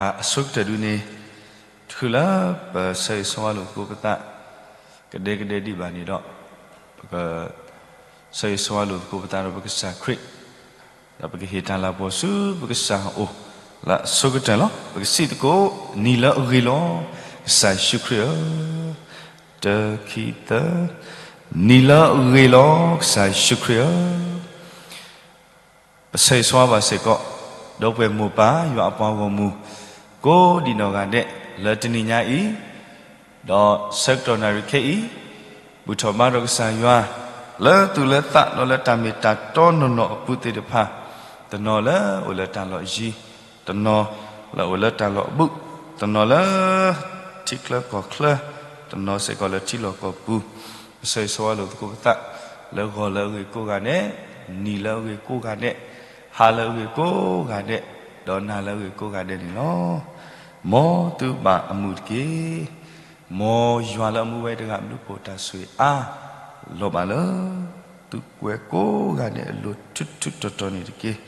အဆိကတၢၢ်ဒုန့ၣ် တချုးလၢပဆၢဂ့ၤဆၢဝါလိာ်သကိးပသး ကဒဲကဒဲဒံးဘၣ်န့ၣ်ဒီး ပက ဆၢဂ့ၤဆၢဝါလိာ်သကိးပသးဒီးပကစၢ်ခရံာ်, ဒီးပကဟ့ၣ်တၢ်လၤကပီၤဆူပကစၢ်အအိၣ် လၢအဆိကတၢၢ်လီၤ. ပကစံးသကိး, နံၤလၢအဂ့ၤလီၤ, ကစၢ်ယ့ၣ်ၡူးခရံာ်ဧၢ, တၢ ခံ သၢ, နံၤလၢအဂ့ၤလီၤ, ကစၢ်ယ့ၣ်ၡူးခရံာ်ဧၢ. ပဆၢဂ့ၤဆၢဝါဘၣ်စ့ၢ်ကီး ဒီပုၢ်ဝဲၢ်မိၢ်ပၢ် ယွၤအပှၤဂီၢ်မုၢ် ကိးဒံးနီၢ်ဂၤဒဲး လၢတနံၤညါအံၤ ဒီးဆၢကတီၢ်နၣ်ရံၣ်ခဲအံၤ ဘူၣ်ထီၣ်ဘါထီၣ်ကစၢ်ယွၤ လၢသူၣ်လၢသး ဒီးလၢတၢ်မ့ၢ်တၢ်တီနီၢ်နီၢ်အပူၤသ့ၣ်တဖၣ်, တနီၤလၢအိၣ်လၢတၢ်လီၢ်ယံၤ, တနီၤလၢအိၣ်လၢတၢ်လီၢ်အဘူး, တနီၤလၢထံချၢကီၢ်ချၢ, တနီၤစ့ၢ်ကီးလၢထံလီၢ်ကီၢ်ပူၤ, ပဆၢဂ့ၤဆၢဝါလိာ်သကိးပသး လၢဂီၤလၢအဂ့ၤကိးဂၤဒဲး, နံၤလၢအဂ့ၤကိးဂၤဒဲး, ဟါလၢအဂ့ၤကိးဂၤဒဲး, ဒီးနၤလၢအဂ့ၤကိးဂၤဒဲးန့ၣ်လီၤ. မ်သုဘၣ်အမုာ်တက့ၢ်. မ်ယွၤလၢအမူဝဲတဂၤ ဘျုးဖှိၣ်တၢ်ဆိၣ်ဂ့ၤအါလီၤဘၣ်လၢ သုကွဲကိးဂၤဒဲးအလိၤ ထူးထူးတီၤတီၤန့ၣ်တက့ၢ်.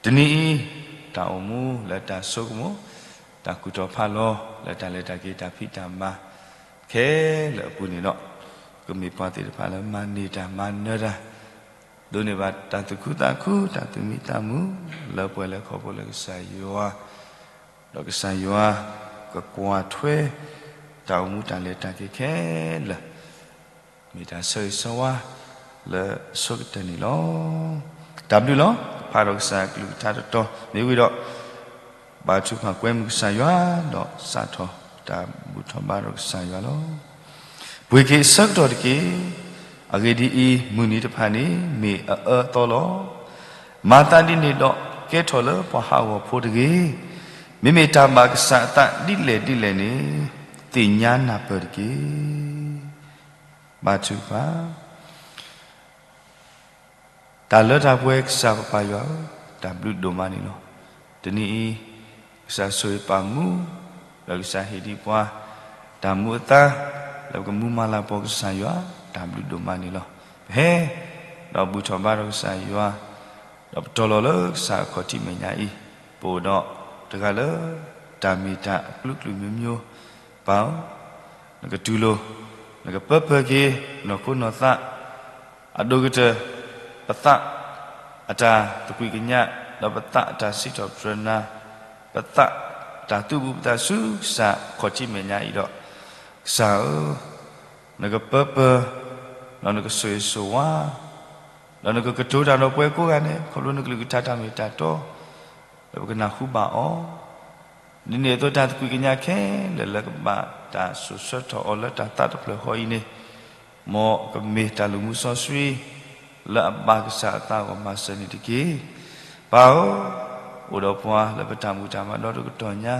တနံၤအံၤ တၢ်အိၣ်မူလၢတၢ်ဆိကမိၣ်, တၢ်ကူၣ်ထီၣ်ဖးလီၤ လၢတၢ်လဲၤတၢ်က့ၤ တၢ်ဖံးတၢ်မၤ ခဲလၢာ်အပူၤန့ၣ်ဒီး, ကမ့ၢ်ပှၤသ့ၣ်တဖၣ်လၢမၤန့ၢ်တၢ်မၤနၢၤတၢ်, ဒိးန့ၢ်ဘၣ်တၢ်သူၣ်ခုသးခု တၢ်သူၣ်မံသးမုာ် လၢပှဲၤလၢခီဖျိလၢကစၢ်ယွၤ, ဒီးကစၢ်ယွၤကကွၢ်ထွဲ တၢ်အိၣ်မူတၢ်လဲၤတၢ်က့ၤခဲလၢာ် မ့ၢ်တၢ်ဆၢဂ့ၤဆၢဝါလၢအဆိကတၢၢ်န့ၣ်လီၤ. တၢ်ဘျုးလီၤ. ဖးဒီးကစၢ်အကလုၢ်ကထါတတီၤ မ့ၢ်ဝံၤဒီး ဘါထုကဖၣ်ကွဲမုာ်ကစၢ်ယွၤ ဒီးစးထီၣ်တၢ်ဘူၣ်ထီၣ်ဘါထီၣ်ကစၢ်ယွၤလီၤ. ပှ့ၤက့ၤအဆၢကတီၢ်တက့ၢ်. အဂ့ၢ်ဒ်အံၤ, မုၢ်နံၤတဖၣ်န့ၣ် မ့ၢ်အအၢအသီလီၤ. မၤသးဒ်န့ၣ်ဒီး ကဲထီၣ်လၢပှၤဟးဂီၤဖိတဂ့ၤ. မ့မ့ၢ်တၢ်ဘၣ်ကစၢ်အသးဒ်လဲၣ်ဒ်လဲၣ်န့ၣ် သ့ၣ်ညါနၢ်ပၢၢ်တက့ၢ်. ဘါထုကဖၣ်. တၢ်လၢတၢ်ပှဲၤကစၢ်ပပၢ်ယွၤဧၢ, တၢ်ဘျုးဒိၣ်မးန့ၣ်လီၤ. တနံၤအံၤ ကစၢ်ဆိၣ်ဂ့ၤပာ်မူ, ဒီးကစၢ်ဟ့ၣ်ဒံးပှၤ တၢ်မူအသါ လၢပကမူမၤလၤကပီၤကစၢ်ယွၤ တၢ်ဘျုးဒိၣ်မးန့ၣ်လီၤ. ပဟဲ ဒီးဘူၣ်ထီၣ်ဘါထီၣ်ကစၢ်ယွၤ ဒီးပတီၢ်လီၤလၢကစၢ်အခီၣ်ထံးမဲာ်ညါအံၤ, ပအိၣ်ဒီးတဂၤလၢ တၢ်မ့ၢ်တၢ်အကလုာ်ကလုာ်မိမိ, ပၢ်ဧၢ, နကတူၢ်လိာ်, နကပၢပၢက့ၤ နီၢ်ခိနီၢ်သး အဒိၣ်ကတၢၢ် ပသး အတၢ်သကွံာ်ကညး ဒီးပသးအတၢ်စံးထီၣ်ပတြၢၤနၤ, ပသးတၢ်သူၣ်ဘူးပသးဆူကစၢ်အခီၣ်ထံးမဲာ်ညါအံၤဒီး, ကစၢ်ဧၢ, နကပၢပၢ, ဒီးနကဆိၣ်ဂ့ၤဆိၣ်ဝါ, ဒီးနကကတိၤတၢ်ဒီးပှၤကိးဂၤဒဲး ခီဖျိနကလုၢ်ကထါတၢ်မ့ၢ်တၢ်တီ လၢပကနၢ်ဟူဘၣ်အီၤ, ဒ်န့ၣ်အသိးတၢ်သကွံာ်ကညးခဲလၢာ်လၢကဘၣ်တၢ်စိာ်ဆှၢထီၣ်အီၤလၢတၢ်သးတဖျၢၣ်ဃီအံၤန့ၣ်, မ်ကမ့ၢ်တၢ်လူၤမူစီဆှံ လၢအဘၣ်ကစၢ်အသးအဂီၢ်မၤစၢၤန့ၣ်တက့ၢ်. ပၢ်ဧၢ, အိၣ်ဒီးပှၤလၢပတၢ်ဘူၣ်တၢ်ဘါဒီတကတီၢ်ညါ,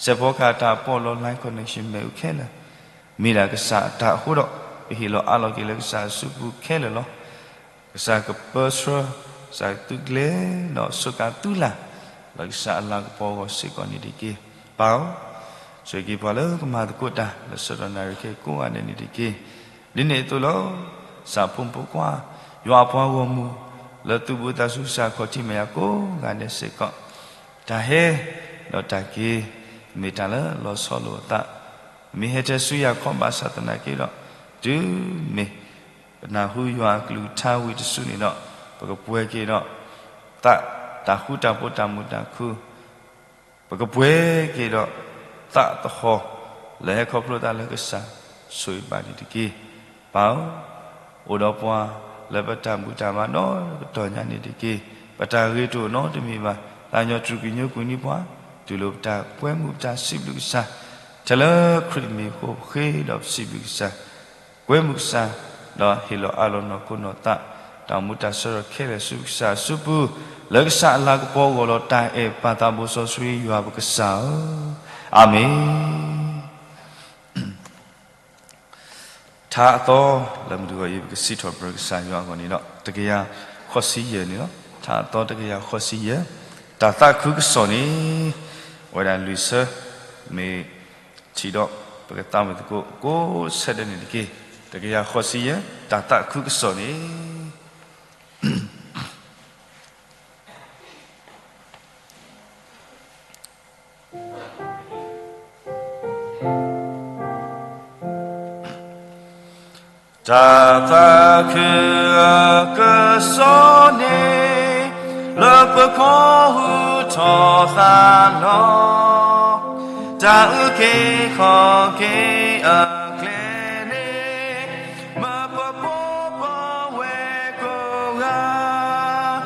စဲးဖီကဟၣ်တၢ်အပီးလီၤ line connection မ့ၣ်အူခဲလၢာ်, မ့ၢ်ဒၣ်ကစၢ်အတၢ်အဃိဒီး, ပဟ့ၣ်လီၤအးလီၤက့ၤလၢကစၢ်အစုပူၤခဲလၢာ်လီၤ. ကစၢ်ကပၢဆှၢ, ကစၢ်ကသုးကျဲၤ, ဒီးစူးကါသုလၢ်, လၢကစၢ်အလၤကပီၤအဂီၢ်စ့ၢ်ကီးန့ၣ်တက့ၢ်. ပၢ်ဧၢ, ဆိၣ်ဂ့ၤက့ၤပှၤလၢကမၤသကိးတၢ် လၢဆၢကတီၢ်နၣ်ရံၣ်ခဲအံၤကိးဂၤဒဲးန့ၣ်တက့ၢ်. ဒ်န့ၣ်အသိးလီၤ. ကစၢ်ဖိမုၣ်ဖိခွါ, ယွၤအပှၤဂီၢ်မုၢ်, လၢသူၣ်ဘူးသးဆူကစၢ်အခီၣ်ထံးမဲာ်ညါကိးဂၤဒဲးစ့ၢ်ကီး, တၢ်ဟဲ, ဒီးတၢ်က့ၤ, မ့ၢ်တၢ်လၢလီၤဆီလိာ်အသး, မ့ၢ်ဟဲထဲဆူယၤခီဘၣ်ဆၣ်သနာ်က့ဒီး, တုၤမ့ၢ် ပနၢ်ဟူယွၤအကလုၢ်ကထါဝံၤတစုန့ၣ်ဒီး, ပကပှဲၤက့ၤဒီး သး, တၢ်ဃူတၢ်ဖိးတၢ်မုာ်တၢ်ခုၣ်, ပကပှဲၤက့ၤဒီး သးသဟီၣ် လၢဟဲခီဖျိသးလၢကစၢ်ဆိၣ်ဂ့ၤဘၣ်န့ၣ်တက့ၢ်. ပၢ်ဧၢ, အိၣ်ဒီးပှၤ လၢပတၢ်ဘူၣ်တၢ်ဘါဒီတကတီၢ်ညါန့ၣ်တက့ၢ်. ပတၢ်ဂ့ၤတအိၣ်နီတမံၤဘၣ်. သးညီတြူာ်ကညိကွံာ်န့ၢ်ပှၤ, တူၢ်လိာ်ပတၢ်ကွဲမုာ်ပတၢ်စံးဘျုးကစၢ်, ထဲလၢခရံာ်မံၤဃိဃ့ဒီးပစံးဘျုးကစၢ်, ကွဲမုာ်ကစၢ်, ဒီးဟ့ၣ်လီၤအးလီၤနီၢ်ခိနီၢ်သး, တၢ်အိၣ်မူတၢ်ဆၢထၢၣ်ခဲလၢာ်ဆူကစၢ်အစုပူၤ, လၢကစၢ်အလၤကပီၤအဂီၢ်ဒီး တၢ်အဲၣ်ပၢ်သးဘိစီဆှံယွၤပကစၢ်ဧၢ, အၤမ့ၣ်. ထါအသီလၢမုၢ်တဂီၤအံၤ ပကစံးထီၣ်ပတြၢၤကစၢ်ယွၤအဂီၢ်န့ၣ်ဒီး တကယၤဃိးဆံယဲၢ်န့ၣ်လီၤ. ထါအသီတကယၤဃိးဆံယဲၢ်, တၢ်သးခုကစီၣ်န့ၣ် အဝဲဒၣ်လွံၢ်ဆၢ မ့ၢ်ထံၣ်ဒီး ပကသးဝံၣ်သကိး ကိးဆၢဒဲးန့ၣ်တက့ၢ်. တကယၤဃိးဆံယဲၢ်, တၢ်သးခုကစီၣ်န့ၣ် တၢ်သးခုအကစီၣ်န့ၣ် လၢပကီၢ်ဟူထီၣ်သါလီၤ. တၢ်အုၣ်က့ၤခီၣ်က့ၤအကျဲန့ၣ် မၢပပိာ်ပဝဲကိးဂၤ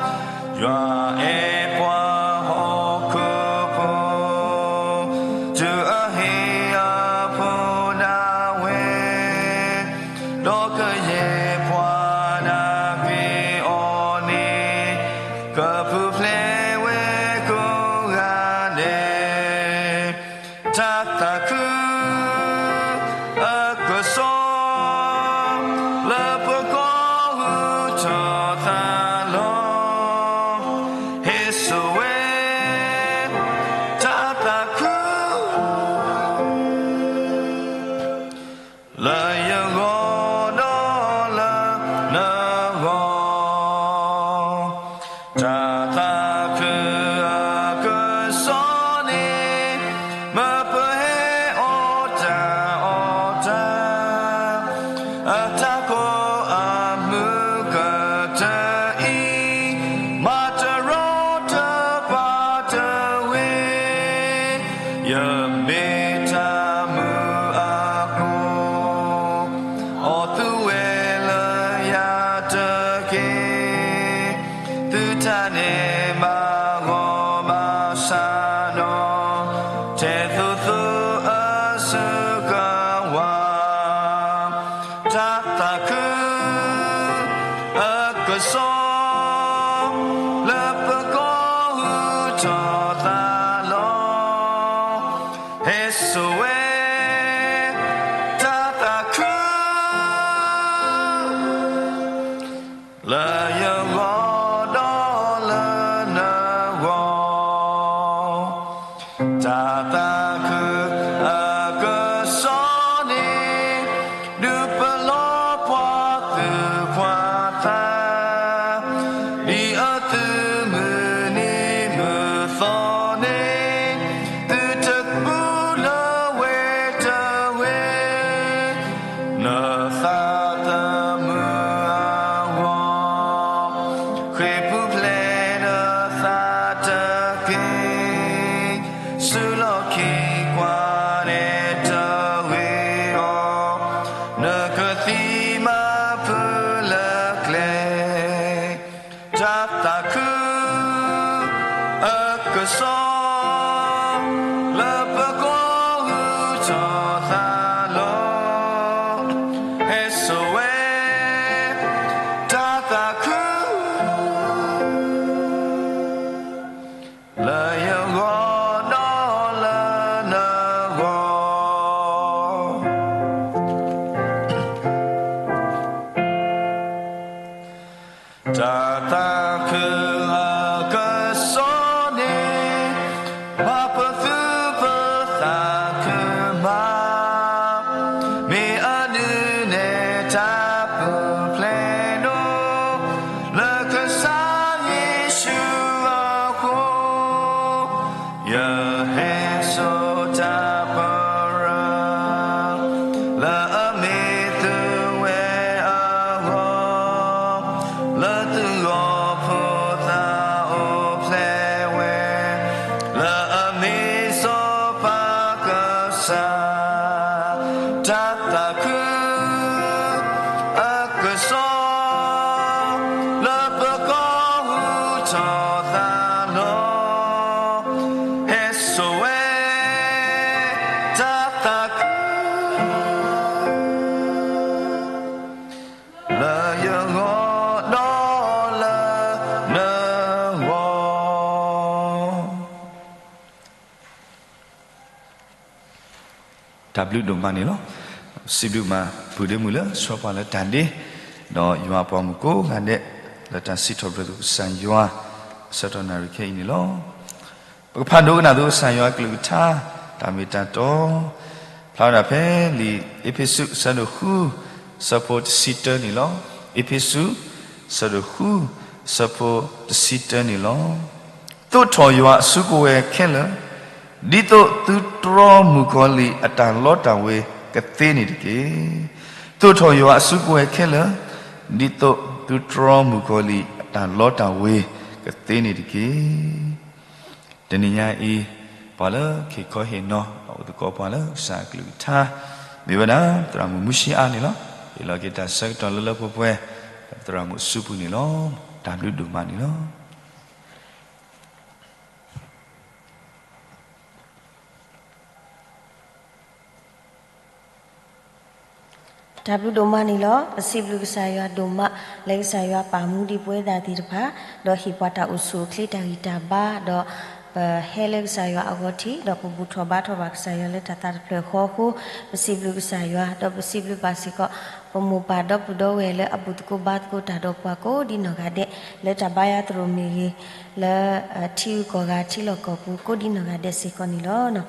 ယွၤအဲၣ်ပှၤဟီၣ်ခိၣ်ဖိ တုၤအဟ့ၣ်အဖိဒၣ်ဝဲ, ဒီးကယဲၢ်ပှၤနာ်က့ၤအီၤန့ၣ် ကပူၤဖျဲးဝဲကိးဂၤဒဲး. တၢ်သးခုအကစီၣ် လၢပကီၢ်ဟူထီၣ်သါလီၤ. ဟ့ၣ်ဆိၣ်ဝဲ တၢ်သးခု လၢယဂီၢ်ဒီးလၢနဂီၢ်, တၢ်သးခုအကစီၣ်န့ၣ် မၢပဟဲအီၣ်တၢ်အီတၢ် အတၢ်ကိးအမုၢ်ကတၢၢ်အံၤ, မၤတရီတပါတဝ့ၤ, ယမ့ၢ်တၢ်မုာ်အဃိ, အီၣ်သုဝဲလၢယၤတက့ၢ်. သုတၢ်န့ၣ်ဘၣ်ဂီၢ်ဘၣ်ဆၣ်ဒီး, ထဲသိးသိးအစၢကဝါ, တၢ်သးခု အကစီၣ် လၢပကီၢ်ဟူထီၣ်သါလီၤ. ဟ့ၣ်ဆိၣ်ဝဲ တၢ်သးခု လၢယဂီၢ်ဒီးလၢနဂီၢ်, တၢ်သးခုအကစီၣ်န့ၣ် ဒုးပလီၢ်ပှၤသူၣ်ပှၤသး, ဒ်အသုးမုၢ်နံၤမုၢ်သီန့ၣ်, သုတပူၤလၢဝဲတဝ့ၤ, နသးသမူအဂီၢ်, ဃ့ၢ်ပူၤဖျဲးနသးတက့ၢ်. စူးလီၢ်ခံကွၢ်န့ၣ်တဂ့ၤအီၤ, နကသံမၤဖုလၢကျဲ, တၢ်သးခု အကစီၣ် လၢပကီၢ်ဟူထီၣ်သါလီၤ. ဟ့ၣ်ဆိၣ်ဝဲ တၢ်သးခု လၢယဂီၢ်ဒီးလၢနဂီၢ်. တၢ်သးခုအကစီၣ်န့ၣ် ဘၣ်ပသုးပသးခုမး, မ့ၢ်အဒုးနဲၣ်တၢ်ပူၤဖျဲးဒိၣ် လၢကစၢ်ယ့ၣ်ၡူးအဃိ, ယဟဲစိာ်တၢ်ပရၢ လၢအမ့ၢ်သုဝဲအဂီၢ်, လၢသုဂီၢ်ဖိသၣ်အိၣ်ဖျဲၣ်ဝဲ လၢအမ့ၢ်စီၤပၤကစၢ်, တၢ်သးခု အကစီၣ် လၢပကီၢ်ဟူထီၣ်သါလီၤ. ဟ့ၣ်ဆိၣ်ဝဲ တၢ်သးခု လၢယဂီၢ်ဒီးလၢနဂီၢ်. တၢ်ဘျုးဒိၣ်မးန့ၣ်လီၤ. စံးဘျုးမၤပှဲၤဒ့မုၢ်လၢ ဆှၢပှၤလၢတၢ်ဒ့, ဒီးယွၤအပှၤမုၣ်ကိးဂၤဒဲး လၢတၢ်စံးထီၣ်ပတြၢၤသကိးကစၢ်ယွၤ ဆၢကတီၢ်နၣ်ရံၣ်ခဲအံၤန့ၣ်လီၤ. ပကဖးဒိကနၣ်သကိးကစၢ်ယွၤအကလုၢ်ကထါ တၢ်မ့ၢ်တၢ်တီ ဖျါဝဲဒၣ်ဖဲလံာ်အ့းဖ့းစူး အဆၢဒိၣ်ဃု ဆၢဖိတဆံတၢန့ၣ်လီၤ. အ့းဖ့းစူး အဆၢဒိၣ်ဃု အဆၢဖိတဆံတၢန့ၣ်လီၤ. သိးထီၣ်ယွၤအစုကဝဲၤခဲလၢာ်, ဒ်သိးသု သုတြီမုၣ်ကီၤလံၢ်အတၢ်လီတၢ်ဝ့ၤကသ့န့ၣ်တက့ၢ်. သိးထီၣ်ယွၤအစုကဝဲၤခဲလၢာ်, ဒ်သိးသုတြီမုၣ်ကီၤလံၢ်အတၢ်လီတၢ်ဝ့ၤကသ့န့ၣ်တက့ၢ်. တနံၤညါအံၤ, ပှၤလၢကဟ့ၣ်ခီဟ့ၣ်နီၤ ဒီးအိၣ်သကိးပှၤလၢကစၢ်အကလုၢ်ကထါ, မ့ၢ်ဝဲဒၣ် သရၣ်မုၣ်မူၡ့အါန့ၣ်လီၤ. ဟ့ၣ်လီၤက့ၤတၢ်ဆၢကတီၢ်လၢလၢပှဲၤပှဲၤ, သရၣ်မုၣ်အစုပူၤန့ၣ်လီၤ. တၢ်ဘျုးဒိၣ်မးန့ၣ်လီၤ. တၢ်ဘျုးဒိၣ်မးန့ၣ်လီၤ. ပစံးဘျုးကစၢ်ယွၤဒိၣ်မး လၢကစၢ်ယွၤပာ်မူဒံးပဝဲဒၣ်သ့ၣ်တဖၣ်, ဒီးဟ့ၣ်ပှၤတၢ်အိၣ်ဆူၣ်အိၣ်ချ့တၢ်ဂံၢ်တၢ်ဘါ, ဒီးပဟဲလၢကစၢ်ယွၤအဂီၢ်ထံး, ဒီးပဘူၣ်ထီၣ်ဘါထီၣ်ဘၣ်ကစၢ်ယွၤလၢတၢ်သးတဖျၢၣ်ဃီအဃိ, ပစံးဘျုးကစၢ်ယွၤ, ဒီးပစံးဘျုးဘၣ်စ့ၢ်ကီး ပမိၢ်ပၢ်ဒီပုၢ်ဒီဝဲၢ်လၢအဘူၣ်သကိးဘါသကိးတၢ်ဒီးပှၤကိးဒ်နီၢ်ဂၤဒဲး, လၢတၢ်ဘါယွၤသရိာ်မ့ၢ်ဂ့ၤ, လၢထံဂုၤကီၢ်ဂၤထံလီၢ်ကီၢ်ပူၤကိးဒ်နီၢ်ဂၤဒဲးစ့ၢ်ကီးန့ၣ်လီၤ.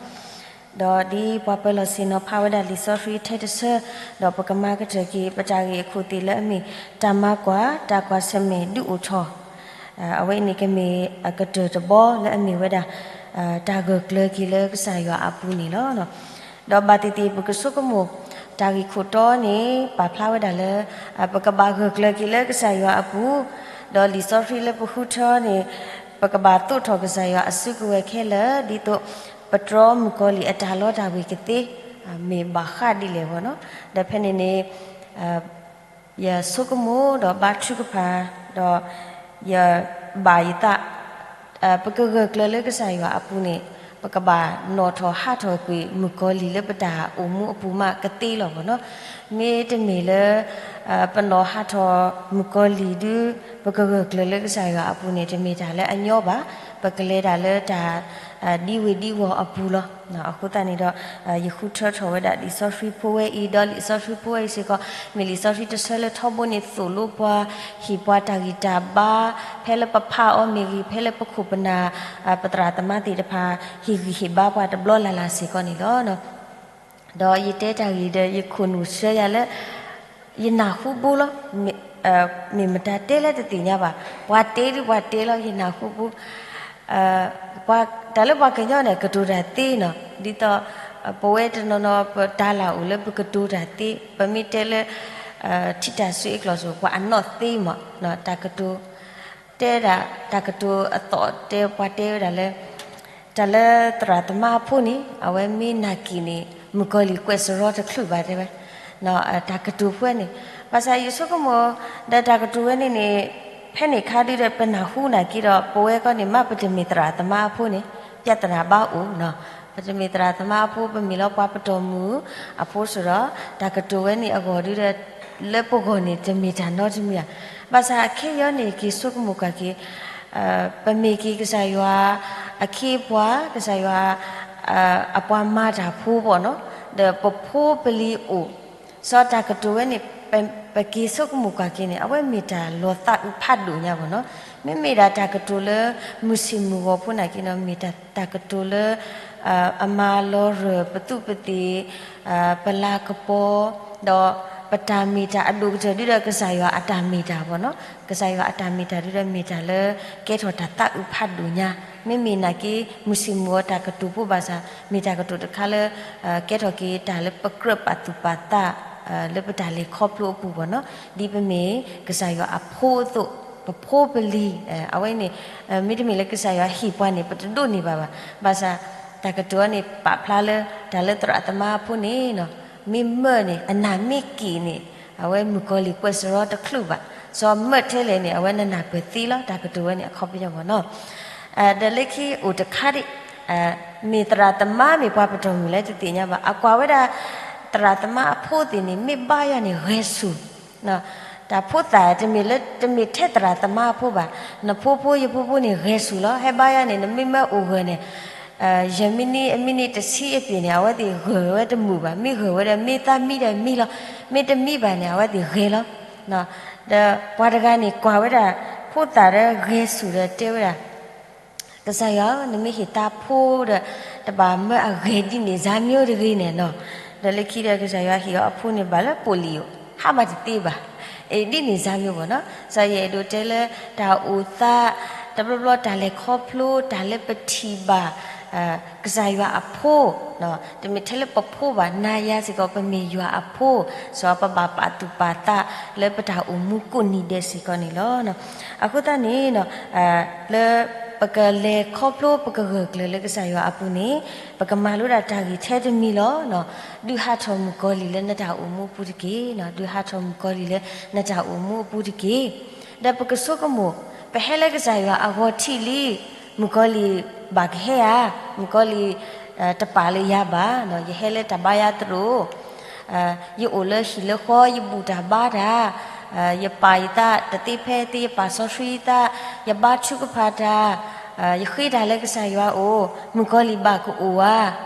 ဒီးဒ်ပှၤပၢၤလီၢ်ဆ့ၣ်နီၤဖးဝဲဒၣ်လံာ်စီဆှံထဲတဆၢ, ဒီးပကမၤကတၢၢ်က့ၤ ပတၢ်ဂ့ၢ်အခိၣ်သ့ၣ်လၢအမ့ၢ် တၢ်မၤကွၢ် တၢ်ကွၢ်ဆၢၣ်မဲာ်ဒုးအိၣ်ထီၣ်, အဝဲအံၤန့ၣ်ကမ့ၢ်အကတၢၢ်တဘီလၢအမ့ၢ်ဝဲဒၣ် တၢ်ဂၢၢ်ကျၢၤက့ၤလၢကစၢ်ယွၤအပူၤန့ၣ်လီၤ. ဒီးဘၣ်သ့ၣ်သ့ၣ်ပကဆိကမိၣ် တၢ်ဂ့ၢ်ခိၣ်တီန့ၣ် ပာ်ဖျါဝဲဒၣ်လၢ ပကဘၣ်ဂၢၢ်ကျၢၤက့ၤလၢကစၢ်ယွၤအပူၤ, ဒီးလံာ်စီဆှံလၢပဃုထၢန့ၣ် ပကဘၣ်သိးထီၣ်ကစၢ်ယွၤအစုကဝဲၤခဲလၢာ် ဒ်သိး ပတြီမုၣ်ကီၤလံၢ်အတၢ်လီတၢ်ဝ့ၤကသ့ မ့ၢ်ဘၣ်ဃးဒ်လဲၣ်ဘၣ်နီၤ. ဒီးဖဲန့ၣ်န့ၣ် ယဆိကမိၣ်ဒီးဘါထုကဖၣ်, ဒီးယဘၣ်ယသး, ပကဂၢၢ်ကျၢၤလၢကစၢ်ယွၤအပူၤန့ၣ် ပကဘၣ်နီၣ်ထီၣ်ဟးထီၣ်ကွံာ်မုၣ်ကီၤလံၢ်လၢပတၢ်အိၣ်မူအပူၤမးကသ့လီၤဘၣ်နီၤ. မ့တမ့ၢ်လၢ ပနီၣ်ဟးထီၣ်မုၣ်ကီၤလံၢ်ဒုး ပကဂၢၢ်ကျၢၤလၢကစၢ်ယွၤအပူၤန့ၣ် တမ့ၢ်တၢ်လၢအညီဘၣ်, ပကလဲၤတၢ်လၢတၢ် ဒံဝ့ၤဒံဝီၤအပူၤလီၤ. အဃိသတးန့ၣ်ဒီး ယဃုထၢထီၣ်ဝဲဒၣ်လံာ်စီဆှံဖိဝဲအံၤ, ဒီးလံာ်စီဆှံဖိဝဲအံၤစ့ၢ်ကီး မ့ၢ်လံာ်စီဆှံတဆၢလၢထီဘိန့ၣ်သိၣ်လိပှၤ, ဟ့ၣ်ပှၤတၢ်ဂံၢ်တၢ်ဘါ, ဖဲလၢပဖးအီၤမ့ၢ်ဂ့ၤ, ဖဲလၢပခိၣ်ပနၢ် ပသရၣ်သမါသ့ၣ်တဖၣ် ဟ့ၣ်ဂံၢ်ဟ့ၣ်ဘါပှၤတဘျီလၢ်လၢ်စ့ၢ်ကီးန့ၣ်လီၤ. ဒီးယတဲတၢ်ဂ့ၢ်ဒီး ယခိၣ်နူာ်ဆှၢယၤလၢ ယနၢ်ဟူဘိလီၤ. မ့ၢ်မတၤတဲလၢတသ့ၣ်ညါဘၣ်, ပှၤတဲဒုးပှၤတဲလီၤ ယနၢ်ဟူဘိ. တၢ်လၢပှၤကညီန့ၣ် ကတိၤတၢ်သ့နီၤ, ဒ်သိး ပဝဲတနီၤနီၤ ပတၢ်လၢအိၣ်လၢပကတိၤတၢ်သ့, ပမ့ၢ်တဲလၢ ထံတၢ်ဆူအ့ကျီၢ်ဆူ ပှၤအနီၢ်သ့မး, တၢ်ကတိၤ တဲဒၣ် တၢ်ကတိၤအသီၣ်တဲ ပှၤတဲဝဲဒၣ်လၢ တၢ်လၢသရၣ်သမါအဖိန့ၣ် အဝဲမ့ၢ်နာ်က့ၤန့ၣ် မုၣ်ကီၤလံၢ်ကွဲးစရီတချုးဘၣ်တဲဝဲ, တၢ်ကတိၤဖဲန့ၣ်, ဘၣ်ဆၣ်ယဆိကမိၣ် ဒီးတၢ်ကတိၤဝဲန့ၣ်န့ၣ် ဖဲန့ၣ်ခါဒုဒီး ပနၢ်ဟူနာ်က့ၤဒီး ပဝဲကီၢ်န့ၣ် မ့ၢ်ပတမ့ၢ်သရၣ်သမါအဖိန့ၣ် ပြဿနာဘၣ်အိၣ်နီၤ. ပတမ့ၢ်သရၣ်သမါအဖိ ပမ့ၢ်လီၤပှၤပတီၢ်မုၢ်အဖိစ့ၢ်ဒီး တၢ်ကတိၤဝဲန့ၣ်အဂီၢ်ဒုဒီး လၢပဂီၢ်န့ၣ် တမ့ၢ်တၢ်နီတမံၤဧါ. ဘၣ်ဆၣ်ခဲအံၤန့ၣ် က့ၤဆိကမိၣ်ကွၢ်က့ၤ ပမ့ၢ်က့ၤကစၢ်ယွၤအခ့အပှၤ, ကစၢ်ယွၤ အပှၤမၤတၢ်ဖိဘၣ်နီၤ, ဒီးပဖိပလံၤအိၣ်, စီၤတၢ်ကတိၤဝဲန့ၣ် ပက့ၤဆိကမိၣ်ကွၢ်က့ၤန့ၣ် အဝဲမ့ၢ်တၢ်လီၤသးအုးဖးဒိၣ်ညါဘၣ်နီၤ. မ့မ့ၢ်ဒၣ်တၢ်ကတိၤလၢမုၢ်ဆ့ၣ်မုၢ်ဂီၤဖိနာ်က့ၤနီၤ မ့ၢ်တၢ်ကတိၤလၢ အမၤလီၤရၢၢ်ပသူးပသ့ၣ် ပလၤကပီၤ, ဒီးပတၢ်မ့ၢ်တၢ်အဒိၣ်ကတၢၢ်ဒုဒီး ကစၢ်ယွၤအတၢ်မ့ၢ်တၢ်ဘၣ်နီၤ. ကစၢ်ယွၤအတၢ်မ့ၢ်တၢ်ဒုဒီး မ့ၢ်တၢ်လၢကဲထီၣ်တၢ်သးအုးဖးဒိၣ်ညါ, မ့မ့ၢ်နာ်က့ၤ မုၢ်ဆ့ၣ်မုၢ်ဂီၤတၢ်ကတိၤဖိဘၣ်ဆၣ် မ့ၢ်တၢ်ကတိၤတခါလၢ ကဲထီၣ်က့ၤတၢ်လၢပကြၢးပာ်သူၣ်ပာ်သး လၢပတၢ်လဲၤခီဖျိအပူၤဘၣ်နီၤ. ဒ်ပမ့ၢ်ကစၢ်ယွၤအဖိအသိး ပဖိပလံၤ အဝဲန့ၣ် မ့တမ့ၢ်လၢကစၢ်ယွၤဟ့ၣ်ပှၤန့ၣ် ပတဒိးန့ၢ်ဘၣ်ဘၣ်. ဘၣ်ဆၣ် တၢ်ကတိၤအံၤန့ၣ် ပာ်ဖျါလၢ တၢ်လၢသရၣ်သမါအဖိန့ၣ်နီၤ မ့ၢ်မၢန့ၣ် အနၢ်မ့ၢ်က့ၤန့ၣ် အဝဲမုၣ်ကီၤလံၢ်ကွဲးစရီတချုးဘၣ်. စီၤမၢထဲလဲၣ်န့ၣ် အဝဲနနၢ်ပၢၢ်သ့လီၤ တၢ်ကတိၤဝဲန့ၣ် အခီပညီဘၣ်နီၤ. ဒီးလၢခံအိၣ်တခါဒံး မ့ၢ်သရၣ်သမါမ့ၢ်ပှၤပတီၢ်မုၢ်လဲၣ်တသ့ၣ်ညါဘၣ်. အကွၢ်ဝဲဒၣ် သရၣ်သမါအဖိသ့ၣ်န့ၣ် မ့ၢ်ဘါယွၤန့ၣ်ဂဲၤဆူၣ် တၢ်ဖိသၣ်တမ့ၢ်လၢ တမ့ၢ်ထဲသရၣ်သမါအဖိဘၣ်. နဖိဖိယဖိဖိန့ၣ်ဂဲၤဆူၣ်လီၤ. ဟဲဘါယွၤန့ၣ် နမ့ၢ်မၢအိၣ်ဂၢၢ်န့ၣ် ယမံးနံး အမံးနံးတဆံအပ့ၤန့ၣ် အဝဲသ့ၣ်ဂၢၢ်ဝဲတမုာ်ဘၣ်. မ့ၢ်ဂၢၢ်ဝဲဒီး မ့ၢ်သးမံဒီးမံလီၤ. မ့ၢ်တမံဘၣ်န့ၣ် အဝဲသ့ၣ်ဂဲၤလီၤ. ဒီးပှၤတဂၤန့ၣ် ကွၢ်ဝဲဒၣ် ဖိသၣ်ဒီးဂဲၤဆူၣ်ဒီးတဲဝဲဒၣ် ကစၢ်ယွၤဧၢ, နမ့ၢ်ဟ့ၣ်သးဖိဒီး တဘၣ်မၢအဂဲၤဒ်န့ၣ်စၢ်မ့ၢ်တဂ့ၤန့ၣ်နီၤ. ဒီးလၢခံဒီး ကစၢ်ယွၤဟ့ၣ်အီၤအဖိန့ၣ် ဘၣ်လၢပိာ်လံၤဧိၤ ဟးမၤတသ့ဘၣ်. အဒ်န့ၣ်စၢ်မ့ၢ်ဘၣ်နီၤ. စီၤယအဲၣ်ဒိးတဲလၢ တၢ်အိၣ်သး တဘျီဘျီတၢ်လဲၤခီဖျိ တၢ်လၢပထံၣ်ဘၣ် ကစၢ်ယွၤအဖိ, တမ့ၢ်ထဲလၢပဖိဘၣ်, နၤယၤစ့ၢ်ကီး ပမ့ၢ်ယွၤအဖိ, စ့ၢ်ကီး ပဘၣ်ပာ်သူၣ်ပာ်သးလၢပတၢ်အိၣ်မူကိးနံၤဒဲးစ့ၢ်ကီးန့ၣ်လီၤ. အဃိသတးန့ၣ် လၢပကလဲၤခီဖျိ ပကဂၢၢ်ကျၢၤလၢကစၢ်ယွၤအပူၤန့ၣ် ပကမၤလိဒၣ်တၢ်ဂ့ၢ်ထဲတမံၤလီၤ. ဒုးဟးထီၣ်မုၣ်ကီၤလံၢ်လၢနတၢ်အိၣ်မူအပူၤတက့ၢ်. ဒုးဟးထီၣ်မုၣ်ကီၤလံၢ်လၢနတၢ်အိၣ်မူအပူၤတက့ၢ်. ဒီးပကဆိကမိၣ်, ပဟဲလၢကစၢ်ယွၤအဂီၤထံးလံ, မုၣ်ကီၤလံၢ်ဘၣ်ကဟဲဧါ, မုၣ်ကီၤလံၢ် တပာ်လၢယၤဘၣ်, ယဟဲလၢတၢ်ဘါယွၤသရိာ်, ယအိၣ်လၢဟံၣ်လၢဃီ ယဘူၣ်တၢ်ဘါတၢ်, ယပာ်ယသးတသ့ဖဲသ့ ယပာ်စီဆှံယသး, ယဘါထုကဖၣ်တၢ်, ယဃ့တၢ်လၢကစၢ်ယွၤအအိၣ်, မုၣ်ကီၤလံၢ်ဘၣ်ကအိၣ်ဧါ,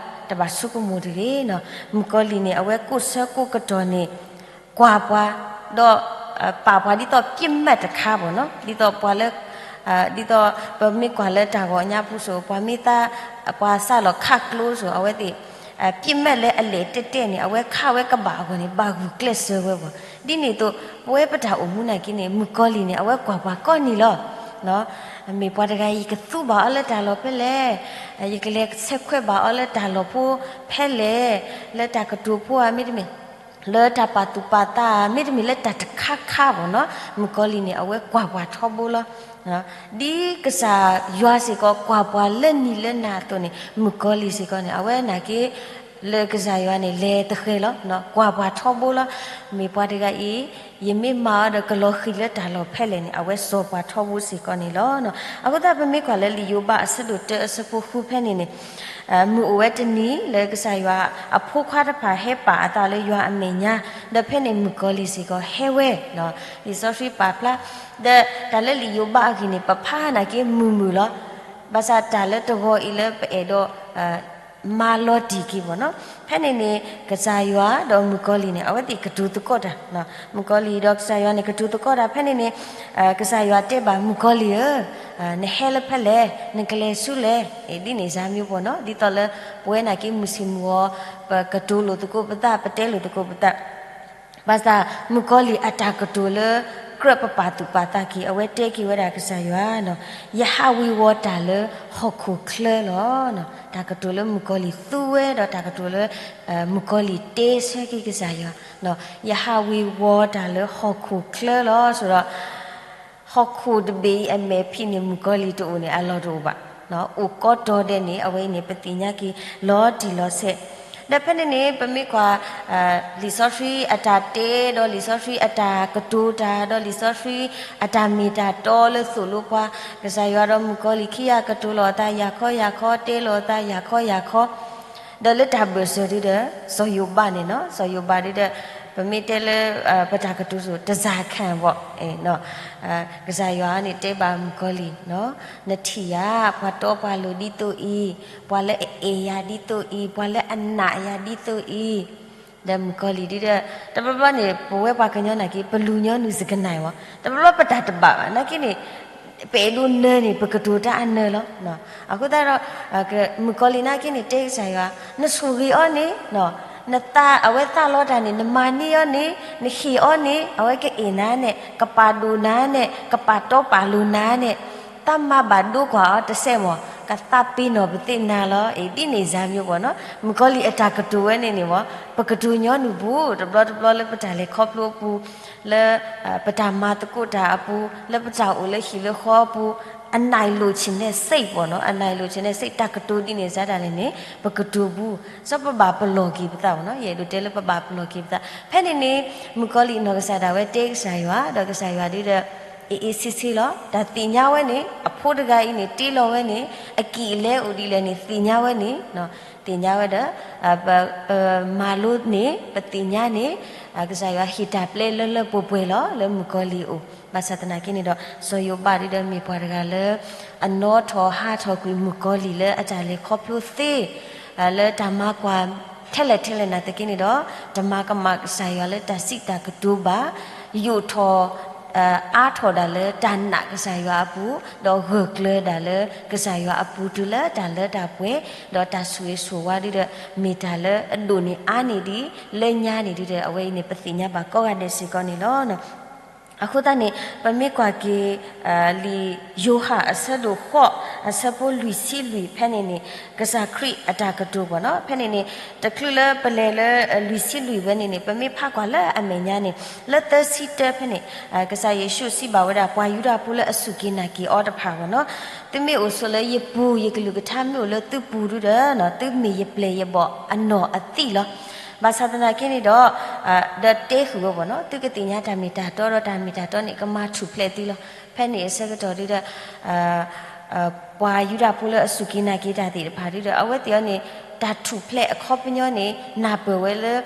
တဘၣ်ဆိကမိၣ်တဂ့ၤ. မုၣ်ကီၤလံၢ်န့ၣ် အဝဲကိးဆၢကိးကတီၢ်န့ၣ် ကွၢ်ပှၤ, ဒီး ပာ်ပှၤဒ်သိးပစ်မှတ်တခါဘၣ်နီၤ, ဒ်သိးပှၤလၢ ဒ်သိးပမ့ၢ်ကွၢ်လၢတၢ်ဂီၤညါပူၤစိၤ ပှၤမ့ၢ်သး ပှၤစးလီၤခးကျိစိၤ အဝဲသ့ၣ် ပစ်မှတ်လၢအလဲၢ်တဲာ်တဲာ်န့ၣ် အဝဲခးဝဲကဘၣ်အဂီၢ်န့ၣ် ဘၣ်ဂုာ်ကျဲးစၢးဝဲဘၣ်. ဒ်န့ၣ်အသိး ပဝဲပတၢ်အိၣ်မူနာ်က့န့ၣ် မုၣ်ကီၤလံၢ်န့ၣ် အဝဲကွၢ်ပှၤကိးနံၤလီၤ. မ့ၢ်ပှၤတဂၤအံၤ ယကသူဘၣ်အီၤလၢတၢ်လီၢ်ဖဲလဲၣ်, ယကလဲၤဆဲးခွဲးဘၣ်အီၤလၢတၢ်လီၢ်ဖိဖဲလဲၣ်, လၢတၢ်ကတိၤဖိဧါ မ့တမ့ၢ် လၢတၢ်ပာ်သူၣ်ပာ်သး မ့တမ့ၢ်လၢတၢ်တခါခါဘၣ်နီၤ, မုၣ်ကီၤလံၢ်န့ၣ် အဝဲကွၢ်ပှၤထီဘိလီၤ. ဒ်ကစၢ်ယွၤစ့ၢ်ကီး ကွၢ်ပှၤလၢနံၤလၢနၤအသိးန့ၣ် မုၣ်ကီၤလံၢ်စ့ၢ်ကီးန့ၣ် အဝဲနာ်က့ လၢကစၢ်ယွၤန့ၣ် လဲၤတဃဲၤလီၤ, ကွၢ်ပှၤထီဘိလီၤ. မ့ၢ်ပှၤတဂၤအံၤ ယမ့ၢ်မၤအီၤဒီးကလီၤဃံၤလၢတၢ်လီၢ်ဖဲလဲၣ်န့ၣ် အဝဲစိာ်ပှၤထီဘိစ့ၢ်ကီးန့ၣ်လီၤ. အဃိသတး ပမ့ၢ်ကွၢ်လၢလံာ်ယိၤဘးအဆၢဒိၣ်တၢအဆၢဖိဃုဖဲန့ၣ်န့ၣ် မုၢ်အိၣ်ဝဲတနံၤလၢကစၢ်ယွၤအဖိခွါတဖၣ်ဟဲပာ်အသးလၢယွၤအမဲာ်ညါ, ဒီးဖဲန့ၣ်မုၣ်ကီၤလံၢ်စ့ၢ်ကီးဟဲဝဲ, လံာ်စီဆှံပာ်ဖျါ, ဒီးတၢ်လၢလံာ်ယိၤဘးအဂ့ၢ်န့ၣ် ပဖးနာ်က့မုာ်မုာ်လီၤ. ဘၣ်ဆၣ်တၢ်လၢတဂီၤအံၤလၢပအဲၣ်ဒိး မၤလီၤတံၢ်က့ၤဘၣ်နီၤ. ဖဲန့ၣ်န့ၣ် ကစၢ်ယွၤဒီးမုၣ်ကီၤလံၢ်န့ၣ် အဝဲသ့ၣ်ကတိၤသကိးတၢ်, မုၣ်ကီၤလံၢ်ဒီးကစၢ်ယွၤန့ၣ် ကတိၤသကိးတၢ် ဖဲန့ၣ်န့ၣ် ကစၢ်ယွၤတဲဘၣ်မုၣ်ကီၤလံၢ်ဧၢ, နဟဲလၢဖဲလဲၣ်, နကလဲၤဆူလဲၣ်, ဒ်န့ၣ်စၢ်မ့ၢ်ပှၤနီၤ, ဒ်သိးလၢပဝဲနာ်က့မုၢ်ဆ့ၣ်မုၢ်ဂီၤ ပကတိၤလိာ်သကိးပသး ပတဲလိာ်သကိးပသး ဘၣ်ဆၣ်မုၣ်ကီၤလံၢ်အတၢ်ကတိၤလၢ ကြၢးပပာ်သူၣ်ပာ်သးက့ၤ အဝဲတဲက့ၤဝဲဒၣ်ကစၢ်ယွၤ, ယဟးဝ့ၤဝီၤတၢ်လၢဟီၣ်ခိၣ်ချၢလီၤ. တၢ်ကတိၤလၢမုၣ်ကီၤလံၢ်သူဝဲဒီးတၢ်ကတိၤလၢ မုၣ်ကီၤလံၢ်တဲဆၢက့ၤကစၢ်ယွၤ, ယဟးဝ့ၤဝီၤတၢ်လၢဟီၣ်ခိၣ်ချၢလီၤ. ဆိုတော့ ဟီၣ်ခိၣ်တဘ့ၣ်အံၤအမဲာ်ဖံးန့ၣ် မုၣ်ကီၤလံၢ်တအိၣ်န့ၣ် အလီၢ်တအိၣ်ဘၣ်, အိၣ်ကီတီၤဒဲးန့ၣ် အဝဲအံၤန့ၣ် ပသ့ၣ်ညါက့ၤလီၤတံၢ်လီၤဆဲး. ဒီးဖဲန့ၣ်န့ၣ် ပမ့ၢ်ကွၢ် လံာ်စီဆှံအတၢ်တဲ ဒီးလံာ်စီဆှံအတၢ်ကတိၤတၢ် ဒီးလံာ်စီဆှံအတၢ်မ့ၢ်တၢ်တီလၢသိၣ်လိပှၤ, ကစၢ်ယွၤဒီးမုၣ်ကီၤလံၢ်ခံဂၤကတိၤလိာ်အသး ယၤခီယၤခီ တဲလိာ်အသး ယၤခီယၤခီ ဒီးလၢတၢ်ဘၢၣ်စၢၤဒ်ဒီး စီၤယိၤဘးန့ၣ်နီၤ, စီၤယိၤဘးဒ်ဒီး ပမ့ၢ်တဲလၢ ပတၢ်ကတိၤစိၤ တစၢ်ခၣ်ဘၣ်, ကစၢ်ယွၤန့ၣ်တဲဘၣ်မုၣ်ကီၤလံၢ်, နထံၣ်ဧါ, ပှၤတီပှၤလိၤဒ်သိးအံၤ, ပှၤလၢအအဲၣ်ယၤဒ်သိးအံၤ, ပှၤလၢအနာ်ယၤဒ်သိးအံၤ, ဒီးမုၣ်ကီၤလံၢ်ဒ်ဒီး တဘျီဘျီန့ၣ် ပဝဲပှၤကညီနာ်က့ ပလူၤညီနုၢ်စကနၣ်အံၤမး, တဘျီဘျီပတၢ်တဘၣ်ဘၣ် နာ်က့န့ၣ် ပအဲၣ်ဒိးနၢၤန့ၣ် ပကတိၤတၢ်အနၢၤလီၤ. အဃိသတးဒီး မုၣ်ကီၤလံၢ်နာ်က့န့ၣ် တဲကစၢ်ယွၤ, နဆိၣ်ဂ့ၤအီၤန့ၣ်, နသးအဝဲသးလီတၢ်န့ၣ် နမၤန့ၢ်အီၤန့ၣ် နဟ့ၣ်အီၤန့ၣ် အဝဲကအဲၣ်နၤန့ၣ် ကပာ်ဒိၣ်နၤန့ၣ် ကပာ်တီပာ်လိၤနၤန့ၣ် တၢ်မၤဘၣ်ဒိကွၢ်အီၤတစဲးမး ကသးပ့ၤနီၣ်ပသ့ၣ်နၤလီၤ. အ့ ဒ်န့ၣ်စၢ်မ့ၢ်ပှၤနီၤ, မုၣ်ကီၤလံၢ်အတၢ်ကတိၤဝဲန့ၣ်န့ၣ်မး ပကတိၤညီနုၢ်ပူၤ တဘျီတဘျီလၢပတၢ်လဲၤခီဖျိအပူၤ, လၢ ပတၢ်မၤသကိးတၢ်အပူၤ, လၢပတၢ်အိၣ်လၢဟံၣ်လၢဃီအပူၤ, အနၢ်လိာ်ဆ့ၣ်နဲၣ်စ့ၢ်ပှၤနီၤ, အနၢ်လိာ်ဆ့ၣ်နဲၣ်စ့ၢ် တၢ်ကတိၤဒ်န့ၣ်စၢ်ဒၣ်လဲာ်န့ၣ် ပကတိၤပူၤ, စီၤပဘၣ်ပလီၢ်က့ၤပသးပှၤနီၤ, ယအဲၣ်ဒိးတဲလၢပဘၣ်ပလီၢ်က့ၤပသး. ဖဲန့ၣ်န့ၣ် မုၣ်ကီၤလံၢ်နီၢ်ကစၢ်ဒၣ်ဝဲတဲကစၢ်ယွၤ ဒီးကစၢ်ယွၤဒ်ဒီး အ့ၣ်အ့ၣ်ဆ့ဆ့လီၤ. တၢ်သ့ၣ်ညါဝဲန့ၣ် အဖိတဂၤအံၤန့ၣ် တ့လီၤဝဲန့ၣ် အကံၢ်အလဲအိၣ်ဒ်လဲၣ်န့ၣ် သ့ၣ်ညါဝဲန့ၣ်, သ့ၣ်ညါဝဲဒီး ပမၤလိန့ၣ် ပသ့ၣ်ညါန့ၣ် ကစၢ်ယွၤဟ့ၣ်တၢ်ပျဲလၢလၢပှဲၤပှဲၤလီၤ လၢမုၣ်ကီၤလံၢ်အအိၣ်. ဘၣ်ဆၣ်သနာ်က့န့ၣ်ဒီး စီၤယိၤဘးဒ်ဒီးမ့ၢ်ပှၤတဂၤလၢ အနီၣ်ထီၣ်ဟါထီၣ်ကွံာ်မုၣ်ကီၤလံၢ်လၢအတၢ်လဲၤခီဖျိသ့ လၢတၢ်မၤကွၢ်ထဲလဲၣ်ထဲလဲၣ်နာ်သက့န့ၣ်ဒီး တမၤကမၣ်ကစၢ်ယွၤလၢတၢ်စံးတၢ်ကတိၤဘၣ်, ယိးထီၣ် အါထီၣ်ဒၣ်လၢတၢ်နာ်ကစၢ်ယွၤအပူၤ, ဒီးဂၢၢ်ကျၢၤဒၣ်လၢကစၢ်ယွၤအပူၤတုၤလၢတၢ်လၢတၢ်ပှဲၤ, ဒီးတၢ်ဆိၣ်ဂ့ၤဆိၣ်ဝါဒ်ဒီး မ့ၢ်တၢ်လၢအဒိၣ်န့ၢ်အါန့ၢ်ဒံး လၢညါန့ၣ်ဒ်ဒီး အဝဲအံၤန့ၣ် ပသ့ၣ်ညါဘၣ်ကိးဂၤဒဲးစ့ၢ်ကီးန့ၣ်လီၤ. အဃိသတးန့ၣ် ပမ့ၢ်ကွၢ်က့ၤ လံာ်ယိၤဟၣ်အဆၢဒိၣ်ဃိး အဆၢဖိလွံၢ်ဆံလွံၢ်ဖဲန့ၣ်န့ၣ် ကစၢ်ခရံာ်အတၢ်ကတိၤဘၣ်နီၤ. ဖဲန့ၣ်န့ၣ် တချုးလၢပလဲၤလၢလွံၢ်ဆံလွံၢ်ဝဲန့ၣ်န့ၣ် ပမ့ၢ်ဖးကွၢ်လၢအမဲာ်ညါန့ၣ် လၢသၢဆံတၢဖဲန့ၣ် ကစၢ်ယ့ၣ်ၡူးစံးဘၣ်ဝဲဒၣ် ပှၤယူဒၤဖိလၢအစူၢ်က့ၤနာ်က့ၤအီၤတဖၣ်ဘၣ်နီၤ, သုမ့ၢ်အိၣ်ဆိးလၢယပူၤ ယကလုၢ်ကထါမ့ၢ်အိၣ်လၢသုပူၤဒုဒီး သုမ့ၢ်ယပျဲၢ်ယဘီၣ်အနီၢ်အသံးလီၤ. ဘၣ်ဆၣ်သနာ်က့န့ၣ်ဒီး ဒီးတဲဃုာ်ဝဲဘၣ်နီၤ, သုကသ့ၣ်ညါတၢ်မ့ၢ်တၢ်တီဒီးတၢ်မ့ၢ်တၢ်တီန့ၣ် ကမၤထူၣ်ဖျဲးသုလီၤ. ဖဲန့ၣ်အဆၢကတီၢ်ဒုဒီး ပှၤယူဒၤဖိလၢအစူၢ်က့ၤနာ်က့ၤတၢ်သ့ၣ်တဖၣ်ဒုဒီး အဝဲသ့ၣ်အီၤန့ၣ် တၢ်ထူၣ်ဖျဲးအခီပညီန့ၣ် နၢ်ပၢၢ်ဝဲလၢ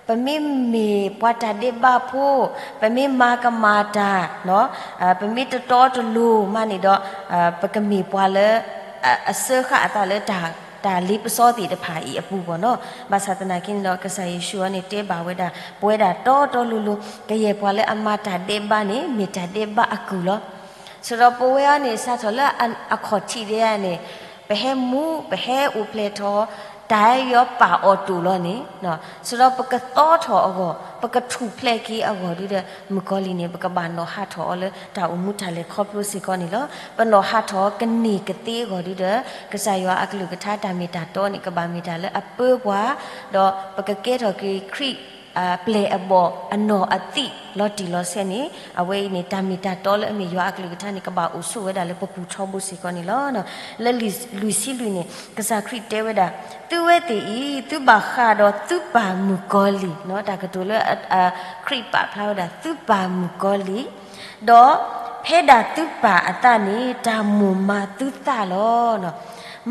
ပမ့ၢ်မ့ၢ်ပှၤတၢ်ဒဲးဘးဖိ, ပမ့ၢ်မၤကမၣ်တၢ်, ပမ့ၢ်တတီတလိၤမးန့ၣ်ဒီး ပကမ့ၢ်ပှၤလၢ အစၢဃာ်အသးလၢ တၢ်လ့ပစီသ့ၣ်တဖၣ်အံၤအပူၤဘၣ်နီၤ. ဘၣ်ဆၣ်သနာ်က့န့ၣ်ဒီး ကစၢ်ယ့ၣ်ၡူးအီၤန့ၣ် တဲဘၣ်ဝဲဒၣ် ပဝဲဒၣ်တီတီလိၤလိၤ ကယဲၢ်ပှၤလၢအမၤတၢ်ဒဲးဘးန့ၣ် မ့ၢ်တၢ်ဒဲးဘးအကုၢ်လီၤ. ဆိုတော့ ပဝဲအံၤန့ၣ် စးထီၣ်လၢအခီၣ်ထံးဒဲးန့ၣ် ပဟဲမူ ပဟဲအိၣ်ဖျဲၣ်ထီၣ် တၢ်အဲၣ်ယီၤပာ်အီၤတိာ်လီၤန့ၣ်, ဆိုတော့ ပကသီထီၣ်အဂီၢ် ပကထူၣ်ဖျဲးက့ၤအဂီၢ်ဒုဒီး မုၣ်ကီၤလံၢ်န့ၣ် ပကဘၣ်နီၣ်ဟးထီၣ်အီၤလၢတၢ်အိၣ်မူတၢ်လဲၤခီဖျိစ့ၢ်ကီးန့ၣ်လီၤ. ပနီၣ်ဟးထီၣ်ကန့ၢ်ကသ့အဂီၢ်ဒုဒီး ကစၢ်ယွၤအကလုၢ်ကထါတၢ်မ့ၢ်တၢ်တီန့ၣ် ကဘၣ်မ့ၢ်တၢ်လၢအပၢပှၤ, ဒီးပကကဲထီၣ်က့ၤခရံာ် ပျဲၢ်အဘီၣ်အနီၢ်အသံးလီၤတံၢ်လီၤဆဲးန့ၣ် အဝဲအံၤန့ၣ် တၢ်မ့ၢ်တၢ်တီလၢအမ့ၢ်ယွၤအကလုၢ်ကထါန့ၣ် ကဘၣ်အိၣ်ဆိးဝဲဒၣ်လၢပပူၤထီဘိစ့ၢ်ကီးန့ၣ်လီၤ. လၢလွံၢ်ဆံလွံၢ်န့ၣ် ကစၢ်ခရံာ်တဲဝဲဒၣ် သုဝဲသ့ၣ်အံၤ သုဘၣ်ဃးဒီးသုပၢ်မုၣ်ကီၤလံၢ်, တၢ်ကတိၤလၢ ခရံာ်ပာ်ဖျါဝဲဒၣ် သုပၢ်မုၣ်ကီၤလံၢ်, ဒီးဖဲဒၣ်သုပၢ်အသးန့ၣ် တၢ်မိၣ်မၤသုသးလီၤ.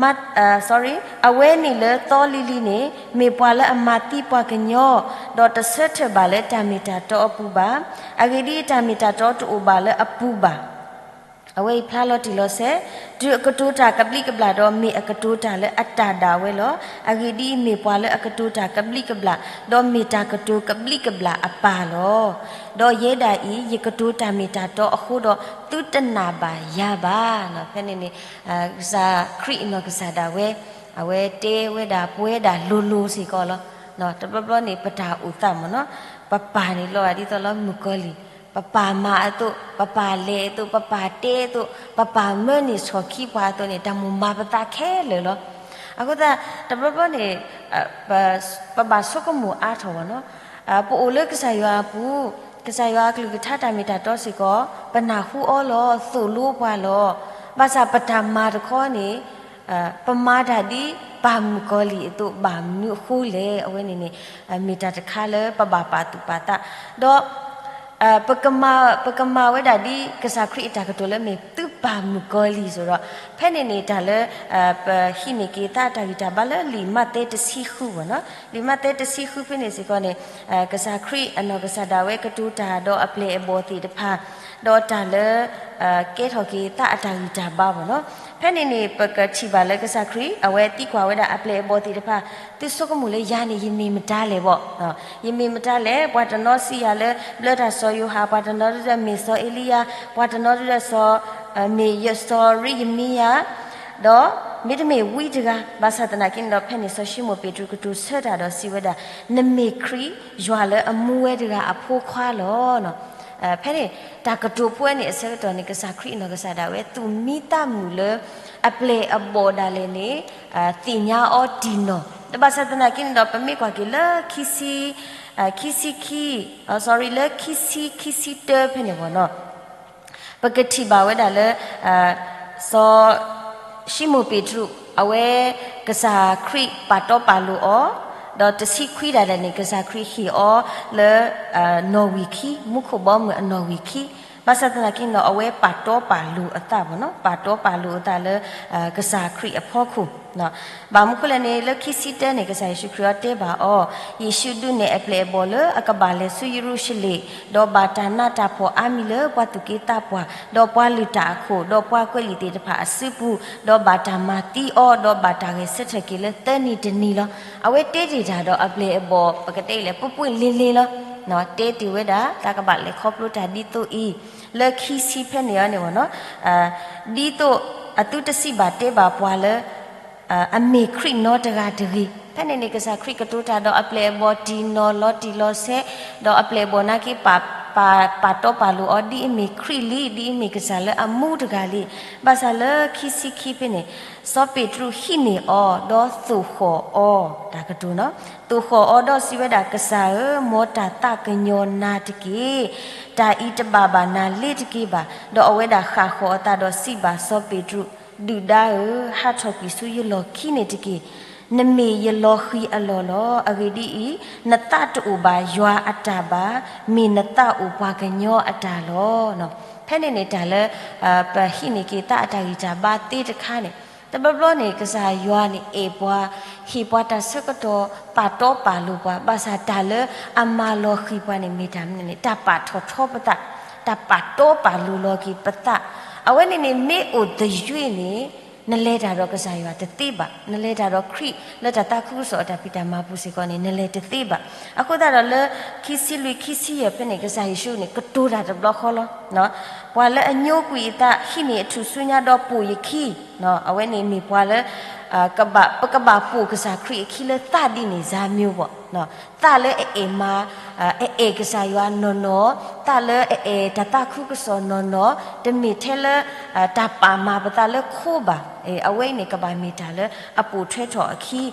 မၤ, sorry, အဝဲန့ၣ်လၢသီလံၤလံၤန့ၣ် မ့ၢ်ပှၤလၢအမၤသံပှၤကညီ, ဒီးတဆၢထၢၣ်ဘၣ်လၢတၢ်မ့ၢ်တၢ်တီအပူၤဘၣ်. အဂ့ၢ်ဒ်အံၤ, တၢ်မ့ၢ်တၢ်တီတအိၣ်ဘၣ်လၢအပူၤဘၣ်. အဝဲအံၤဖျါလီၤတံၢ်လီၤဆဲး, တုၤအကတိၤတၢ်ကဘျံးကဘျၣ်ဒီး မ့ၢ်အကတိၤတၢ်လၢအတၢ်ဒၣ်ဝဲလီၤ. အဂ့ၢ်ဒ်အံၤ, မ့ၢ်ပှၤလၢအကတိၤတၢ်ကဘျံးကဘျၣ်, ဒီးမ့ၢ်တၢ်ကတိၤကဘျံးကဘျၣ်အပၢ်လီၤ. ဒီးယဲဒၣ်အံၤ ယကတိၤတၢ်မ့ၢ်တၢ်တီအဃိဒီး သုတနာ်ဘၣ်ယၤဘၣ်. ဖဲန့ၣ်န့ၣ် ကစၢ်ခရံာ်အနီၢ်ကစၢ်ဒၣ်ဝဲ အဝဲတဲဝဲဒၣ်ပဝဲဒၣ်လိၤလိၤစ့ၢ်ကီးလီၤ. တဘျီဘျီန့ၣ် ပတၢ်အိၣ်သးမ့ၢ်နီၤ, ပပၢ်န့ၣ်လီၤဂာ်ဒ်သိးလၢမုၣ်ကီၤလံၢ်, ပပၢ်မၤအသိး, ပပၢ်လဲၤအသိး, ပပၢ်တဲအသိး, ပပၢ်မၢန့ၢ်ဆီၣ်ခံပှၤအသိးန့ၣ် တၢ်မိၣ်မၤပသးခဲလၢာ်လီၤ. အဃိသတး တဘျီဘျီန့ၣ် ပ ပဘၣ်ဆိကမိၣ်အါထီၣ်ဘၣ်နီၤ, ပအိၣ်လၢကစၢ်ယွၤအပူၤ, ကစၢ်ယွၤအကလုၢ်ကထါတၢ်မ့ၢ်တၢ်တီစ့ၢ်ကီး ပနၢ်ဟူအီၤလီၤ, သိၣ်လိပှၤလီၤ. ဘၣ်ဆၣ်ပတၢ်မၤတခီန့ၣ် ပမၤတၢ်ဒ်ပၢ်မုၣ်ကီၤလံၢ်အသိး ဘၣ်မနုၤအဃိလဲၣ်. အဝဲန့ၣ်န့ၣ် မ့ၢ်တၢ်တခါလၢပဘၣ်ပာ်သူၣ်ပာ်သး, ဒီး ပကမၤဝဲဒၣ်ဒ်ကစၢ်ခရံာ်အတၢ်ကတိၤလၢမ့ၢ်သုပၢ်မုၣ်ကီၤလံၢ်စ့ၢ်ဒီး, ဖဲန့ၣ်န့ၣ် တၢ်လၢ ပဟံးန့ၢ်က့ၤသးအတၢ်ဂံၢ်တၢ်ဘါလၢလံာ်မးသဲတဆံဃုဘၣ်နီၤ, လံာ်မးသဲတဆံဃုဖဲန့ၣ်စ့ၢ်ကီးန့ၣ် ကစၢ်ခရံာ်အနီၢ်ကစၢ်ဒၣ်ဝဲကတိၤတၢ်ဒီးအပျဲၢ်အဘီၣ်သ့ၣ်တဖၣ်, ဒီးတၢ်လၢ ကဲထီၣ်က့ၤသးအတၢ်ဂံၢ်တၢ်ဘါဘၣ်နီၤ. ဖဲန့ၣ်န့ၣ် ပကထံၣ်ဘၣ်လၢကစၢ်ခရံာ် အဝဲသံကွၢ်ဝဲဒၣ်အပျဲၢ်အဘီၣ်သ့ၣ်တဖၣ်, သုဆိကမိၣ်လၢယၤန့ၣ် ယမ့ၢ်မတၤလဲၣ်ဘၣ်. ယမ့ၢ်မတၤလဲၣ်, ပှၤတနီၤစံးယၤလၢ ဘျၢတၢ်စီၤယိၤဟၣ်, ပှၤတနီၤဒုဒီးမ့ၢ်စီၤအ့လံယၤ, ပှၤတနီၤဒုဒီးစီၤ မ့ၢ်စီၤရံယမံယၤ, ဒီးမ့တမ့ၢ်ဝံတဂၤ. ဘၣ်ဆၣ်သနာ်က့န့ၣ်ဒီး ဖဲန့ၣ်စီၤၡံမိၣ်ပ့းတရူးကတိၤဆၢတၢ်ဒီးစံးဝဲဒၣ်, နမ့ၢ်ခရံာ် ယွၤလၢအမူဝဲတဂၤအဖိခွါလီၤ. ဖဲန့ၣ် တၢ်ကတိၤဖိန့ၣ်အဆၢကတီၢ်န့ၣ် ကစၢ်ခရံာ်အနီၢ်ကစၢ်ဒၣ်ဝဲ သူၣ်မံသးမုာ်လၢ အပျဲၢ်အဘီၣ်ဒၣ်လဲာ်န့ၣ် သ့ၣ်ညါအီၤတံၢ်နီၢ်, ဒီးဘၣ်ဆၣ်သနာ်က့န့ၣ်ဒီး ပမ့ၢ်ကွၢ်က့ၤလၢ ခံဆံ ခံဆံခံ sorry လၢခံဆံ ခံဆံတၢဖဲန့ၣ်ဘၣ်နီၤ ပကထံၣ်ဘၣ်ဝဲဒၣ်လၢ စီၤၡံမိၣ်ပ့းတရူး အဝဲ ကစၢ်ခရံာ်ပာ်တီပာ်လိၤအီၤ, ဒီးတဆံခွံဒၣ်လဲာ်န့ၣ် ကစၢ်ခရံာ်ဟ့ၣ်အီၤလၢ နီၣ်ဝံာ်ခံ, မူခိၣ်ဘီမုၢ်အနီၣ်ဝံာ်ခံ, ဘၣ်ဆၣ်သနာ်က့န့ၣ်ဒီး အဝဲပာ်တီပာ်လိၤအသးဘၣ်နီၤ, ပာ်တီပာ်လိၤအသးလၢ ကစၢ်ခရံာ်အဖီခိၣ် ဘၣ်မနုၤဃိလဲၣ်န့ၣ် လၢခံဆံတၢန့ၣ် ကစၢ်ယ့ၣ်ၡူးခရံာ်အီၤတဲဘၣ်အီၤ, ယ့ၣ်ၡူးဒုးနဲၣ်အပျဲၢ်အဘီၣ်လၢအကဘၣ်လဲၤဆူယရူၤၡလ့ၣ်, ဒီးဘၣ်တၢ်နးတၢ်ဖှီၣ်အါမံၤလၢပှၤသူၣ်က့သးပှၢ်, ဒီးပှၤလုၢ်တၢ်အခိၣ်, ဒီးပှၤကွဲးလံာ်သ့ၣ်တဖၣ်အစုပူၤ, ဒီးဘၣ်တၢ်မၤသံအီၤ, ဒီးဘၣ်တၢ်ဂဲၤဆၢထၢၣ်က့ၤလၢသၢနံၤတနံၤလီၤ. အဝဲတဲတ့ၢ်တၢ်ဒီးအပျဲၢ်အဘီၣ် ပကတဲအံၤလဲၣ် ပှ့ၤပှ့ၤလ့လ့လီၤ. တဲတ့ၢ်ဝဲဒၣ် တၢ်ကဘၣ်လဲၤခီဖျိတၢ်ဒ်သိးအံၤ, လၢခံဆံဖဲန့ၣ်အီၤန့ၣ်ဘၣ်နီၤ ဒ်သိးအသုတစံးဘၣ်တဲဘၣ်ပှၤလၢ အမ့ၢ်ခရံာ်နီတဂၤတဂ့ၤ. ဖဲန့ၣ်န့ၣ် ကစၢ်ခရံာ်ကတိၤတၢ်ဒီးအပျဲၢ်အဘီၣ်တံၢ်နီၢ်လီၤတံၢ်လီၤဆဲး, ဒီးအပျဲၢ်အဘီၣ်နာ်က့ၤပာ် ပာ်တီပာ်လိၤအီၤ ဒ်အမ့ၢ်ခရံာ်လံ, ဒ်အမ့ၢ်ကစၢ်လၢအမူတဂၤလံ. ဘၣ်ဆၣ်လၢခံဆံခံဖဲန့ၣ်, စီၤပ့းတရူးဟံးန့ၢ်အီၤ ဒီးသိၣ်ဃီၣ်အီၤ, တၢ်ကတိၤနီၤ, သိၣ်ဃီၣ်အီၤဒီးစံးဝဲဒၣ်, ကစၢ်ဧၢ, မ်တၢ်သးကညီၤနၤတက့ၢ်. တၢ်အံၤတဘၣ်ဘၣ်နၤလ့ၤတက့ၢ်ဘၣ်. ဒီးအဝဲဒၣ်ဃၣ်ဃီၤအသးဒီးစံးဘၣ်စီၤပ့းတရူး, ဒုၣ်ဒါဧၢ, ဟးထီၣ်ကွံာ်ဆူယလီၢ်ခံန့ၣ်တက့ၢ်. နမ့ၢ်ယလီၤဃံၤအလီၢ်လီၤ. အဂ့ၢ်ဒ်အံၤ, နသးတအိၣ်ဘၣ်ယွၤအတၢ်ဘၣ်, မ့ၢ်နသးအိၣ်ပှၤကညီအတၢ်လီၤ. ဖဲန့ၣ်န့ၣ် တၢ်လၢ ပဟံးန့ၢ်က့ၤသးအတၢ်ဂံၢ်တၢ်ဘါသ့တခါန့ၣ်, တဘျီဘျီန့ၣ် ကစၢ်ယွၤန့ၣ်အဲၣ်ပှၤ, ဟ့ၣ်ပှၤတၢ်ဆၢကတီၢ်, ပာ်တီပာ်လိၤပှၤ, ဘၣ်ဆၣ်တၢ်လၢအမၤလီၤဃံၤပှၤန့ၣ် မ့ၢ်တၢ်မနုၤန့ၣ် တၢ်ပာ်ထီၣ်ထီပသး, တၢ်ပာ်တီပာ်လိၤလီၤက့ၤပသး. အဝဲန့ၣ်န့ၣ် မ့ၢ်အိၣ်သယုၢ်န့ၣ်, နလဲၤတၢ်ဒီးကစၢ်ယွၤတသ့ဘၣ်. နလဲၤတၢ်ဒီးခရံာ်လၢတၢ်သးခုကစီၣ်အတၢ်ဖံးတၢ်မၤပူၤစ့ၢ်ကီးန့ၣ် နလဲၤတသ့ဘၣ်. အဃိသတးဒီးလၢ ခံဆံလွံၢ် ခံဆံယဲၢ်ဖဲန့ၣ် ကစၢ်ယ့ၣ်ၡူးန့ၣ် ကတိၤတၢ်တဘျီဃီလီၤ. ပှၤလၢအညိကွံာ်အသး ဟံးန့ၢ်အထူၣ်စုညါဒီးပိာ်ယခံ, အဝဲန့ၣ်မ့ၢ်ပှၤလၢ ကဘၣ်, ပကဘၣ်ပိာ်ကစၢ်ခရံာ်အခံလၢသးဒ်န့ၣ် ဇါမျိုးပေါ့. သးလၢအအဲၣ်မၤ, အအဲၣ်ကစၢ်ယွၤနီၢ်နီၢ်, သးလၢအအဲၣ်တၢ်သးခုကစီၣ်နီၢ်နီၢ်, တမ့ၢ်ထဲလၢ တၢ်ပာ်မၤပသးလၢခိဘၣ်. အဝဲအံၤန့ၣ် ကဘၣ်မ့ၢ်တၢ်လၢအပိာ်ထွဲထီၣ်အခံ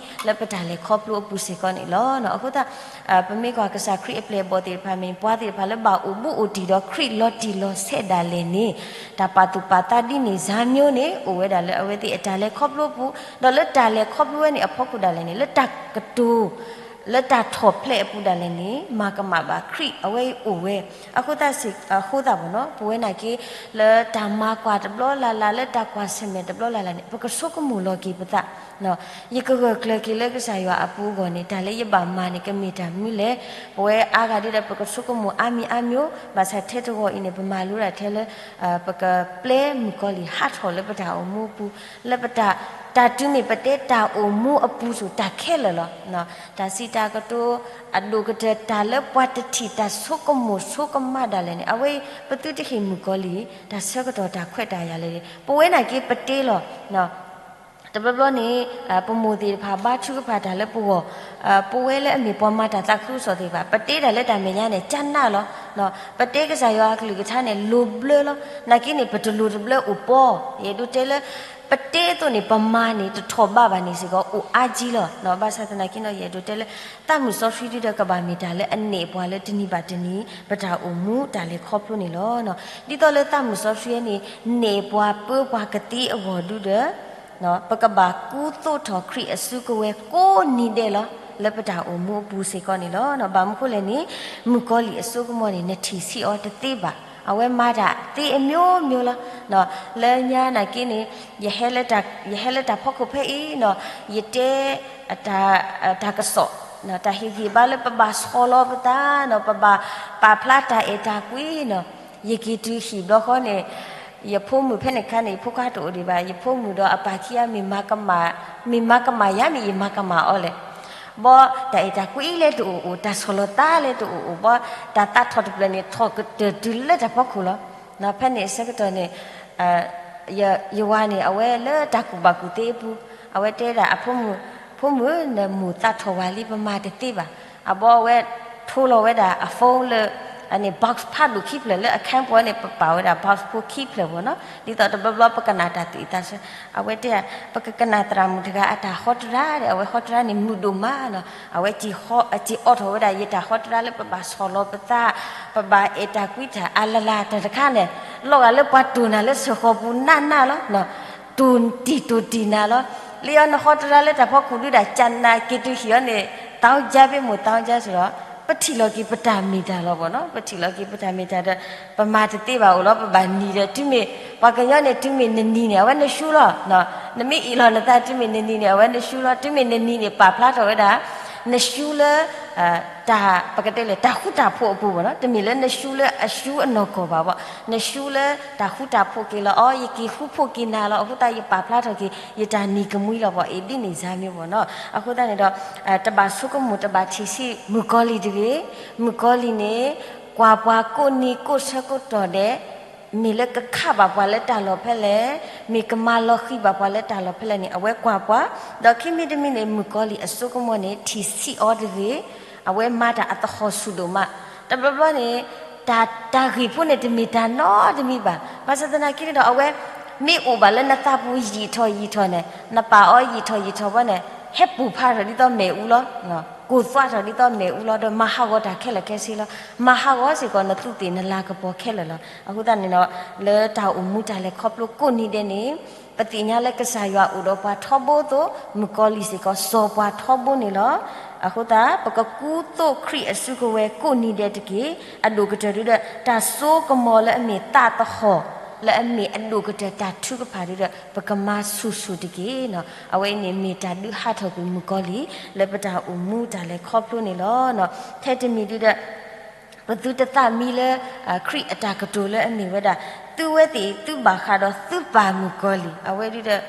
လၢပတၢ်လဲၤခီဖျိအပူၤစ့ၢ်ကီးန့ၣ်လီၤ. အဃိသတး ပမ့ၢ်ကွၢ်ကစၢ်ခရံာ်အပျဲၢ်အဘီၣ်သ့ၣ်တဖၣ် မ့ၢ်ပှၤသ့ၣ်တဖၣ်လၢဘၣ်အိၣ်ဘူးအိၣ်တံၢ်ဒီးခရံာ်လီၤတံၢ်လီၤဆဲးဒၣ်လဲာ်န့ၣ်, တၢ်ပာ်သူၣ်ပာ်သးဒ်န့ၣ် ဇါမျိုးန့ၣ် အိၣ်ဝဲဒၣ်လၢအဝဲသ့ၣ်အတၢ်လဲၤခီဖျိပူၤ, ဒီးလၢတၢ်လဲၤခီဖျိဝဲန့ၣ်အဖီခိၣ်ဒၣ်လဲာ်န့ၣ် လၢတၢ်ကတိၤ လၢတၢ်ထီၣ်ဖျဲးအပူၤဒၣ်လဲာ်န့ၣ် မၤကမၣ်ဘၣ်ခရံာ် အဝဲအံၤအိၣ်ဝဲ. အဃိသတးစ့ၢ်, အဃိသတးပေါ့နော်, ပဝဲနာ်က့ လၢတၢ်မၤကွၢ်တဘျီလၢ်လၢ် လၢတၢ်ကွၢ်ဆၢၣ်မဲာ်တဘျီလၢ်လၢ်န့ၣ် ပကဆိကမိၣ်လီၤက့ၤပသး, ယကဂၢၢ်ကျၢၤက့ၤလၢကစၢ်ယွၤအပူၤအဂီၢ်န့ၣ် တၢ်လၢယဘၣ်မၤန့ၣ် ကမ့ၢ်တၢ်မနုၤလဲၣ်. ပဝဲအါဂၤဒ်ဒီး ပကဆိကမိၣ်အါမံၤအါမံၤ, ဘၣ်ဆၣ်ထဲတဂီၤအံၤန့ၣ် ပမၤလိဒၣ်ထဲလၢ ပကပျဲမုၣ်ကီၤလံၢ်ဟးထီၣ်လၢပတၢ်အိၣ်မူအပူၤ, လၢပတၢ်, တၢ်တုၤမ့ၢ်ပတဲတၢ်အိၣ်မူအပူၤဆူၣ်တၢ်ခဲလၢာ်လီၤ. တၢ်စံးတၢ်ကတိၤ အဒိၣ်ကတၢၢ် တၢ်လၢပှၤတထံၣ်တၢ်ဆိကမိၣ်ဆိကမးဒၣ်လဲာ်န့ၣ် အဝဲအံၤ ပသုတဟ့ၣ်မုၣ်ကီၤလံၢ် တၢ်ဆၢကတီၢ်တၢ်ခွဲးတၢ်ယာ်လၢ ပဝဲနာ်က့ပတဲလီၤ. တဘျီဘျီန့ၣ် ပမိၢ်သ့ၣ်တဖၣ်ဘါထုကဖၣ်တၢ်လၢပဂီၢ်, ပဝဲလၢအမ့ၢ်ပှၤမၤတၢ်သးခုကစီၣ်သ့ၣ်တဖၣ် ပတဲတၢ်လၢတၢ်မဲာ်ညါန့ၣ် ကနးလီၤ. ပတဲကစၢ်ယွၤအကလုၢ်ကထါန့ၣ် လိၤဘျၢလီၤ. နာ်က့န့ၣ် ပတလိၤတဘျၢအိၣ်ပီ, ယအဲၣ်ဒိးတဲလၢ ပတဲအသိးန့ၣ် ပမၤန့ၣ် တထီၣ်ဘးဘၣ်န့ၣ်စ့ၢ်ကီး အိၣ်အါကံလီၤ. ဘၣ်ဆၣ်သနာ်က့န့ၣ် ယအဲၣ်ဒိးတဲလၢ သးမုၢ်စီဆှံဒုဒီးကဘၣ်မ့ၢ်တၢ်လၢအနဲၣ်ပှၤလၢတနံၤဘၣ်တနံၤ ပတၢ်အိၣ်မူတၢ်လဲၤခီဖျိန့ၣ်လီၤ. ဒ်သိးလၢသးမုၢ်စီဆှံန့ၣ် နဲၣ်ပှၤပၢပှၤကသ့အဂီၢ်ဒုဒီး ပကဘၣ်ကူသိးထီၣ်ခရံာ်အစုကဝဲၤကိးနံၤဒဲးလီၤ. လၢပတၢ်အိၣ်မူအပူၤစ့ၢ်ကီးန့ၣ်လီၤ. ဘၣ်မနုၤဃိလဲၣ်န့ၣ် မုၣ်ကီၤလံၢ်အစိကမီၤန့ၣ် နထံၣ်ဆံးအီၤတသ့ဘၣ်. အဝဲမၤတၢ်သ့အမျိုးမျိုးလီၤ. လၢညါနာ်က့န့ၣ် ယဟဲလၢတၢ်ဖီခိၣ်ဖဲအံၤနီၤ ယတဲ တၢ်ကစီၣ် တၢ်ဟ့ၣ်ဂံၢ်ဘါလၢပဘၣ်ဆီၣ်လီၤပသးနီၤ ပဘၣ်ပာ်ဖျါတၢ်အဲၣ်တၢ်ကွံနီၤ ယက့ၤတုၤဟံၣ်ဘျီဃီန့ၣ် ယဖိမုၣ်ဖဲန့ၣ်ခါန့ၣ် ယဖိခွါတအိၣ်ဒံးဘၣ် ယဖိမုၣ်ဒီးအပၢ်ခံဂၤမ့ၢ်မၤကမၣ် မ့ၢ်မၤကမၣ်ယၤမ့ၢ်ယမၤကမၣ်အီၤလဲၣ် ဘီ တၢ်အဲၣ်တၢ်ကွံလၢတအိၣ်အိၣ် တၢ်ဆီၣ်လီၤသးလၢတအိၣ်အိၣ် ဘီ တၢ်သးထီၣ်တဖျၢၣ်န့ၣ် ထီၣ်ကတၢၢ်တုၤလၢတၢ်ဖီခိၣ်လီၤ. ဖဲန့ၣ်အဆၢကတီၢ်န့ၣ် ယဝၤန့ၣ် အဝဲလၢတၢ်ကူၣ်ဘၣ်ကူၣ်သ့အပူၤ အဝဲတဲဒၣ်အဖိမုၣ် ဖိမုၣ် နမိၢ်သးထီၣ်ဝဲလံ ပမၤတသ့ဘၣ်. အဘီအဝဲထိလီၤဝဲဒၣ်အ phone လၢ အန့ၣ် box ဖးဒိၣ်ခံဖျၢၣ်လၢအခန်းပူၤန့ၣ် ပပာ်ဝဲဒၣ် box ဖိခံဖျၢၣ်ဘီနီၤ ဒ်သိးတဘျီဘျီပကနၣ်တၢ်သ့ၣ်တၢ်ဆၢ အဝဲတဲ ပကကနၣ်သရၣ်မုၣ်တဂၤအတၢ်ဟီတရါဒီး အဝဲဟီတရါန့ၣ်မုာ်ဒိၣ်မးနီၤ အဝဲစံးအီၣ်ထီၣ်ဝဲဒၣ်ယတၢ်ဟီတရါလၢပဘၣ်ဆီၣ်လီၤပသး ပဘၣ်အဲၣ်တၢ်ကွံတၢ်အါလၢ်လၢ် တၢ်တခါန့ၣ် လီၤဂာ်လၢပှၤတိၢ်နၤလၢစၢဃီၤပူၤနးနးလီၤ တိၢ်တံၢ်တိၢ်တံၢ်နၤလီၤ လၢယနဟီတရါလၢတၢ်ဖီခိၣ်ဒုဒၣ် ကနၣ်က့ၤတုၤဟံၣ်အီၤန့ၣ် သောင်းကျန်း ပဲမို့ သောင်းကျန်း စ့ၢ်ဒီး ပထံၣ်လီၤက့ၤပတၢ်မ့ၢ်တၢ်လီၤဘီနီၤ ပထံၣ်လီၤက့ၤပတၢ်မ့ၢ်တၢ်ဒီး ပမၤတသ့ဘၣ်အိၣ်လီၤ ပဘၣ်နံၤဒီး တုၤမ့ၢ် ပှၤကညီန့ၣ် တုၤမ့ၢ်နနံၤန့ၣ် အဝဲနရှူလီၤ နမ့ၢ်အ့ၣ်လီၤနသး တုၤမ့ၢ်နနံၤန့ၣ် အဝဲနရှူလီၤ တုၤမ့ၢ်နနံၤန့ၣ် ပာ်ဖျါထီၣ်ဝဲဒၣ် နရှူလၢ တၢ် ပကတဲလၢ တၢ်ဃူတၢ်ဖိးအပူၤဘီနီၤ တမ့ၢ်လၢနရှူလၢအရှူအနီၢ်ကီၢ်ဘၣ်ဘီ နရှူလၢတၢ်ဃူတၢ်ဖိးက့ၤလီၤ အီ ယက့ၤဃူဖိးက့ၤနၤလီၤ အဃိသတးယပာ်ဖျါထီၣ်က့ၤ ယတၢ်နံၤကမှံလီၤဘီ အ့ၣ်ဒ်န့ၣ်စၢ်မ့ၢ်ဘီနီၤ အဃိသတးန့ၣ်ဒီး တဘၣ်ဆိကမိၣ် တဘၣ်ထံၣ်ဆံး မုၣ်ကီၤလံၢ်တဂ့ၤ မုၣ်ကီၤလံၢ်န့ၣ် ကွၢ်ပှၤကိးနံၤကိးဆၢကိးတီၢ်ဒဲး မ့ၢ်လၢကခးဘၣ်ပှၤလၢတၢ်လီၢ်ဖဲလဲၣ်, မ့ၢ်ကမၤလီၤဃံၤဘၣ်ပှၤလၢတၢ်လီၢ်ဖဲလဲၣ်န့ၣ် အဝဲကွၢ်ပှၤ, ဒီးခံမံၤတမံၤန့ၣ် မုၣ်ကီၤလံၢ်အစိကမီၤန့ၣ် ထံၣ်ဆံးအီၤတဂ့ၤ, အဝဲမၤတၢ်အသဟီၣ်ဆူၣ်ဒိၣ်မး, တဘျီဘျီန့ၣ် တၢ် တၢ်ဂ့ၢ်ဖိန့ၣ်တမ့ၢ်တၢ်နီတမံၤဘၣ်. ဘၣ်ဆၣ်သနာ်က့န့ၣ်ဒီး အဝဲမ့ၢ်အိၣ်ဘၣ်လၢနသးပူၤယံာ်ထီၣ်ယံာ်ထီၣ်န့ၣ် နပာ်အီၤယံာ်ထီၣ်ယံာ်ထီၣ်ဘၣ်န့ၣ် ဟဲပူၤဖးထီၣ်ဒ်သိးမ့ၣ်အူလီၤ. ကိၢ်သွးထီၣ်ဒ်သိးမ့ၣ်အူလီၤ ဒီးမၤဟးဂီၤတၢ်ခဲလၢာ်ခဲဆ့လီၤ. မၤဟးဂီၤစ့ၢ်ကီးနသူးသ့ၣ်နလၤကပီၤခဲလၢာ်လီၤ. အဃိသတးန့ၣ်ဒီး လၢတၢ်အိၣ်မူတၢ်လဲၤခီဖျိကိးနံၤဒဲးန့ၣ် ပသ့ၣ်ညါလၢကစၢ်ယွၤအိၣ်ဒီးပှၤထီဘိအသိး မုၣ်ကီၤလံၢ်စ့ၢ်ကီးစီၤပှၤထီဘိန့ၣ်လီၤ. အဃိသတး ပကကူသိးခရံာ်အစုကဝဲၤကိးနံၤဒဲးတက့ၢ်. အဒိၣ်ကတၢၢ်ဒုဒီး တၢ်စိကမီၤလၢအမ့ၢ်သးသဟီၣ် လၢအမ့ၢ်အဒိၣ်ကတၢၢ်တၢ်ထုကဖၣ်ဒုဒီး ပကမၤဆူၣ်ဆူၣ်တက့ၢ်. အဝဲအံၤန့ၣ်မ့ၢ်တၢ်ဒုးဟးထီၣ်ကွံာ်မုၣ်ကီၤလံၢ် လၢပတၢ်အိၣ်မူတၢ်လဲၤခီဖျိန့ၣ်လီၤ. ထဲတမံၤဒုဒီး ပသုတသးမံလၢ ခရံာ်အတၢ်ကတိၤလၢအမ့ၢ်ဝဲဒၣ် သုဝဲသ့ၣ် သုဘၣ်ဃးဒီးသုပၢ်မုၣ်ကီၤလံၢ် အဝဲဒုဒီး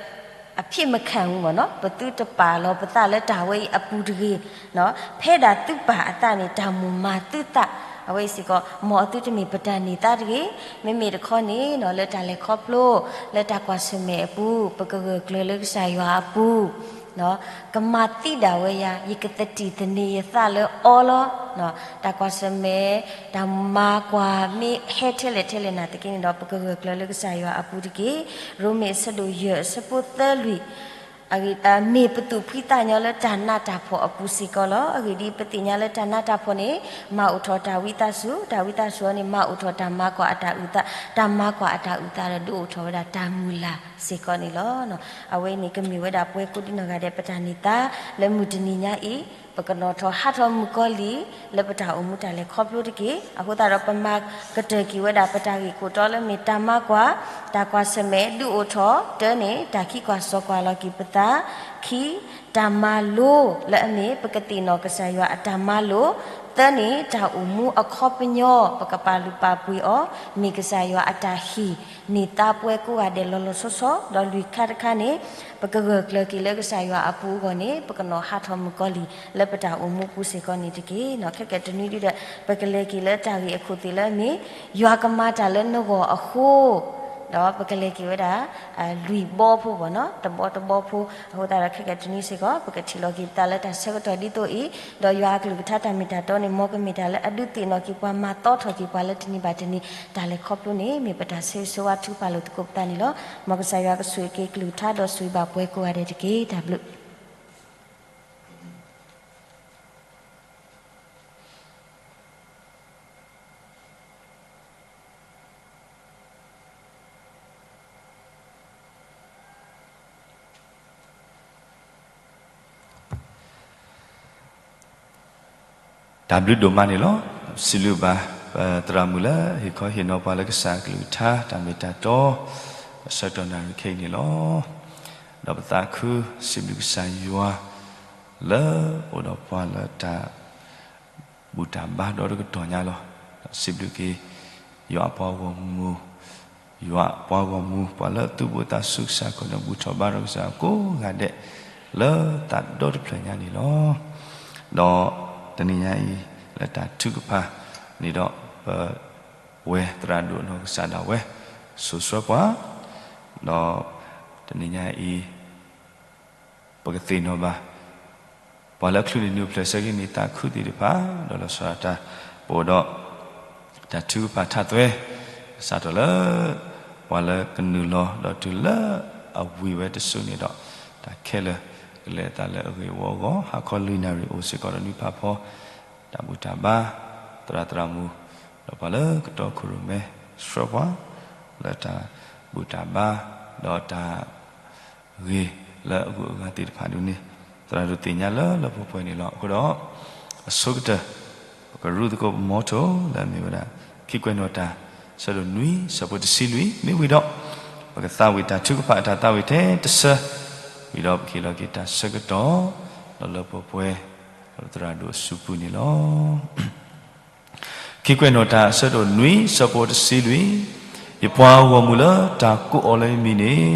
အဖံးမခၣ်မူမ့ၢ်နီၤ ပသုတပာ်လီၤပသးလၢတၢ်ဝဲအံၤအပူၤတဂ့ၤ, ဖဲဒၣ်သုပၢ်အသးန့ၣ် တၢ်မိၣ်မၤသုသး, အဝဲအံၤစ့ၢ်ကီး မ်အသုတမ့ၢ်ပတၢ်န့ၢ်သါတဂ့ၤ, မ့မ့ၢ်တခီန့ၣ်နီၤ လၢတၢ်လဲၤခီဖျိ လၢတၢ်ကွၢ်ဆၢၣ်မဲာ်အပူၤ ပကဂၢၢ်ကျၢၤလၢကစၢ်ယွၤအပူၤ ကမၤသံဒၣ်ဝဲယၤ, ယကသတံၢ်သန့ၤယသးလၢအီၤလီၤ. တၢ်ကွၢ်ဆၢၣ်မဲာ်, တၢ်မၤကွၢ်မ့ၢ်ဟဲထဲလဲၣ်ထဲလဲၣ်နာ်သက့န့ၣ်ဒီး ပကဂၢၢ်ကျၢၤလၢကစၢ်ယွၤအပူၤတက့ၢ်. ရိမ့ၤအဆၢဒိၣ်ယဲၢ်အဆၢဖိသၢလွံၢ်, မ့ၢ်ပသူၣ်ဖှံသးညီလၢတၢ်နးတၢ်ဖှီၣ်အပူၤစ့ၢ်ကီးလီၤ. အဂ့ၢ်ဒ်အံၤ, ပသ့ၣ်ညါလၢတၢ်နးတၢ်ဖှီၣ်န့ၣ် မၤအိၣ်ထီၣ်တၢ်ဝံသးစူၤ, တၢ်ဝံသးစူၤအံၤန့ၣ် မၤအိၣ်ထီၣ်တၢ်မၤကွၢ်အတၢ်အုၣ်သး, တၢ်မၤကွၢ်အတၢ်အုၣ်သးဒီး ဒုးအိၣ်ထီၣ်ဝဲဒၣ်တၢ်မုၢ်လၢ်စ့ၢ်ကီးန့ၣ်လီၤ. အဝဲန့ၣ်ကမ့ၢ်ဝဲဒၣ်ပှၤကိးဒံနီၢ်ဂၤဒဲး ပတၢ်န့ၢ်သါ လၢမုၢ်တနံၤညါအံၤ, ပကနီၣ်ထီၣ်ဟးထီၣ်မုၣ်ကီၤလံၢ် လၢပတၢ်အိၣ်မူတၢ်လဲၤခီဖျိတက့ၢ်. အဃိသတးဒီး ပမၤကတၢၢ်က့ၤဝဲဒၣ်ပတၢ်ဂ့ၢ်ခိၣ်တီလၢမ့ၢ်တၢ်မၤကွၢ်, တၢ်ကွၢ်ဆၢၣ်မဲာ် ဒုးအိၣ်ထီၣ်, တၢန့ၣ် တၢ်ခံကွၢ်စီကွၢ်လီၤက့ၤပသး, ခံ, တၢ်မၤလိလၢအမ့ၢ် ပကသ့ၣ်နီၣ်ကစၢ်ယွၤအတၢ်မၤလိ, သၢန့ၣ် တၢ်အိၣ်မူအခီပညီ ပကပာ်လုၢ်ပာ်ပှ့ၤအီၤ မ့ၢ်ကစၢ်ယွၤအတၢ်ဟ့ၣ်န့ၢ်သါပှၤကိးဂၤဒဲးလီၤလီၤဆီဆီ, ဒီးလွံၢ်ခါတခါန့ၣ် ပကဂၢၢ်ကျၢၤက့ၤလၢကစၢ်ယွၤအပူၤအဂီၢ်န့ၣ် ပကနီၣ်ဟးထီၣ်မုၣ်ကီၤလံၢ် လၢပတၢ်အိၣ်မူပူၤစ့ၢ်ကီးန့ၣ်တက့ၢ်. ခဲကနွံဒုဒီး ပကလဲၤက့ၤလၢတၢ်ဂ့ၢ်အခိၣ်သ့ၣ်လၢအမ့ၢ် ယွၤကမၤတၢ်လၢနဂီၢ်အဃိ, ဒီးပကလဲၤက့ၤဝဲဒၣ် လွံၢ်ဘီဖိဘၣ်နီၤ, တဘီတဘီဖိ, အဃိသတးဒီး ခဲကနွံစ့ၢ်ကီး ပကထံၣ်လီၤက့ၤပသးလၢတၢ်ဆၢကတီၢ်ဒ်သိးအံၤ, ဒီးယွၤအကလုၢ်ကထါတၢ်မ့ၢ်တၢ်တီန့ၣ် မ်ကမ့ၢ်တၢ်လၢအဒုးသ့ၣ်နီၣ်က့ၤပှၤ မၤသီထီၣ်က့ၤပှၤလၢတနံၤဘၣ်တနံၤ တၢ်လဲၤခီဖျိန့ၣ် မ့ၢ်ပတၢ်ဆၢဂ့ၤဆၢဝါထုကဖၣ်လိာ်သကိးပသးန့ၣ်လီၤ. မ်ကစၢ်ယွၤကဆိၣ်ဂ့ၤက့ၤကလုၢ်ကထါဒီးဆိၣ်ဂ့ၤဘၣ်ပှၤကိးဂၤဒဲးတက့ၢ်. တၢ်ဘျုး တၢ်ဘျုးဒိၣ်မးန့ၣ်လီၤ. စံးဘျုးဘၣ် ပသရၣ်မုၣ်လၢဟ့ၣ်ခီဟ့ၣ်နီၤပှၤလၢကစၢ်အကလုၢ်ကထါ တၢ်မ့ၢ်တၢ်တီ အဆၢကတီၢ်နၣ်ရံၣ်ခဲအံၤန့ၣ်လီၤ. ဒီးပသးခုစံးဘျုးကစၢ်ယွၤ လၢအိၣ်ဒီးပှၤလၢတၢ် ဘူၣ်တၢ်ဘါဒီတကတီၢ်ညါလီၤ. ဒီးစံးဘျုးက့ၤ ယွၤအပှၤဂီၢ်မုၢ်, ယွၤအပှၤဂီၢ်မုၢ် ပှၤလၢသူၣ်ဘီၣ်သးစူၤကစၢ်ခီၣ်ဒီးဘူၣ်ထီၣ်ဘါထီၣ်ကစၢ်ကိးဂၤဒဲး လၢသးဒီတဖျၢၣ်ညါန့ၣ်လီၤ. ဒီးတနံၤညါအံၤ လၢတၢ်ထုကဖၣ်န့ၣ်ဒီး ပဝဲသရၣ်ဒိၣ်အနီၢ်ကစၢ်ဒၣ်ဝဲ စိာ်ဆှၢပှၤ, ဒီးတနံၤညါအံၤ ပကသ့ၣ်နီၣ်ဘၣ် ပှၤလၢအချုးန့ၢ်နံၣ်အိၣ်ဖျဲၣ်ဆၢက့ၤန့ၢ်သးခုသ့ၣ်တဖၣ် ဒီးလီၤဆီဒၣ်တၢ် ပအိၣ်ဒီး တၢ်ထုကဖၣ်ထးသွဲ စးထီၣ်လၢ ပှၤလၢကနုာ်လီၤဒီးတုၤလၢအဝံၤဝဲတစုန့ၣ်ဒီး တၢ်ခဲလၢာ်ကလဲၤအသးလၢအဂ့ၢ်အဝီအဂီၢ် ဟါခီလွံၢ်နၣ်ရံၣ်အိၣ်စ့ၢ်ကီးဒီးနွံဖးဖီ တၢ်ဘူၣ်တၢ်ဘါ သရၣ်သရၣ်မုၣ် ဒီးပှၤလၢကတီခိၣ်ရိၣ်မဲဆှၢပှၤ လၢတၢ်ဘူၣ်တၢ်ဘါ ဒီးတၢ် ဂ့ၤလၢအဂုၤအဂၤသ့ၣ်တဖၣ်ဒ်န့ၣ် သရၣ်ဒိၣ်သ့ၣ်ညါလၢလၢပှဲၤပှဲၤန့ၣ်လီၤ. အဃိဒီး အဆိကတၢၢ် ပကရူၢ်သကိးပမီထိၣ်လၢအမ့ၢ်ဝဲဒၣ် ခံကွဲးနီၣ်တၢ် ဆၢဒိၣ်နွံ ဆၢဖိတဆံလွံၢ် မ့ၢ်ဝံၤဒီး ပကသးဝံၣ်တၢ်ထုကဖၣ်အတၢ်သးဝံၣ်ထဲတဆၢ ဝံၤဒီးပကဟ့ၣ်လီၤက့ၤတၢ်ဆၢကတီၢ် လၢလၢပှဲၤပှဲၤ လၢသရၣ်ဒိၣ်အစုပူၤန့ၣ်လီၤ. ခံကွဲးနီၣ်တၢ် အဆၢဒိၣ်နွံ ဆၢဖိတဆံလွံၢ်, ယပှၤဂီၢ်မုၢ်လၢတၢ်ကိးအီၤလၢယမံၤန့ၣ်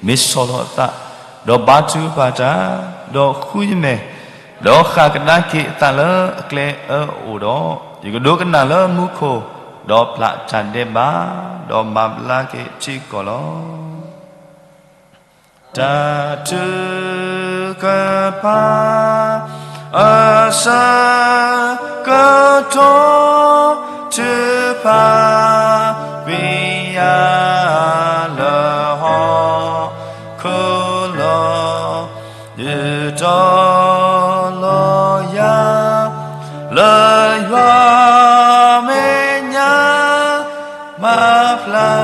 မ့ၢ်ဆီၣ်လီၤအသး, ဒီးဘါထုကဖၣ်တၢ်, ဒီးဃုယမဲာ်, ဒီးဃၣ်ကဒါက့ၤအသးလၢအကျဲအၢအအိၣ်ဒီး, ယကဒိကနၣ်လၢမူခိၣ်, ဒီးဖျးတၢ်ဒဲးဘး, ဒီးမၤဘျါက့ၤထံကီၢ်လီၤ. တၢ်ထုကဖၣ် အဆၢကတီၢ် ထုကဖၣ် ယွၤကွံာ်ယၤလၢဟီၣ်ခိၣ်လီၤ, ဒုးတီၤလီၤယၤ လၢယွၤမဲာ်ညါ မၤဖျါ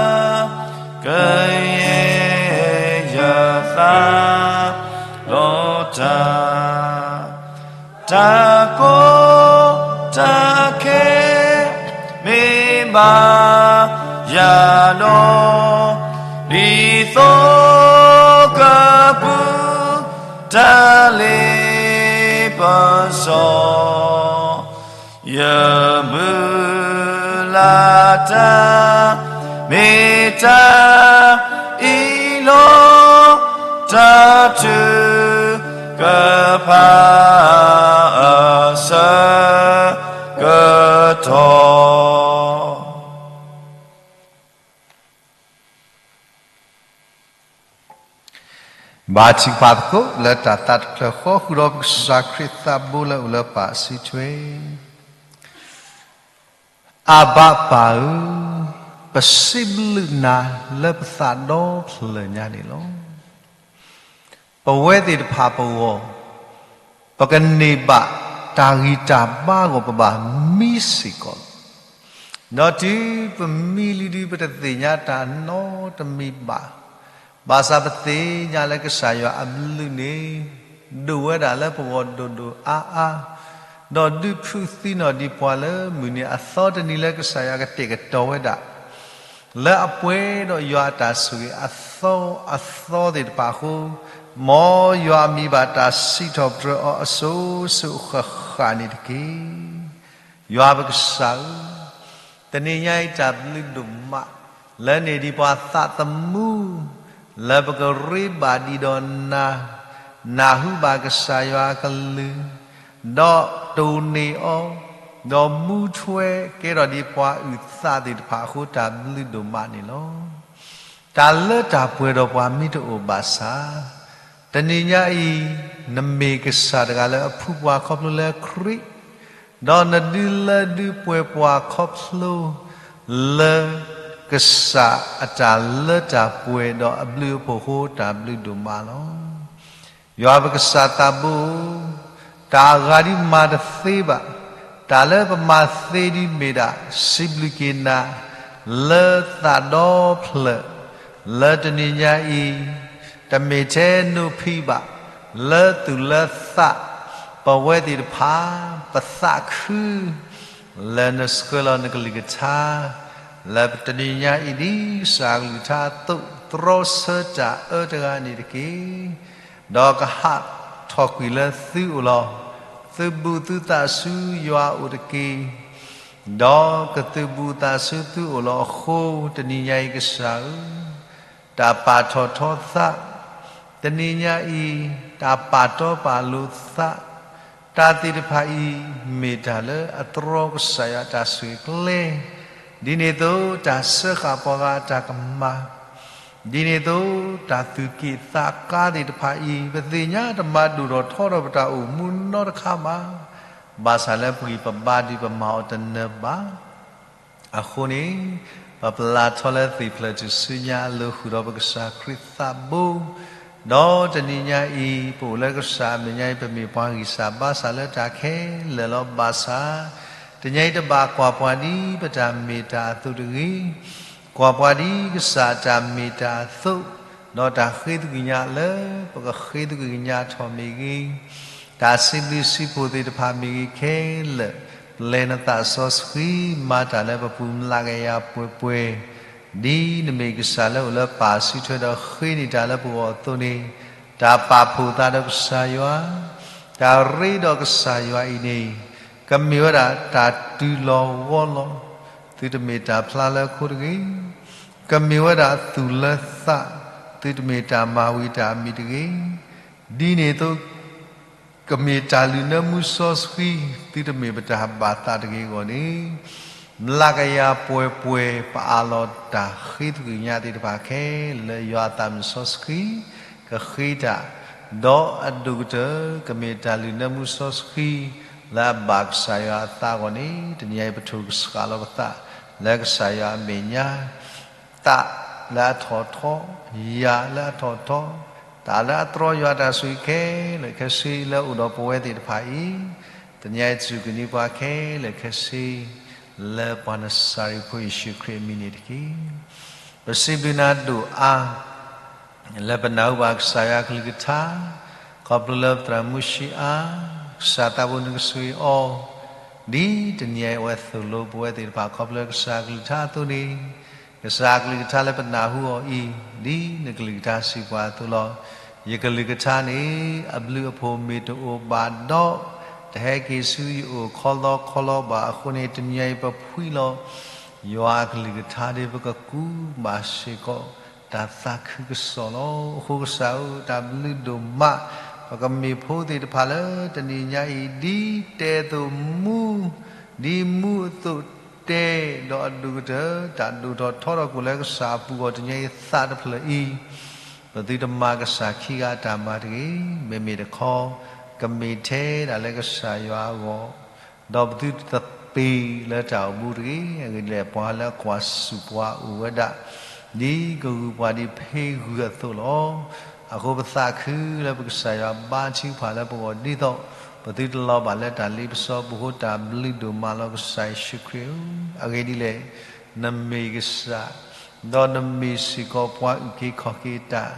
ကယဲၢ်ယသး လီၤတၢ် တၢ်ကီတၢ်ခဲ မ့ၢ်ဘၣ်ယၤဒီး ဒ်သိးကပူၤ တၢ်လ့ပစီ ယမုၢ်လၢ်တၢ် မ့ၢ်တၢ်အံၤလီၤ. တၢ်ထုကဖၣ်အဆၢကတီၢ် ဘၣ်ထုကဖၣ်သကိးလၢတၢ်သးတဖျၢၣ်ဃီ ဃုာ်ဒီးပကစၢ်ခရံာ်သးဘိလၢအိၣ်လၢပၢ်အစုထွဲ, အဘၣ်ပၢ်ဧၢ, ပစံးဘျုးနၤလၢပသးဒီဖျၢၣ်ညါန့ၣ်လီၤ. ပဝဲသ့ၣ်တဖၣ်ပဂီၢ် ပကန့ၢ်ဘၣ်တၢ်ဂံၢ်တၢ်ဘါအဂီၢ် ပဘၣ်မံစ့ၢ်ကီးလီၤ. ဒီးတုၤပမံလံဒုး ပတသ့ၣ်ညါတၢ်နီတမံၤဘၣ်. ဘၣ်ဆၣ်ပသ့ၣ်ညါလၢကစၢ်ယွၤအဘျုးန့ၣ် ဒိၣ်ဝဲဒၣ်လၢပဂီၢ်ဒိၣ်ဒိၣ်အါအါ, ဒီးဒုးဖုးသံနီၣ်ဒံးပှၤလၢမုၢ်နံၤအသီတနံၤလၢကစၢ်ယွၤကတဲာ်ကတီၤဝဲဒၣ် လၢအပှဲၤဒီးယွၤအတၢ်ဆိၣ်ဂ့ၤအသီအသီသ့ၣ်တဖၣ်အဃိ, မ်ယွၤမံၤဘၣ်တၢ်စံးထီၣ်ပတြၢၤအီၤအစိၤစိၤဃၣ်ဃၣ်န့ၣ်တက့ၢ်. ယွၤပကစၢ်ဧၢ, တနံၤညါအံၤတၢ်ဘျုးဒိၣ်မး လၢန့ၢ်ဒံးပှၤသးသမူ လၢပကရ့ဘၣ်ဒံးဒီးနၤ, နၢ်ဟူဘၣ်ကစၢ်ယွၤအကလုၢ်, ဒီးတိၢ်န့ၢ်အီၤ, ဒီးမူထွဲကဲထီၣ်ဒံးပှၤအုၣ်သးသ့ၣ်တဖၣ်အဃိ တၢ်ဘျုးဒိၣ်မးန့ၣ်လီၤ. တၢ်လၢတၢ်ပှဲၤဒီးပှၤမ့ၢ်တအိၣ်ဘၣ်ဆၣ်, တနံၤညါအံၤ နမ့ၢ်ကစၢ်တဂၤလၢအဖှူပှၤခီဖျိလၢခရံာ်, ဒီးနဒုးလၢဒုးပှဲၤပှၤခီဖျိ လၢကစၢ်အတၢ်လၢတၢ်ပှဲၤဒီးအဘျုးအဖှိၣ်အဃိ တၢ်ဘျုးဒိၣ်မးလီၤ. ယွၤပကစၢ်သးဘိဧၢ, တၢ်အဂၤဒ်မၤတသ့ဘၣ်, တၢ်လၢပမၤသ့ဒ်မ့ၢ်ဒၣ် စံးဘျုးက့ၤနၤ လၢသးဒီဖျၢၣ် လၢတနံၤညါအံၤ, တမ့ၢ်ထဲနိဖံးဘၣ်, လၢသူၣ်လၢသး ပဝဲသ့ၣ်တဖၣ် ပသးခု လၢနဆှၢလီၤနကလုၢ်ကထါ လၢပတနံၤညါအံၤဒ်ကစၢ်အကလုၢ်ကထါအသိး တြီဆၢတၢ်အၢတဂၤန့ၣ်တက့ၢ်. ဒီးကဟးထီၣ်ကွံာ်လၢသုအိၣ်လီၤ. သုဘူးသုသးဆူယွၤအအိၣ်တက့ၢ်. ဒီးကသုးဘူးသးဆူသုအိၣ်လီၤအဃိ တနံၤညါအံၤကစၢ်ဧၢ, တၢ်ပာ်ထီၣ်ထီသး, တနံၤညါအံၤ တၢ်ပာ်တီပာ်လိၤသး, တၢ်သ့ၣ်တဖၣ်အံၤ မ့ၢ်တၢ်လၢအတြီကစၢ်ယွၤအတၢ်ဆိၣ်ဂ့ၤကျဲ, ဒ်န့ၣ်အသိး တၢ်စၢဃာ်ပှၤဂၤအတၢ်ကမၣ်, ဒ်န့ၣ်အသိး တၢ်သူၣ်က့ၣ်သးကါသ့ၣ်တဖၣ်အံၤ ပသ့ၣ်ညါတမၤဒိၣ်ထီၣ်ထီထီၣ်ပတၢ်အိၣ်မူနီတခါဘၣ်. ဘၣ်ဆၣ်လၢပဂံၢ်ပဘါဒုးပမၤအီၤတနၢၤဘၣ်. အဃိန့ၣ် ပပျၢ်ထီၣ်လၢသ့ၣ်ဖျၢၣ်ထူၣ်စုညါအလၢဃုာ်ဒီးပကစၢ်ခရံာ်သးဘိ, ဒီးတနံၤညါအံၤ ပအိၣ်လၢကစၢ်အမဲာ်ညါအံၤ ပမ့ၢ်ပှၤဂံၢ်စၢ်ဘါစၢ်လၢတၢ်ခဲလၢာ်လီၤ. ဘၣ်ဆၣ် တနံၤညါအံၤ တဘၣ်ကွၢ်ပှၤဒ်ပတၢ်မ့ၢ်တၢ်အသိးတဂ့ၤ, ကွၢ်ပှၤဒ်ကစၢ်အတၢ်မ့ၢ်တၢ်အသိး, ဒီးတၢ်ဃ့သကွံာ်ညါလၢပကဃ့သကွံာ်ကညးထီၣ်မ့ၢ်ဂ့ၤ, တၢ်စံးဘျုးစံးဖှိၣ်သ့ၣ်တဖၣ်မ့ၢ်ဂ့ၤခဲလၢာ်, ပျဲနသးစီဆှံ မၤတၢ်လၢပပူၤ မျးကယၤပှဲၤပှဲၤ, ဒ်နမ့ၢ်ကစၢ်လၢအိၣ်လၢပၢ်အစုထွဲဒီးဃ့န့ၢ်တၢ်လၢပဂီၢ်အသိးန့ၣ်, တၢ်ပာ်ဖှိၣ်သးဒီးကစၢ်ယွၤ, တၢ်ရ့ဒီးကစၢ်ယွၤအံၤန့ၣ်, ကမ့ၢ်ဝဲဒၣ်တၢ်တုၤလီၤဂီၤလီၤ, သုတမ့ၢ်တၢ်ဖျါလၢခိတဂ့ၤ, ကမ့ၢ်ဝဲဒၣ်သူၣ်လၢသး, သုတမ့ၢ်တၢ်မၤဝံၤတၢ်အမံၤတဂ့ၤ, ဒ်န့ၣ်အသိး ကမ့ၢ်တၢ်လုၢ်နၢမူစီဆှံ, သုတမ့ၢ်ပတၢ်ဘၣ်သးတဂ့ၤအဂီၢ်န့ၣ်, မျးကယၤပှဲၤပှဲၤ ပအးလီၤတၢ်ဃ့သကွံာ်ကညးသ့ၣ်တဖၣ်ခဲလၢာ် ယွၤအသးမုၣ်စီဆှံ ကဃ့တၢ်, ဒီးအဒိၣ်ကတၢၢ် ကမ့ၢ်တၢ်လုၢ်နၢမူစီဆှံ လၢအဘၣ်ကစၢ်ယွၤအသးအဂီၢ်န့ၣ်, တနံၤညါအံၤပထိၣ်ကစှၤလီၤပသး လၢကစၢ်ယွၤအမဲာ်ညါ, သးလၢအထီၣ်ထီ, ယၤလၢအထီၣ်ထီ, တၢ်လၢအတြီယွၤတၢ်ဆိၣ်ဂ့ၤခဲလၢာ်ခဲဆ့လၢအိၣ်ဒီးပဝဲသ့ၣ်တဖၣ်အံၤ, တနံၤအံၤစူၢ်က့ၤန့ၢ်ပှၤခဲလၢာ်ခဲဆ့, လၢပှၤနစၤရ့းဖိယ့ၣ်ၡူးခရံာ်အမံၤန့ၣ်တက့ၢ်. ပစံးဘျုးနၤဒိၣ်အါ လၢပနၢ်ဟူဘၣ်ကစၢ်ယွၤအကလုၢ်ကထါ, ခီဖျိလၢပသရၣ်မူၡ့အါ, ကစၢ်သးဘိနကဆိၣ်ဂ့ၤအီၤ, ဒ်တနံၤအံၤအဝဲသိၣ်လိပဝဲသ့ၣ်တဖၣ် ခီဖျိကစၢ်အကလုၢ်ကထါအသိးန့ၣ်, ကစၢ်အကလုၢ်ကထါလၢပနၢ်ဟူအီၤအံၤ, ဒ်နကလုၢ်ကထါစံးပှၤအသိးလီၤ. ယကလုၢ်ကထါန့ၣ် အဘျုးအဖှိၣ်မ့ၢ်တအိၣ်ဘၣ်ဒီး, တဟဲက့ၤဆူယအိၣ်ခီလီခီလီဘၣ်အဃိန့ၣ် တနံၤအံၤပဖှံလီၤ ယွၤအကလုၢ်ကထါဒီး ပကကူးဘၣ်စ့ၢ်ကီး တၢ်သးခုကစီၣ်လီၤ. အဃိကစၢ်ဧၢ, တၢ်ဘျုးဒိၣ်မး, ပကမ့ၢ်ဖိသ့ၣ်တဖၣ်လၢတနံၤညါအံၤ ဒ်တဲအသိးမူ, ဒ်မူအသိးတဲ, ဒီးအဒိၣ်ကတၢၢ် တၢ်ဒိၣ်ထီၣ်ထီထီၣ်ကအိၣ်လၢကစၢ်အပူၤအဂီၢ် တနံၤအံၤသးတဖျၢၣ်အံၤ, ပသုတမၤကစၢ်ခံဂၤအတၢ်မၤတဂ့ၤ. မ့မ့ၢ်တခီ, ကမ့ၢ်ထဲဒၣ်လၢကစၢ်ယွၤအဂီၢ်, ဒီးပသုတသပ့ၤလၢတၢ်အိၣ်မူတဂ့ၤ. အဂ့ၢ်ဒ်လဲၣ်, ပှၤလၢအကွၢ်ဆူၣ်ပှၤအိၣ်ဝဲဒၣ်, ဒ်ကဂုာ်ပှၤဒ်ဖ့ဂုာ်အသိးလီၤ. အဃိပသးခုလၢပကစၢ်ယွၤဘါထုကဖၣ်လၢပဂီၢ်ဒ်သိး, ပသုတလီၤဘၣ်လၢတၢ်လ့ပစီ, ပဃိတၢ်ဘျုးဒိၣ်မးလီၤ ကစၢ်ယ့ၣ်ၡူးခရံာ်ဧၢ. အဂ့ၢ်ဒ်လဲၣ်, နမ့ၢ်ကစၢ်, ဒီးနမ့ၢ်စ့ၢ်ကီးပှၤအုၣ်က့ၤခီၣ်က့ၤတၢ်,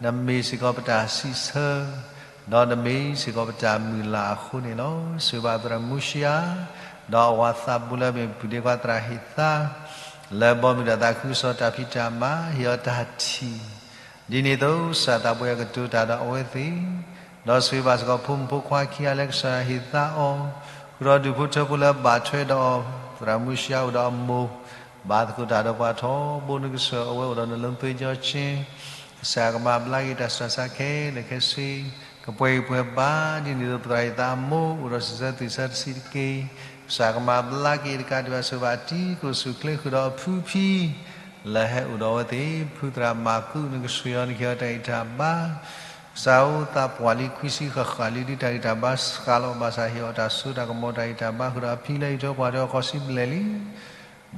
နမ့ၢ်စ့ၢ်ကီးပတၢ်စံးဆၢ, ဒီးနမ့ၢ်စ့ၢ်ကီးပတၢ်မုၢ်လၢ်အဃိန့ၣ်လီၤ. ဆိၣ်ဂ့ၤဘၣ်သရၣ်မူၡ့အါ, ဒီးအဝၤသးဘိလၢမ့ၢ်ပုၢ်ဒ့ခွါသရၣ်ဟ့ၣ်သါ, လၢဘီမုၢ်တၢ်သးခုကစီၣ်တၢ်ဖံးတၢ်မၤ ဟ့ၣ်အီၤတၢ်ထံၣ် ဒ်န့ၣ်အသိး ကစၢ်သးပှၢ်ကတိၤတၢ်ဒီးအဝဲသ့ၣ်, ဒီးဆိၣ်ဂ့ၤဘၣ်စ့ၢ်ကီးဖိမုၣ်ဖိခွါခံဂၤလၢကစၢ်ယွၤဟ့ၣ်သါအီၤ, ဃုာ်ဒီးဒူၣ်ဖိထၢဖိလၢဘၣ်ထွဲဒီးအီၤ, သရၣ်မူၡ့အါအိၣ်ဒီးအမိၢ်, ဘၣ်သကိးတၢ်ဒီးပှၤထီဘိ နကစၢ်အဝဲအိၣ်ဒီးနလၢသွ့ကၠီဆ့, ကစၢ်ကမၤဘျါက့ၤတၢ်ဆူးတၢ်ဆါခဲလၢာ်ခဲဆ့, ကပှဲၤဂံၢ်ပှဲၤဘါ ဒ်န့ၣ်အသိးသရၣ်ဟ့ၣ်သါအမိၢ် အိၣ်ဒီးဆံးဆၢသူၣ်ဆၢတဆံးတက့ၢ်, ကစၢ်ကမၤဘျါက့ၤတကးဒံးဘၣ် ဆိၣ်ဂ့ၤဘၣ်တံၤသကိးဆူၣ်ချ့ဃုာ်ဒီးအဖုဖံ လၢဟဲအိၣ်ဒီးအဝဲသ့ၣ်, ဖုသရၣ်မၤကူး နကဆိၣ်ဂ့ၤအီၤ နကဟ့ၣ်အီၤတၢ်ဂံၢ်တၢ်ဘါ, ကစၢ်ဧၢ သးပှၢ်လံခွံဆံဃၣ်ဃၣ်လံ ဒုးတၢ်ဂံၢ်တၢ်ဘါစှၤလီၤ ဘၣ်ဆၣ်ဟ့ၣ်အီၤတၢ်စိတၢ်ကမီၤတၢ်ဂံၢ်တၢ်ဘါ ဃုာ်ဒီးအဖံလၢအံးထွဲကွၢ်ထွဲအီၤဃိးဆံဘျဲၣ်လံ,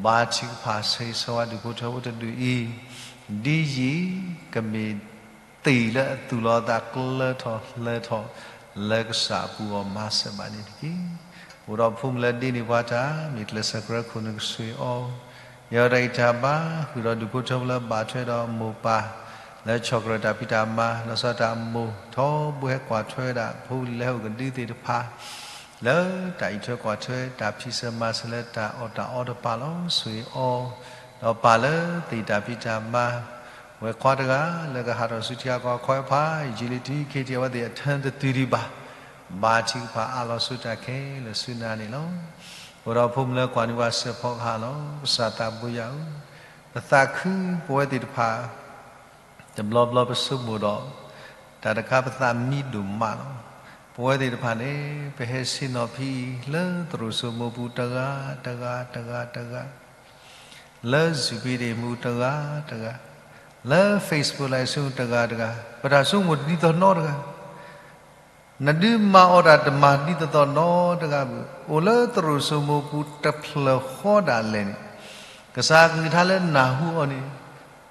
ဘါထုကဖၣ်ဆၢဂ့ၤဆၢဝါဒူၣ်ဖိထၢဖိတဒူၣ်အံၤ, ဒ်ယံာ်ကမ့ၢ်သ့ၣ်လၢအသူၣ်လီၤအသးကျၢထီၣ်လၢထီၣ် လၢကစၢ်အပူၤအဂီၢ်မၤစၢၤဘၣ်န့ၣ်တက့ၢ်. အိၣ်ဒီးဖိမုၣ်လၢဒ့န့ၢ်ပှၤတၢ် မ့ၢ်ကျဲးစၢးကြၢးခိၣ် နကဆိၣ်ဂ့ၤအီၤ, ဟ့ၣ်အီၤတၢ်ဂံၢ်တၢ်ဘါ ဃုာ်ဒီးဒူၣ်ဖိထၢဖိလၢဘၣ်ထွဲဒီးမိၢ်ပၢ် လၢဆီၣ်ကြၢးတၢ်ဖံးတၢ်မၤ လီၤဆီဒၣ်တၢ်အမိၢ် ထီဘိဟဲကွၢ်ထွဲဝဲဒၣ် ဖိလၢဟဲအိၣ်ကဒုသ့ၣ်တဖၣ် လၢတၢ်အံးထွဲကွၢ်ထွဲ တၢ်ဖံးစၢၤမၤစၢၤလၢတၢ်အီၣ်တၢ်အီတဖၣ်လီၤ. ဆိၣ်ဂ့ၤအီၤ, ဒီးပၢ်လၢသ့ၣ်တၢ်ဖံးတၢ်မၤ ဝဲၢ်ခွါတဂၤ လၢကဟးထီၣ်ဆူထံဂၤကီၢ်ခီဖး ယံာ်လံ ထံခံထံ အဝဲသ့ၣ်အထၢတတုၤဒံးဘၣ်, ဘါထုကဖၣ်အးလီၤဆိတၢ်ခဲလၢာ်ဆူနၤန့ၣ်လီၤ. အိၣ်ဒီးဖိမုၣ်လၢကွၢ်န့ၢ်ပှၤစဲးဖီကဟၣ်လီၤ. ကစၢ်သးဘိယွၤဧၢ, ပသးခုပဝဲသ့ၣ်တဖၣ် တဘျီဘျီပဆိကမိၣ်ဒီး တၢ်တခါပသးမံဒိၣ်မးလီၤ. ပဝဲသ့ၣ်တဖၣ်န့ၣ် ပဟဲဆ့ၣ်နီၤဖဲအံၤ လၢသရိာ်စိမိပူၤတဂၤ တဂၤ တဂၤ တဂၤ, လၢ Zoom ပူၤတဂၤ တဂၤ, လၢ Facebook Live ဆူတဂၤ တဂၤ, ပတၢ်ဆိကမိၣ်တဒ်သိးနီတဂၤ နဒုးမၤအီၣ်တၢ်တမၤဒ်သိးသိးနီတဂၤဘၣ်. အိၣ်လၢသရိာ်စိမိပူၤတဖျၢၣ်ဃီဒၣ်လဲာ်န့ၣ်, ကစၢ်ကလုၢ်ကထါလၢနၢ်ဟူအီၤန့ၣ်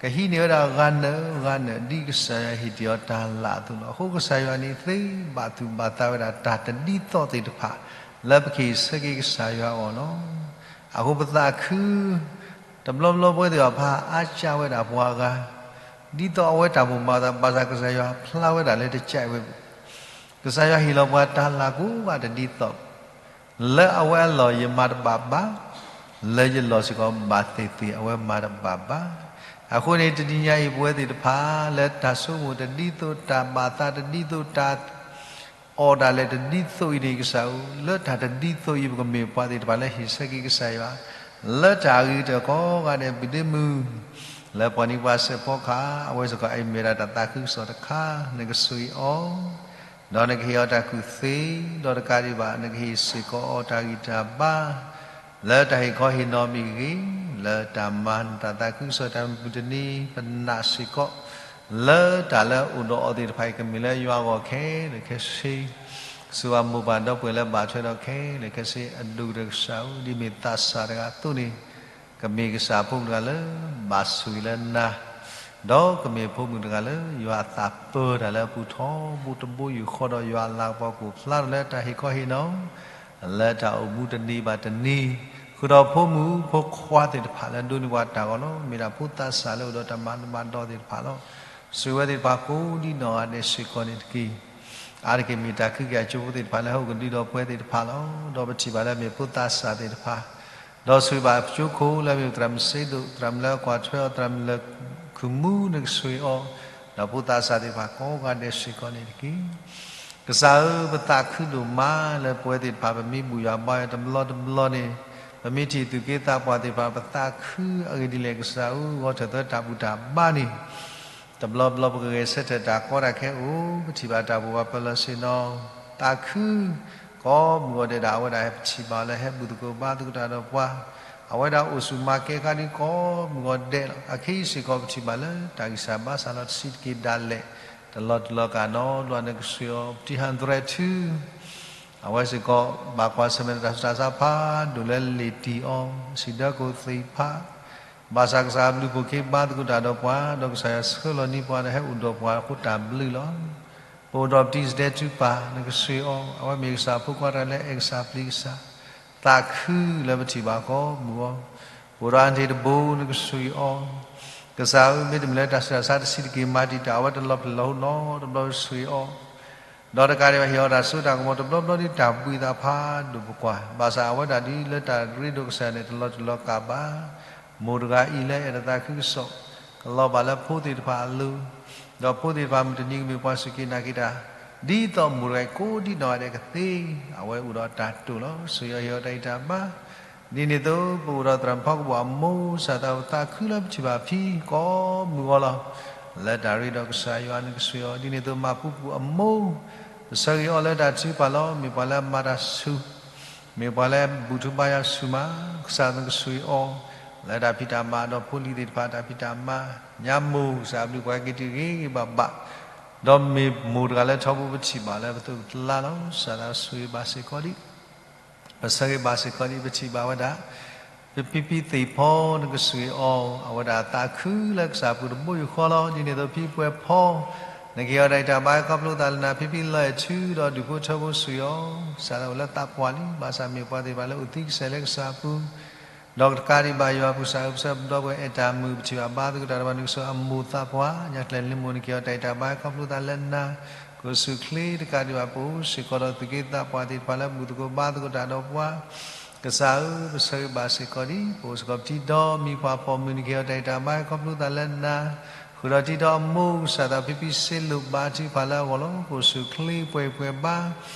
ကဟံးန့ၢ်ဝဲဒၣ်ဂၤနၢၤဂၤနၢၤ ဒ်ကစၢ်ယွၤဟ့ၣ်တ့ၢ်အီၤတၢ်လၢအသိးလီၤ. အဃိကစၢ်ယွၤန့ၣ်သ့ဘၣ်သူၣ်ဘၣ်သးဝဲဒၣ်တၢ်တဒ်သိးသ့ၣ်တဖၣ် လၢပကဟ့ၣ်ဆၢက့ၤကစၢ်ယွၤအဂီၢ်လီၤ. အဃိပသးခု တဘျီဘျီပဝဲသ့ၣ်တဖၣ် အါကၢဝဲဒၣ်ပှၤဂၤ ဒ်သိးအဝဲတၢ်မိၣ်မၤသး ဘၣ်ဆၣ်ကစၢ်ယွၤဖျါဝဲဒၣ်လၢတကးဝဲ ကစၢ်ယွၤဟ့ၣ်လီၤပှၤတၢ်လၢ်ကိးဂၤတဒ်သိး, လၢအဝဲအလီၢ်ယမၤတဘၣ်ဘၣ်, လၢယလီၢ်စ့ၢ်ကီးဘၣ်သ့ၣ်သ့ၣ် အဝဲမၤတဘၣ်ဘၣ်. အဃိန့ၣ် တနံၤညါအံၤ ပဝဲသ့ၣ်တဖၣ် လၢတၢ်ဆိကမိၣ်တဒ်သိး တၢ်ဘၣ်သးတဒ်သိး တၢ် အီၣ်ဒၣ်လဲာ်တဒ်သိးအံၤန့ၣ် ကစၢ်ဧၢ, လၢတၢ်တဒ်သိးအံၤ ပကမ့ၢ်ပှၤသ့ၣ်တဖၣ်လၢဟ့ၣ်ဆၢက့ၤကစၢ်ယွၤ လၢတၢ်အဂ့ၤကတၢၢ်ကိးဂၤဒဲး ပုၢ်ဒ့မုၣ် လၢပှၤန့ၢ်ပှၤစဲးဖီကဟၣ် အဝဲစ့ၢ်ကီး အအံၤမ့ၢ်ဒၣ်တၢ်သးခုကစီၣ်တခါ နကဆိၣ်ဂ့ၤအီၤ, ဒီးနကဟ့ၣ်အီၤတၢ်ကူၣ်သ့, ဒီးတကးဒံးဘၣ် နကဟ့ၣ်စ့ၢ်ကီးအီၤတၢ်ဂံၢ်တၢ်ဘါ လၢတၢ်ဟ့ၣ်ခီဟ့ၣ်နီၤမ့ၢ်ဂ့ၤ, လၢတၢ်မၤနတၢ်သးခုကစီၣ်တၢ်မုၢ်တနံၤ ပနာ်စ့ၢ်ကီး လၢတၢ်လၢအအိၣ်ဒီးအီၤသ့ၣ်တဖၣ်အံၤ ကမ့ၢ်လၢယွၤအဂီၢ်ခဲလၢာ်ခဲဆ့, ဆိၣ်ဂ့ၤမိၢ်ပၢ်ဒီပုၢ်ဝဲၢ်လၢဘၣ်ထွဲဒီးခဲလၢာ်ခဲဆ့ အဒိၣ်ကတၢၢ်ကစၢ်ဧၢ, ဒ်မ့ၢ်သးစၢ်တဂၤအသိးန့ၣ်, က ကမ့ၢ်ကစၢ်အဖိမုၣ်တဂၤလၢ ဘၣ်ဆိၣ်ဂ့ၤလၢနၤ, ဒီးကမ့ၢ်ဖိမုၣ်တဂၤလၢ ယွၤအသးပၢတၢ်လၢအပူၤထီဘိတဘိယူၢ်ဃီဒီး ယွၤအလၤကပီၤကအိၣ်ဖျါထီၣ်လၢတၢ်ဟ့ၣ်ခီဟ့ၣ်နီၤ လၢတၢ်အိၣ်မူတနံၤဘၣ်တနံၤ, ဃုာ်ဒီးဖိမုၣ်ဖိခွါသ့ၣ်တဖၣ်လၢဒိးန့ၢ်ပှၤတၢ်ဂီၤလီၤ. မ့ၢ်ဒၣ်ဖိသးစၢ်လၢအိၣ်ဒီးတၢ်မၤဒိးသ့ၣ်တဖၣ်လီၤ. ဆိၣ်ဂ့ၤဝဲသ့ၣ်တဖၣ်ကိးဒ်နီၢ်ဂၤဒဲးစ့ၢ်ကီးန့ၣ်တက့ၢ်. အါတက့ၢ်မ့ၢ်တၢ်ခုက့ၤအကၠိဖိသ့ၣ်တဖၣ်လၢဟဲအိၣ်ကဒုဒီးပှၤသ့ၣ်တဖၣ်လီၤ. ဒီးပထံၣ်ဘၣ်လၢအမ့ၢ်ဖိသးစၢ်သ့ၣ်တဖၣ် ဒီးဆိၣ်ဂ့ၤဘၣ်အကၠိခိၣ်လၢအမ့ၢ်သရၣ်မုၣ်စ့ဒိၣ် သရၣ်မုၣ်လၢအကွၢ်ထွဲအီၤ သရၣ်မုၣ်လၢခုၣ်မူနကဆိၣ်ဂ့ၤအီၤ, ဒီးဖိသးစၢ်သ့ၣ်တဖၣ်ကိးဂၤဒဲးစ့ၢ်ကီးန့ၣ်တက့ၢ်. ကစၢ်ဧၢ, ပသးခုဒိၣ်မးလၢပဝဲသ့ၣ်တဖၣ် ပမ့ၢ်ဘူၣ်ယွၤဘါယွၤတဘျီတဘျီန့ၣ်, ပမ့ၢ်ထံၣ်သူၣ်က့သးပှၢ်သ့ၣ်တဖၣ် ပသးခုအဂ့ၢ်ဒ်လဲၣ်ကစၢ်ဧၢ, ဂီၤထၢၣ်သၢတၢ်ဘူၣ်တၢ်ဘါန့ၣ် တဘျီဘျီပကဂဲၤဆၢထၢၣ်တၢ်ကီတၢ်ခဲအိၣ်, ပထံၣ်ဘၣ်တၢ်ပှိၢ်ဘၣ်ပၢၢ်လီၤဆ့ၣ်နီၤ, သးခု ကိးမုၢ်ဂီၤဒဲးဒၣ် အဝဲဒၣ်ဟဲပထံၣ်ဘၣ်အီၤလၢဟဲဘူၣ်သကိးဘါသကိးတၢ်ဒီးပှၤ, အဝဲဒၣ်အိၣ်ဆူၣ်မၤကဲခါဒ်ကိးမုၢ်ဂီၤဒဲးလီၤ. အခဲအံၤစ့ၢ်ကီးပထံၣ်ဘၣ်လၢတၢ်ဂံၢ်စၢ်ဘါစၢ်လီၤတဆံးတက့ၢ်ဒၣ်လဲာ်, တလီၤတူာ်လီၤကာ်နီတဘျီနကဆိၣ်ဂ့ၤအီၤ ပတံၢ်ဟၣ်သရဲၣ်ထူ အဝဲစ့ၢ်ကီး ဘၣ်ကွၢ်ဆၢၣ်မဲာ်တၢ်ဆူးတၢ်ဆါဖးဒိၣ်လၢလ့ၣ်တံၢ်အီၤ, စံၣ်ဒၢကိၣ်သ့ၣ်ဖး, ဘၣ်ဆၣ်ကစၢ်အဘျုးဖှိၣ်က့ၤဘါသကိးတၢ်ဒီးပှၤ, ဒီးကစၢ်ယွၤဆှၢလီၤန့ၢ်ပှၤဒီးဟဲအိၣ်ဒီးပှၤအဃိတၢ်ဘျုးလီၤ. ပအိၣ်ဒီးပတံၢ်စဒဲထူပၢ် နကဆိၣ်ဂ့ၤအီၤ, အဝဲမ့ၢ်ကစၢ်ဖိခွါတဂၤလၢအဲၣ်ကစၢ်ပျံၤကစၢ်, သးခုလၢပထံၣ်ဘၣ်ကိးမုၢ်ဂီၤ, ပအိၣ်ဒီးအါထံၣ်တဘိ နကဆိၣ်ဂ့ၤအီၤ, ကစၢ်ဧၢ, မ့တမ့ၢ်လၢတၢ်ဆူးတၢ်ဆါတဆံးတက့ၢ် မၤတံာ်တာ်အဝဲတလီၤပျံၤလီၤဟိနီတဘျီ ဆိၣ်ဂ့ၤအီၤ ဒီးတကးဒံးဘၣ် ဟ့ၣ်အီၤတၢ်စိတၢ်ကမီၤတဘျီဘျီဒ်တၢ်ဘှံးသးဖးဒိၣ်ပကွၢ်, ဘၣ်ဆၣ်အဝဲဒၣ်ဒ်လၢတၢ်ရ့ဒိၣ်ကစၢ်ယွၤန့ၣ် တလီၤတူာ်လီၤကာ်ဘၣ်. မိၢ်တဂၤအံၤလၢအဲၣ်ဒိးသးခုကစီၣ်, ကလီၤဘၣ်လၢဖိသ့ၣ်တဖၣ်အလိၤ, ဒီးဖိသ့ၣ်တဖၣ်မုၢ်တနံၤကမ့ၢ်ပှၤစူၢ်က့ၤနာ်က့ၤတၢ်, ဒ်သိးမိၢ်တဂၤအံၤကိးဒ်နီၢ်ဂၤဒဲးကသ့, အဝဲအိၣ်ဒီးတၢ်တိာ်လီၤ. ဆိၣ်ဂ့ၤအီၤဟ့ၣ်အီၤတၢ်ဂံၢ်တၢ်ဘါ ဒ်န့ၣ်အသိး ပအိၣ်ဒီးသရၣ်မုၣ်ဖီကပူၤအမိၢ် စၢ်သးပသးခုလၢပထံၣ်ဘၣ်ဖံကိးမုၢ်ဂီၤလီၤ. လၢတၢ်ရ့ဒီးကစၢ်ယွၤနကဆိၣ်ဂ့ၤအီၤ, ဒ်န့ၣ်အသိးမၤပူၤပူၤအမိၢ် ပဆၢဂ့ၤအီၤလၢတၢ်ထုကဖၣ်လီၤ. မ့ၢ်ပှၤလၢအမၤတၢ်ဆူၣ်, မ့ၢ်ပှၤလၢဘူၣ်ထူဘါယွၤဆူၣ်မး, ကစၢ်နကဆိၣ်ဂ့ၤအီၤ လၢတၢ်ဖံးတၢ်မၤဒီးဖိလံၤသ့ၣ်တဖၣ်တၢ်ဖံးတၢ်မၤ, ညါမိၢ်ကစၢ်အဘျုးပှၤ က့ၤတုၤဂ့ၤဂ့ၤဘၣ်ဘၣ်, ဒီးမ့ၢ်မိၢ်တဂၤလၢထီဘိပထံၣ်ဘၣ်လၢပသိးပကျါလီၤ. စၢ်သးဆိၣ်ဂ့ၤဘၣ်စ့ၢ်ကီးဒံး ပဆၢဂ့ၤဘၣ်စ့ၢ်ကီးဒံး ပထံၣ်ဘၣ်ဝဲဒၣ် ဖံဖံသ့ၣ်ဖီ နကဆိၣ်ဂ့ၤအီၤ, အဝဲဒၣ်သးခုလၢကစၢ်ပူၤတဘိယူၢ်ဃီလီၤ. ဒ်န့ၣ်အသိးဖံပှဲၤဖီ နကဟ့ၣ်အီၤတၢ်ဂံၢ်တၢ်ဘါ ဟဲခီဖျိသးလၢနၤ, ဖံဖံလီၤအဲၣ်ထူဒီးဒူၣ်ဖိထၢဖိဆိၣ်ဂ့ၤအီၤ, ကစၢ်လၢအိၣ်လၢသးပှၢ်လံ, ဘၣ်ဆၣ်မ့ၢ်ပှၤသ့ၣ်တဖၣ်လၢအိၣ်သံကစဲးလၢကစၢ်ပူၤ ဒီးကတကးဒံးဘၣ်ယွၤပကစၢ်ဧၢ, ပဆၢပဒီပုၢ်ဝဲၢ်အဲၣ်တၢ်မုာ် ပထံၣ်ဘၣ်ဘါသကိးတၢ်ဒီးပှၤ နကဆိၣ်ဂ့ၤအမိၢ်သးပှၢ်, ညါကျဲၤလံမိၢ် နကဟ့ၣ်အီၤတၢ်ဂံၢ်တၢ်ဘါ ဟဲခီဖျိသးလၢနၤ, ကိးဆူၣ်ချ့တကးဒံးဘၣ် ပအိၣ်စ့ၢ်ကီးဒီးသူၣ်က့သးပှၢ်သ့ၣ်တဖၣ်လၢဘူၣ်သကိးဘါသကိးတၢ်ဒီးပှၤ, ကစၢ်ဧၢ, ပဆၢဂ့ၤဘၣ်စ့ၢ်ကီးဒံး ပအိၣ်စ့ၢ်ကီးပထံဒီးမံၤပှၢ်ပိာ်မုၣ် နကဟ့ၣ်အီၤတၢ်ဂံၢ်တၢ်ဘါ ဟဲခီဖျိသးလၢနၤ, ဃုာ်ဒီးထံဒီးအမိၢ်ကစၢ်သးဖံဖံစ့လိာ် ဘါထုကဖၣ်လၢအဂီၢ်လီၤ. ကိးဆူၣ်ချ့ပှဲၤပှဲၤဘါ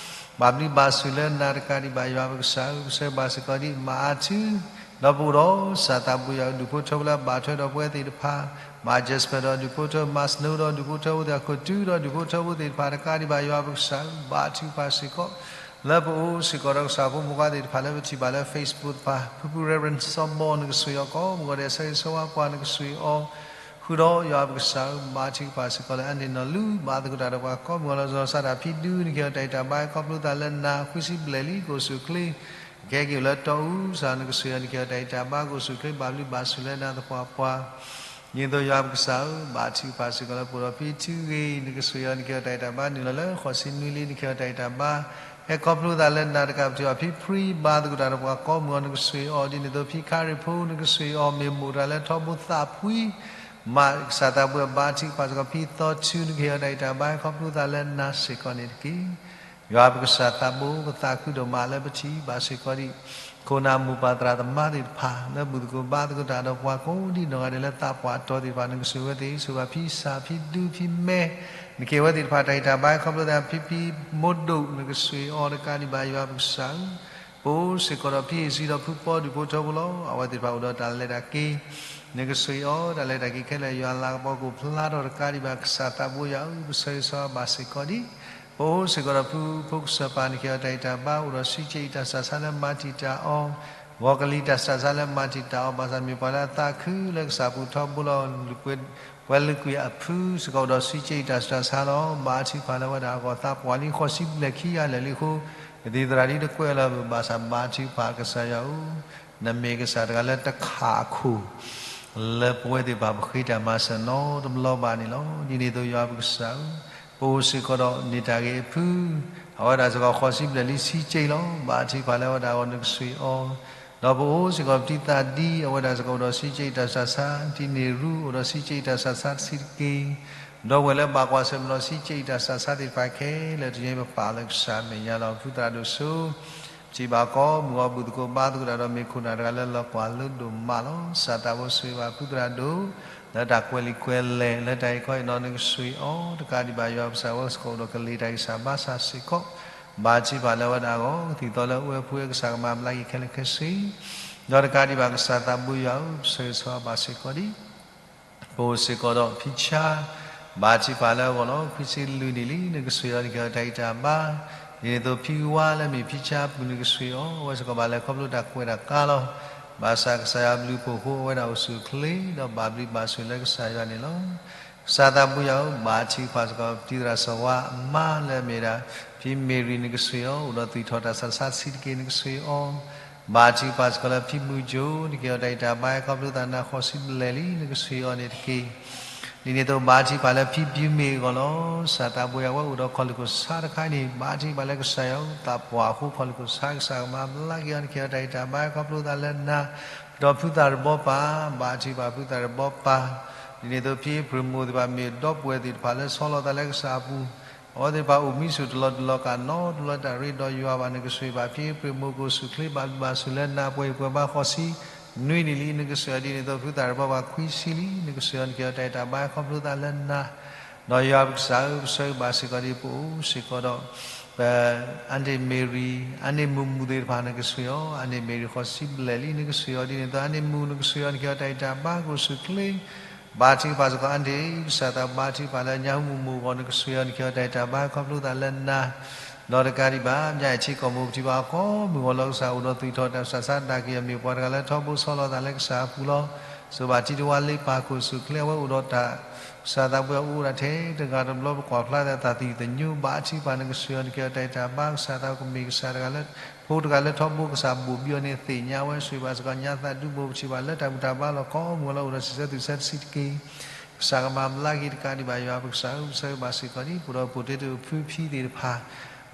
ဘၣ်ဘျုးဘၣ်ဆိၣ်လၢနၤတကးဒံးဘၣ်ယွၤပကစၢ်ဧၢ, ပဆၢဂ့ၤဘၣ်စ့ၢ်ကီးဒံး မၤအါထု ဒီးပအိၣ်ဒီးစၢ်သးဘိယွၤအဒူၣ်ဖိထၢဖိလၢအဘၣ်ထွဲဒီးပဝဲသ့ၣ်တဖၣ်, မၤ Jasper ဒီးဒူၣ်ဖိထၢ, မၤ Snow ဒီးဒူၣ်ဖိထၢဖိသ့ၣ်တဖၣ်, ခိၣ်တူဒီးဒူၣ်ဖိထၢဖိသ့ၣ်တဖၣ်တကးဒံးဘၣ်ယွၤပကစၢ်ဧၢ, ဘါထုကဖၣ်စ့ၢ်ကီး လၢပအိၣ်စ့ၢ်ကီးဒီးကစၢ်ဖိမိၢ်ပှၢ်သ့ၣ်တဖၣ်လၢပထံၣ်ဘၣ်လၢ Facebook တဖၣ်, ဖုဖု Reverend စီၤဘီ နကဆိၣ်ဂ့ၤအီၤကိးမုၢ်ဂီၤဒဲး ဆၢဂ့ၤဆၢဝါပှၤ နကဆိၣ်ဂ့ၤအီၤ ဃုာ်ဒီးယွၤပကစၢ်ဧၢ, ဘါထုကဖၣ်စ့ၢ်ကီးလၢအန့ၣ်နီၢ်လူၤ ဘါသကိးတၢ်ဒီးပှၤကိးမုၢ်ဂီၤလီၤ. စီၤစၢ်တၢ်ဖံဒူ နကဟ့ၣ်အီၤတၢ်ဂံၢ်တၢ်ဘါ ဟဲခီဖျိသးလၢနၤ, ဃုဆံဘျဲၣ်လံ ကိးဆူၣ်ချ့, ကဟဲက့ၤအိၣ်လၢတီအူစ့ၢ် နကဆိၣ်ဂ့ၤအီၤ နကဟ့ၣ်အီၤတၢ်ဂံၢ်တၢ်ဘါ ကိးဆူၣ်ချ့ ဘၣ်ဘျုးဘၣ်ဆိၣ်လၢနၤသပှၢ်ပှၢ် ဒ်န့ၣ်အသိးယွၤပကစၢ်ဧၢ, ဘါထုကဖၣ်စ့ၢ်ကီးလၢ ပအိၣ်ဒီးဖံထူဂ့ၤ နကဆိၣ်ဂ့ၤအီၤ နကဟ့ၣ်အီၤတၢ်ဂံၢ်တၢ်ဘါ နုာ်လီၤလၢဃိးဆံနွံလံ နကဟ့ၣ်အီၤတၢ်ဂံၢ်တၢ်ဘါ ဟဲခီဖျိသးလၢနၤတကး ပထံၣ်ဘၣ်ဖံဖံ ဘါသကိးတၢ်ဒီးပှၤကိးမုၢ်ဂီၤ နကဆိၣ်ဂ့ၤအီၤ ဒ်န့ၣ်အသိးဖံခါရံၣ်ဖိ နကဆိၣ်ဂ့ၤအီၤ မ့ၢ်မိၢ်တဂၤလၢထီဘိသးဖှံ မၤကစၢ်သးဘိယွၤ ဘါထုကဖၣ်စ့ၢ်ကီးဖံသီထူ နကဟ့ၣ်အီၤတၢ်ဂံၢ်တၢ်ဘါ ဟဲခီဖျိသးလၢနၤစ့ၢ်ကီးန့ၣ်တက့ၢ်. ယွၤပကစၢ်သးဘိ ပသးခုဒိၣ်မးလၢပထံၣ်ဘၣ်စ့ၢ်ကီးဒံး ခိၣ်နၢ်မိၢ်ပၢ်သရၣ်သမါသ့ၣ်တဖၣ် လၢဘူၣ်သကိးဘါသကိးတၢ်ဒီးပှၤကိးဒ်နီၢ်ဂၤဒဲးလၢသးပှၢ်တီၤသ့ၣ်တဖၣ် နကဆိၣ်ဂ့ၤဝဲသ့ၣ် ဆိၣ်ဂ့ၤဘၣ်ဖံစၢ်ဖံဒူဖံမဲ နကဟ့ၣ်ဝဲသ့ၣ်တဖၣ်တၢ်ဂံၢ်တၢ်ဘါ ဟဲခီဖျိသး ဖံဖံမိၢ်ဒိၣ် နကဆိၣ်ဂ့ၤအီၤတကးဒံးဘၣ်ယွၤပကစၢ်ဧၢ, ပအိၣ်စ့ၢ်ကီးဒီးဖံအ့ၣ်စံဒီးဖုပီဒူၣ်ဖိထၢဖိလီၤ. အဝဲသ့ၣ်တဖၣ်အိၣ်ဒီးတၢ်လဲၤတၢ်က့ၤ နကဆိၣ်ဂ့ၤအီၤ တၢ်လဲၤတၢ်က့ၤခဲလၢာ် ယွၤလၤကပီၤကအိၣ်ဖျါထီၣ်တကးဒံးဘၣ် ကစၢ်သးဘိယွၤဧၢ, ပဆၢဂ့ၤဆၢဝါဘၣ်စ့ၢ်ကီးဒံး ပအိၣ်စ့ၢ်ကီးဒီးဖုဖိကစၢၢ်ပၢ် နကဟ့ၣ်အီၤတၢ်ဂံၢ်တၢ်ဘါ အိၣ်ဒီးဆံးကၠ့အံၤတၢ်ဆူးတၢ်ဆါလၢမၤတံာ်တာ်အီၤ, ဂီၤကလံၤတၢ်ဆူးတၢ်ဆါလၢမၤတံာ်တာ်အီၤ ဘၣ်ဆၣ်မ့ၢ်ပှၤလၢအသးခုလၢကစၢ်ပူၤထီဘိလီၤ. ပှၤလုၢ်ကွံာ်အဖုစ့ၢ်ကီး အိၣ်ဒီးဆံးကၠ့အံၤတၢ်ဆူးတၢ်ဆါလီၤ. ဘါထုကဖၣ်လၢဝဲဒၣ်အဂီၢ် သးပှၢ်လံ ဃိးဆံဘျဲၣ်ခံဂၤလၢာ်လံအဃိ ကသံၣ်သရၣ်ဒ်တကွဲးလၢၤဘၣ်ဆၣ် ဘါထုကဖၣ်ကစၢ်ယွၤဧၢ, နမ့ၢ်ကစၢ်တဂၤလၢတခးအခိၣ် လၢပဝဲသ့ၣ်တဖၣ်ပဃ့တၢ်မၤစၢၤနီတဘျီဘၣ်န့ၣ်လီၤ. ဒ်န့ၣ်အသိးယွၤပကစၢ်ဧၢ, ပအိၣ်စ့ၢ်ကီးဒီးန့ၢ်တၢ်ဂ့ၤအဖု, အဝဲဒၣ်စ့ၢ်ကီးဃိးဆံဘျဲၣ်လံဆံကၠံလီၤ. ဘါထုကဖၣ်လၢအဝဲဒၣ်အဂီၢ်နကဆှ့ၣ်အီၤ, ဒီးပအိၣ်စ့ၢ်ကီးပတံၤသးဒံ အဝဲဒၣ်စ့ၢ်ကီးအိၣ်ဒီးဆံကၠံတၢ်ဆူးတၢ်ဆါ, တံၤန့ၢ်ရူ အိၣ်ဒီးဆံကၠံတၢ်ဆူးတၢ်ဆါတဆံးတက့ၢ်. ဒီပုၢ်ဝဲၢ်လၢဘၣ်ကွၢ်ဆၢၣ်မဲာ်ဒီးဆံကၠံတၢ်ဆူးတၢ်ဆါသ့ၣ်တဖၣ်ခဲလၢာ်တယုၢ် ပပာ်လၢကစၢ်မဲာ်ညါလီၤ. ဖုသရၣ်ဒိၣ်စိ ပထံၣ်ဘၣ်ကီမုၢ်ဂီၤ ဘူၣ်သကိးဘါသကိးတၢ်ဒီးမ့ၢ်ခိၣ်နၢ်တဂၤလၢလီၤကွၢ်လိဒိၣ်မးလီၤ. ကစၢ်သးဘိဆှ့ၣ်ဘၣ်ဖုသရၣ်ဒိၣ် လၢတၢ်ကွဲးလံာ်ကွဲးလဲၢ် လၢတၢ်အံၤခီအံၤနီၢ်နကဆှ့ၣ်အီၤ, တကးဒံးဘၣ်ယွၤပကစၢ်ဝဲစ့ၢ်ကီး အိၣ်ဒီးကလံၤတၢ်ဂံၢ်စၢ်ဘါစၢ်စ့ၢ်ကီး, ဘါထုကဖၣ်လၢအဝဲဒၣ်အဂီၢ် ကသံၣ်သီလၢအဝဲအဖှဲကစၢ်ကမၤဘျါက့ၤခဲလၢာ်ခဲဆ့, ဒီးတကးဒံးဘၣ်ကစၢ်သးဘိယွၤဧၢ, ပဆၢဂ့ၤဆၢဝါဘၣ်စ့ၢ်ကီးဒံး ပအိၣ်စ့ၢ်ကီးဒီးဖံဆါ, ဘါထုကဖၣ်လၢအဂီၢ်လီၤ. ခွံဆံလွံၢ်နံၣ်လံ နကဆှ့ၣ်အီၤ နကဟ့ၣ်အီၤတၢ်ဂံၢ်တၢ်ဘါ, ဒ်န့ၣ်အသိးဖံဝါလၢအမ့ၢ်ဖံဆါအပူၤ နကဆှ့ၣ်အီၤ, အဝဲစ့ၢ်ကီးဘၣ်လဲၤခီဖျိတၢ်ကွဲးတၢ်ကါလီၤ. ဘၣ်ဆၣ်ကစၢ်ယွၤဘျုးဖှိၣ်အဃိ အဝဲဒၣ်အိၣ်ဆူၣ်အိၣ်ချ့ ဒီးဘၣ်ဘျုးဘၣ်ဆိၣ်လၢကစၢ်ယွၤန့ၣ်လီၤ. ကစၢ်သးဘိယွၤဧၢ, ဘါထုကဖၣ်စ့ၢ်ကီး ပတံၤသရၣ်စီၤဝါအမါလၢအမ့ၢ်ဒၣ် ဖံမ့ၢ်ရံၣ် နကဆှ့ၣ်အီၤ, အိၣ်ဒီးသူၣ်ထီၣ်တၢ်ဆူးတၢ်ဆါတဆံးတက့ၢ် နကဆှ့ၣ်အီၤ, ဘါထုကဖၣ်စ့ၢ်ကီးလၢဖံမုၢ်ကၠိ နကဟ့ၣ်အီၤတၢ်ဂံၢ်တၢ်ဘါ ဟဲခီဖျိသးနၤဃိးဆံဘျဲၣ်လံ နကဆှ့ၣ်အီၤန့ၣ်တက့ၢ်. ဒ်န့ၣ်အသိးဘါထုကဖၣ်လၢဖံဖံမ့ၢ်အဂီၢ်လီၤ. ကစၢ်သးဘိယွၤ အဝဲအိၣ်ဒီးခီၣ်လုၢ်ခိၣ်ဆါတခါန့ၣ် ဘါထုကဖၣ်လၢကစၢ်ယွၤ သးပှၢ်အဃိ ခီၣ်လုၢ်ခိၣ်ဆါကစၢ်ကမၤဘျါက့ၤအီၤ နကဟ့ၣ်အီၤတၢ်ဂံၢ်တၢ်ဘါ ဟဲခီဖျိသးလၢနၤ, ဒီးဖုသၣ်တဘီပၢ်, ဘါထုကဖၣ်ဖုသၣ်တဘီပၢ်, ဒ်န့ၣ်အသိးဖံအ့ဖြ့ၣ်မိၢ်သ့ၣ်တဖၣ် မ့ၢ်ဒီပုၢ်ဝဲၢ်သ့ၣ်တဖၣ်လၢဆီလီၤသးလၢကစၢ်အပူၤ အဝဲသ့ၣ်တဖၣ်အိၣ်မံဆိၣ်တလီၤတလီၤ ကနီတလီၤတၢ်ရ့ဒီးယွၤဘၣ် နကဆှ့ၣ်ဘၣ်ဖံအ့ဖြ့ၣ်မိၢ် ကအိၣ်ဆူၣ်အိၣ်ချ့ ဘၣ်ဘျုးဘၣ်ဆိၣ်လၢနၤ ပှဲၤပှဲၤဘါဃိးဆံနွံနံၣ်လံ နကဆှ့ၣ်အီၤ ဒ်န့ၣ်အသိးဖုသၣ်တဘီပၢ်ခွံဆံလံ နကဆှ့ၣ်အီၤ နကဟ့ၣ်အီၤတၢ်ဂံၢ်တၢ်ဘါ ဟဲခီဖျိသးလၢနၤ, ဒီးယွၤပကစၢ်ဧၢ, ပဆၢဂ့ၤဘၣ်စ့ၢ်ကီးဒ်ပအိၣ်စ့ၢ်ကီးဒီး ပ အါန့ၢ်မ့ၢ်ရံၣ်, အါန့ၢ်မုၢ်မုၢ်သ့ၣ်တဖၣ် နကဆှ့ၣ်အီၤ, အါန့ၢ်မ့ၢ်ရံၣ်ဃိးဆံဘျဲၣ်လံ နကဆှ့ၣ်အီၤ ဒ်န့ၣ်အသိး အါန့ၢ်မုၢ် နကဆှ့ၣ်အီၤ နကဟ့ၣ်အီၤတၢ်ဂံၢ်တၢ်ဘါ ကအိၣ်ဆူၣ်အိၣ်ချ့ ဘါထုကဖၣ်စ့ၢ်ကီး အါန့ၢ် ကစၢ်သးဘါထုကဖၣ်လၢညါဟူမုၢ်မုၢ်အဂီၢ် နကဆှ့ၣ်အီၤ နကဟ့ၣ်အီၤတၢ်ဂံၢ်တၢ်ဘါ ခီဖျိသးလၢနၤ, ဒီးတကးဒံးဘၣ် ညါအံၤထံကီၢ်မိၢ် ပထံၣ်ဘၣ်ကီမုၢ်ဂီၤလီၤ ကစၢ်အိၣ်ဒီးသူၣ်ထီၣ်တၢ်ဆူးတၢ်ဆါ ဒၣ်ကယၤမ့ၢ်ပှၤတဂၤလၢထီဘိဆီလီၤသးလၢကစၢ်အပူၤလီၤ. စိၤဘၣ်ထံတဝါလ့ပၢ် ကအိၣ်ဆူၣ်အိၣ်ချ့ အဝဲအိၣ်ဒီးတၢ် ကစၢ်သးဘိယွၤအိၣ်ဒၣ်ထဲတဂၤတဘျီ ပကွၢ်ဖျါသးသးသယုၢ်သညိ ဘါထုကဖၣ် နကဆှ့ၣ်အီၤ နကဟ့ၣ်အီၤတၢ်ဂံၢ်တၢ်ဘါ ကစၢ်သးကမ့ၢ်ကစၢ်တဂၤလၢ ဖိတဂၤလၢထီဘိ ကစၢ်ဘိၣ်ဘံအီၤန့ၣ် သ့ၣ်ညါဝဲ ဆှ့ၣ်ဘၣ်စ့ၢ်ကီးညါသးဒူဘိ ပထံၣ်ဘၣ်လၢတၢ်ဘူၣ်တၢ်ဘါလီၢ် ကီမုၢ်ဂီၤလီၤ အိၣ်ဒီးဆံးဆၢသူၣ်ဆၢတဆံးတက့ၢ် ကစၢ်ကမၤဘျါက့ၤ တကးဒံးဘၣ် ယွၤပကစၢ်ဧၢ, ပဆၢဂ့ၤဘၣ်စ့ၢ်ကီးဒ် ပဒီပုၢ်ဝဲၢ်သ့ၣ်တဖၣ်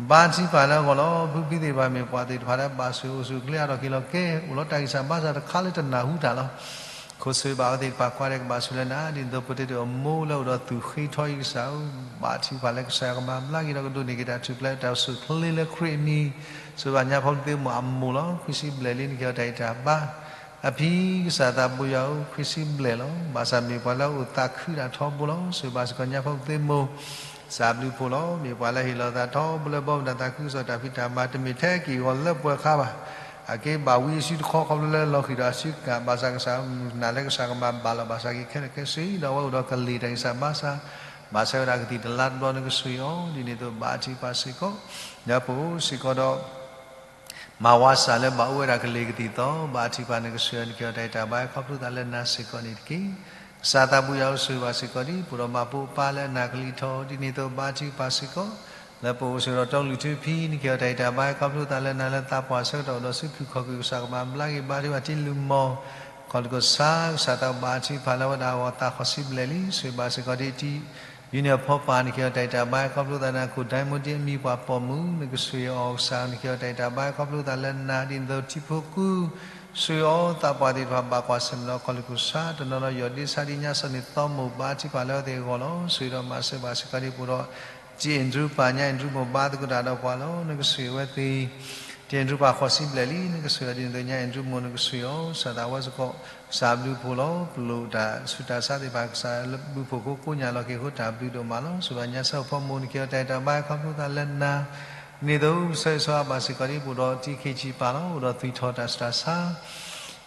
ဘါထုကဖၣ်လၢအဂီၢ်လီၤ. ဖုဖံသ့ၣ်တဖၣ်မ့ၢ်ပှၤသ့ၣ်တဖၣ်လၢဘၣ်ဆိၣ်ဂ့ၤအိၣ်ဆူၣ်အိၣ်ချ့ အါထီၣ်က့ၤလီၤကဲ အိၣ်လီၤတၢ်ဂံၢ်စၢ်ဘါစၢ်တခါလၢတနၢ်ဟူတၢ်လီၤ. ခိၣ်ဆၢဘၣ်အဝဲသ့ၣ်တဖၣ် ကွၢ်ဒဲးကဘၣ်ဆိၣ်လၢနၤ ဒ်သိးပတဲတ့ၢ်အမိၢ်လၢအိၣ်ဒီးသူၣ်ဃ့ထီအံၤ ကစၢ်ဧၢ, ဘါထုကဖၣ်လၢကစၢ်ယွၤကမၤဘျါက့ၤဒီးကဒိးန့ၢ်က့ၤတၢ်ထူၣ်ဖျဲးတၢ်အိၣ်ဆူၣ်အိၣ်ချ့လၢခရံာ်အမံၤ, ဆှ့ၣ်ဘၣ်ညါဖိသ့ၣ်မိၢ်အမိၢ်လီၤ. ခွံဆံဘျဲၣ်လံ နကဟ့ၣ်အီၤတၢ်ဂံၢ်တၢ်ဘါ အဖံကစၢ်သးဘိယွၤဧၢ, ခွံဆံဘျဲၣ်လီၤ. ဘၣ်ဆၣ်မ့ၢ်ပှၤလၢအအိၣ်သးခုတၢ်ထီဘိလီၤ. ဆှ့ၣ်ဘၣ်စ့ၢ်ကီးညါဖိသ့ၣ်မိၢ် ကစၢ်ဘျုးဖှိၣ်လီၤ. မ့ၢ်ပှၤလၢဟ့ၣ်လီၤသးထီဘိလၢဘီမုၢ်တၢ်သးခုကစီၣ်တၢ်ဖံးတၢ်မၤ တမ့ၢ်ထဲက့ၤဂီၤလၢပှဲၤခါဘၣ်. အက့ဘၣ်ဝံအစုတခီ ခီဖျိလၢလီၤဃံၤဒီးအစုကၣ် ဘၣ်ဆၣ်ကစၢ်နာ်လၢကစၢ်ကမၤဘၣ်လီၤ ဘၣ်ဆၣ်က့ၤခဲလၢာ်ခဲဆ့ ဒီးအဝဲအိၣ်ဒီးကလံၤတၢ်ဂံၢ်စၢ်ဘါစၢ် ဘၣ်ဆၣ်ဝဲဒၣ်ကသံၣ်တလါတဘျီ နကဆှ့ၣ်အီၤ ဒ်န့ၣ်အသိးဘါထုကဖၣ်စ့ၢ်ကီး ဒီးပအိၣ်စ့ၢ်ကီးဒီး မၤဝါစၢ်လၢဘၣ်အိၣ်ဝဲဒၣ်ကလံၤကသံၣ်သီ ဘါထုကဖၣ် နကဆှ့ၣ်အီၤ နကဟ့ၣ်အီၤတၢ်ဂံၢ်တၢ်ဘါ ခီဖျိသးလၢနၤစ့ၢ်ကီးန့ၣ်တက့ၢ်. ကစၢ်သးဘိယွၤဧၢ, ဆှ့ၣ်ဘၣ်စ့ၢ်ကီးဒ် ပဒီးမၤပိာ်ပၢ်လၢအနၢ်ကလံၤထီၣ် ဒ်န့ၣ်အသိးဘါထုကဖၣ်စ့ၢ်ကီး လၢပအိၣ်စ့ၢ်ကီးဒီးတီလူၢ်ထူဖံ နကဟ့ၣ်အီၤတၢ်ဂံၢ်တၢ်ဘါ ခီဖျိသးလၢနၤ လၢသးပှၢ်ဆၢကတီၢ်အိၣ်ဒီးစုဖုၣ်ခီၣ်ကုၢ် ကစၢ်ကမၤဘျါက့ၤ ဘါထုကဖၣ်ထံလုၢ်မီၢ် ခီၣ်လုၢ်ခိၣ်ဆါ ကစၢ်သးဘိဘါထုကဖၣ်လၢအဝဲဒၣ်အဂီၢ် သးဃိးဆံဘျဲၣ်လံ. ဆှ့ၣ်ဘၣ်စ့ၢ်ကီးဒ်တံၤ ယူန့ၣ်အဖီပၢ် နကဟ့ၣ်အီၤတၢ်ဂံၢ်တၢ်ဘါ ခီဖျိသးလၢနၤ ခိၣ်ဒၢမူဒံအမံၤပှၤပိာ်မုၣ် နကဆှ့ၣ်အီၤကစၢ် နကဟ့ၣ်အီၤတၢ်ဂံၢ်တၢ်ဘါ ခီဖျိသးလၢနၤ ဒ်န့ၣ်အသိးထံဖိကု ဆှ့ၣ်အီၤသးပှၢ်သ့ၣ်တဖၣ် ဘၣ်ကွၢ်ဆၢၣ်မဲာ်ဒီးခီၣ်လုၢ်ခိၣ်ဆါ တနီၤနီၤယီၢ်ဒ့ဆါဒ်ညါစီၤန့ၣ်သီမိၢ် ဘါထုကဖၣ်လၢအဝဲသ့ၣ်အဂီၢ်လီၤ. ဆှ့ၣ်ဒီးမၤစၢၤဘၣ်စ့ၢ်ကီးဒ်ပအိၣ်ဒီး တံၤအဲၣ်ဒရူးပၢ် ညါအဲၣ်ဒရူးမိၢ်ဘါသကိးတၢ်ဒီးပှၤလီၤ. နကဆှ့ၣ်ဝဲသ့ၣ် တံၤအဲၣ်ဒရူးပၢ်ဃိးဆံဘျဲၣ်လံ နကဆှ့ၣ်အီၤ ဒ်န့ၣ်အသိးညါအဲၣ်ဒရူးမိၢ် နကဆှ့ၣ်အီၤ ကစၢ်သးဝဲစ့ၢ်ကီး ကစၢ်ဘျုးဖှိၣ်လီၤ. ပလိၣ်တၢ်ဆူးတၢ်ဆါသ့ၣ်တဖၣ် ကစၢ်ဘျုးဖှိၣ်ကိးညါလီၤက့ၤအဃိ တၢ်ဘျုးဒိၣ်မးလီၤ. ဆှ့ၣ်ဘၣ်ညါဆၢဖိမိၢ် နကဟ့ၣ်အီၤတၢ်ဂံၢ်တၢ်ဘါ ခီဖျိသးလၢနၤ ဒ်န့ၣ်အသိး ပဆၢဂ့ၤဆၢဝါဘၣ်စ့ၢ်ကီးဒ်ပအိၣ်ဒီးတံၤခ့ဆံးပၢ်လီၤ. အိၣ်ဒီးသူၣ်ထီၣ်တၢ်ဆူးတၢ်ဆါ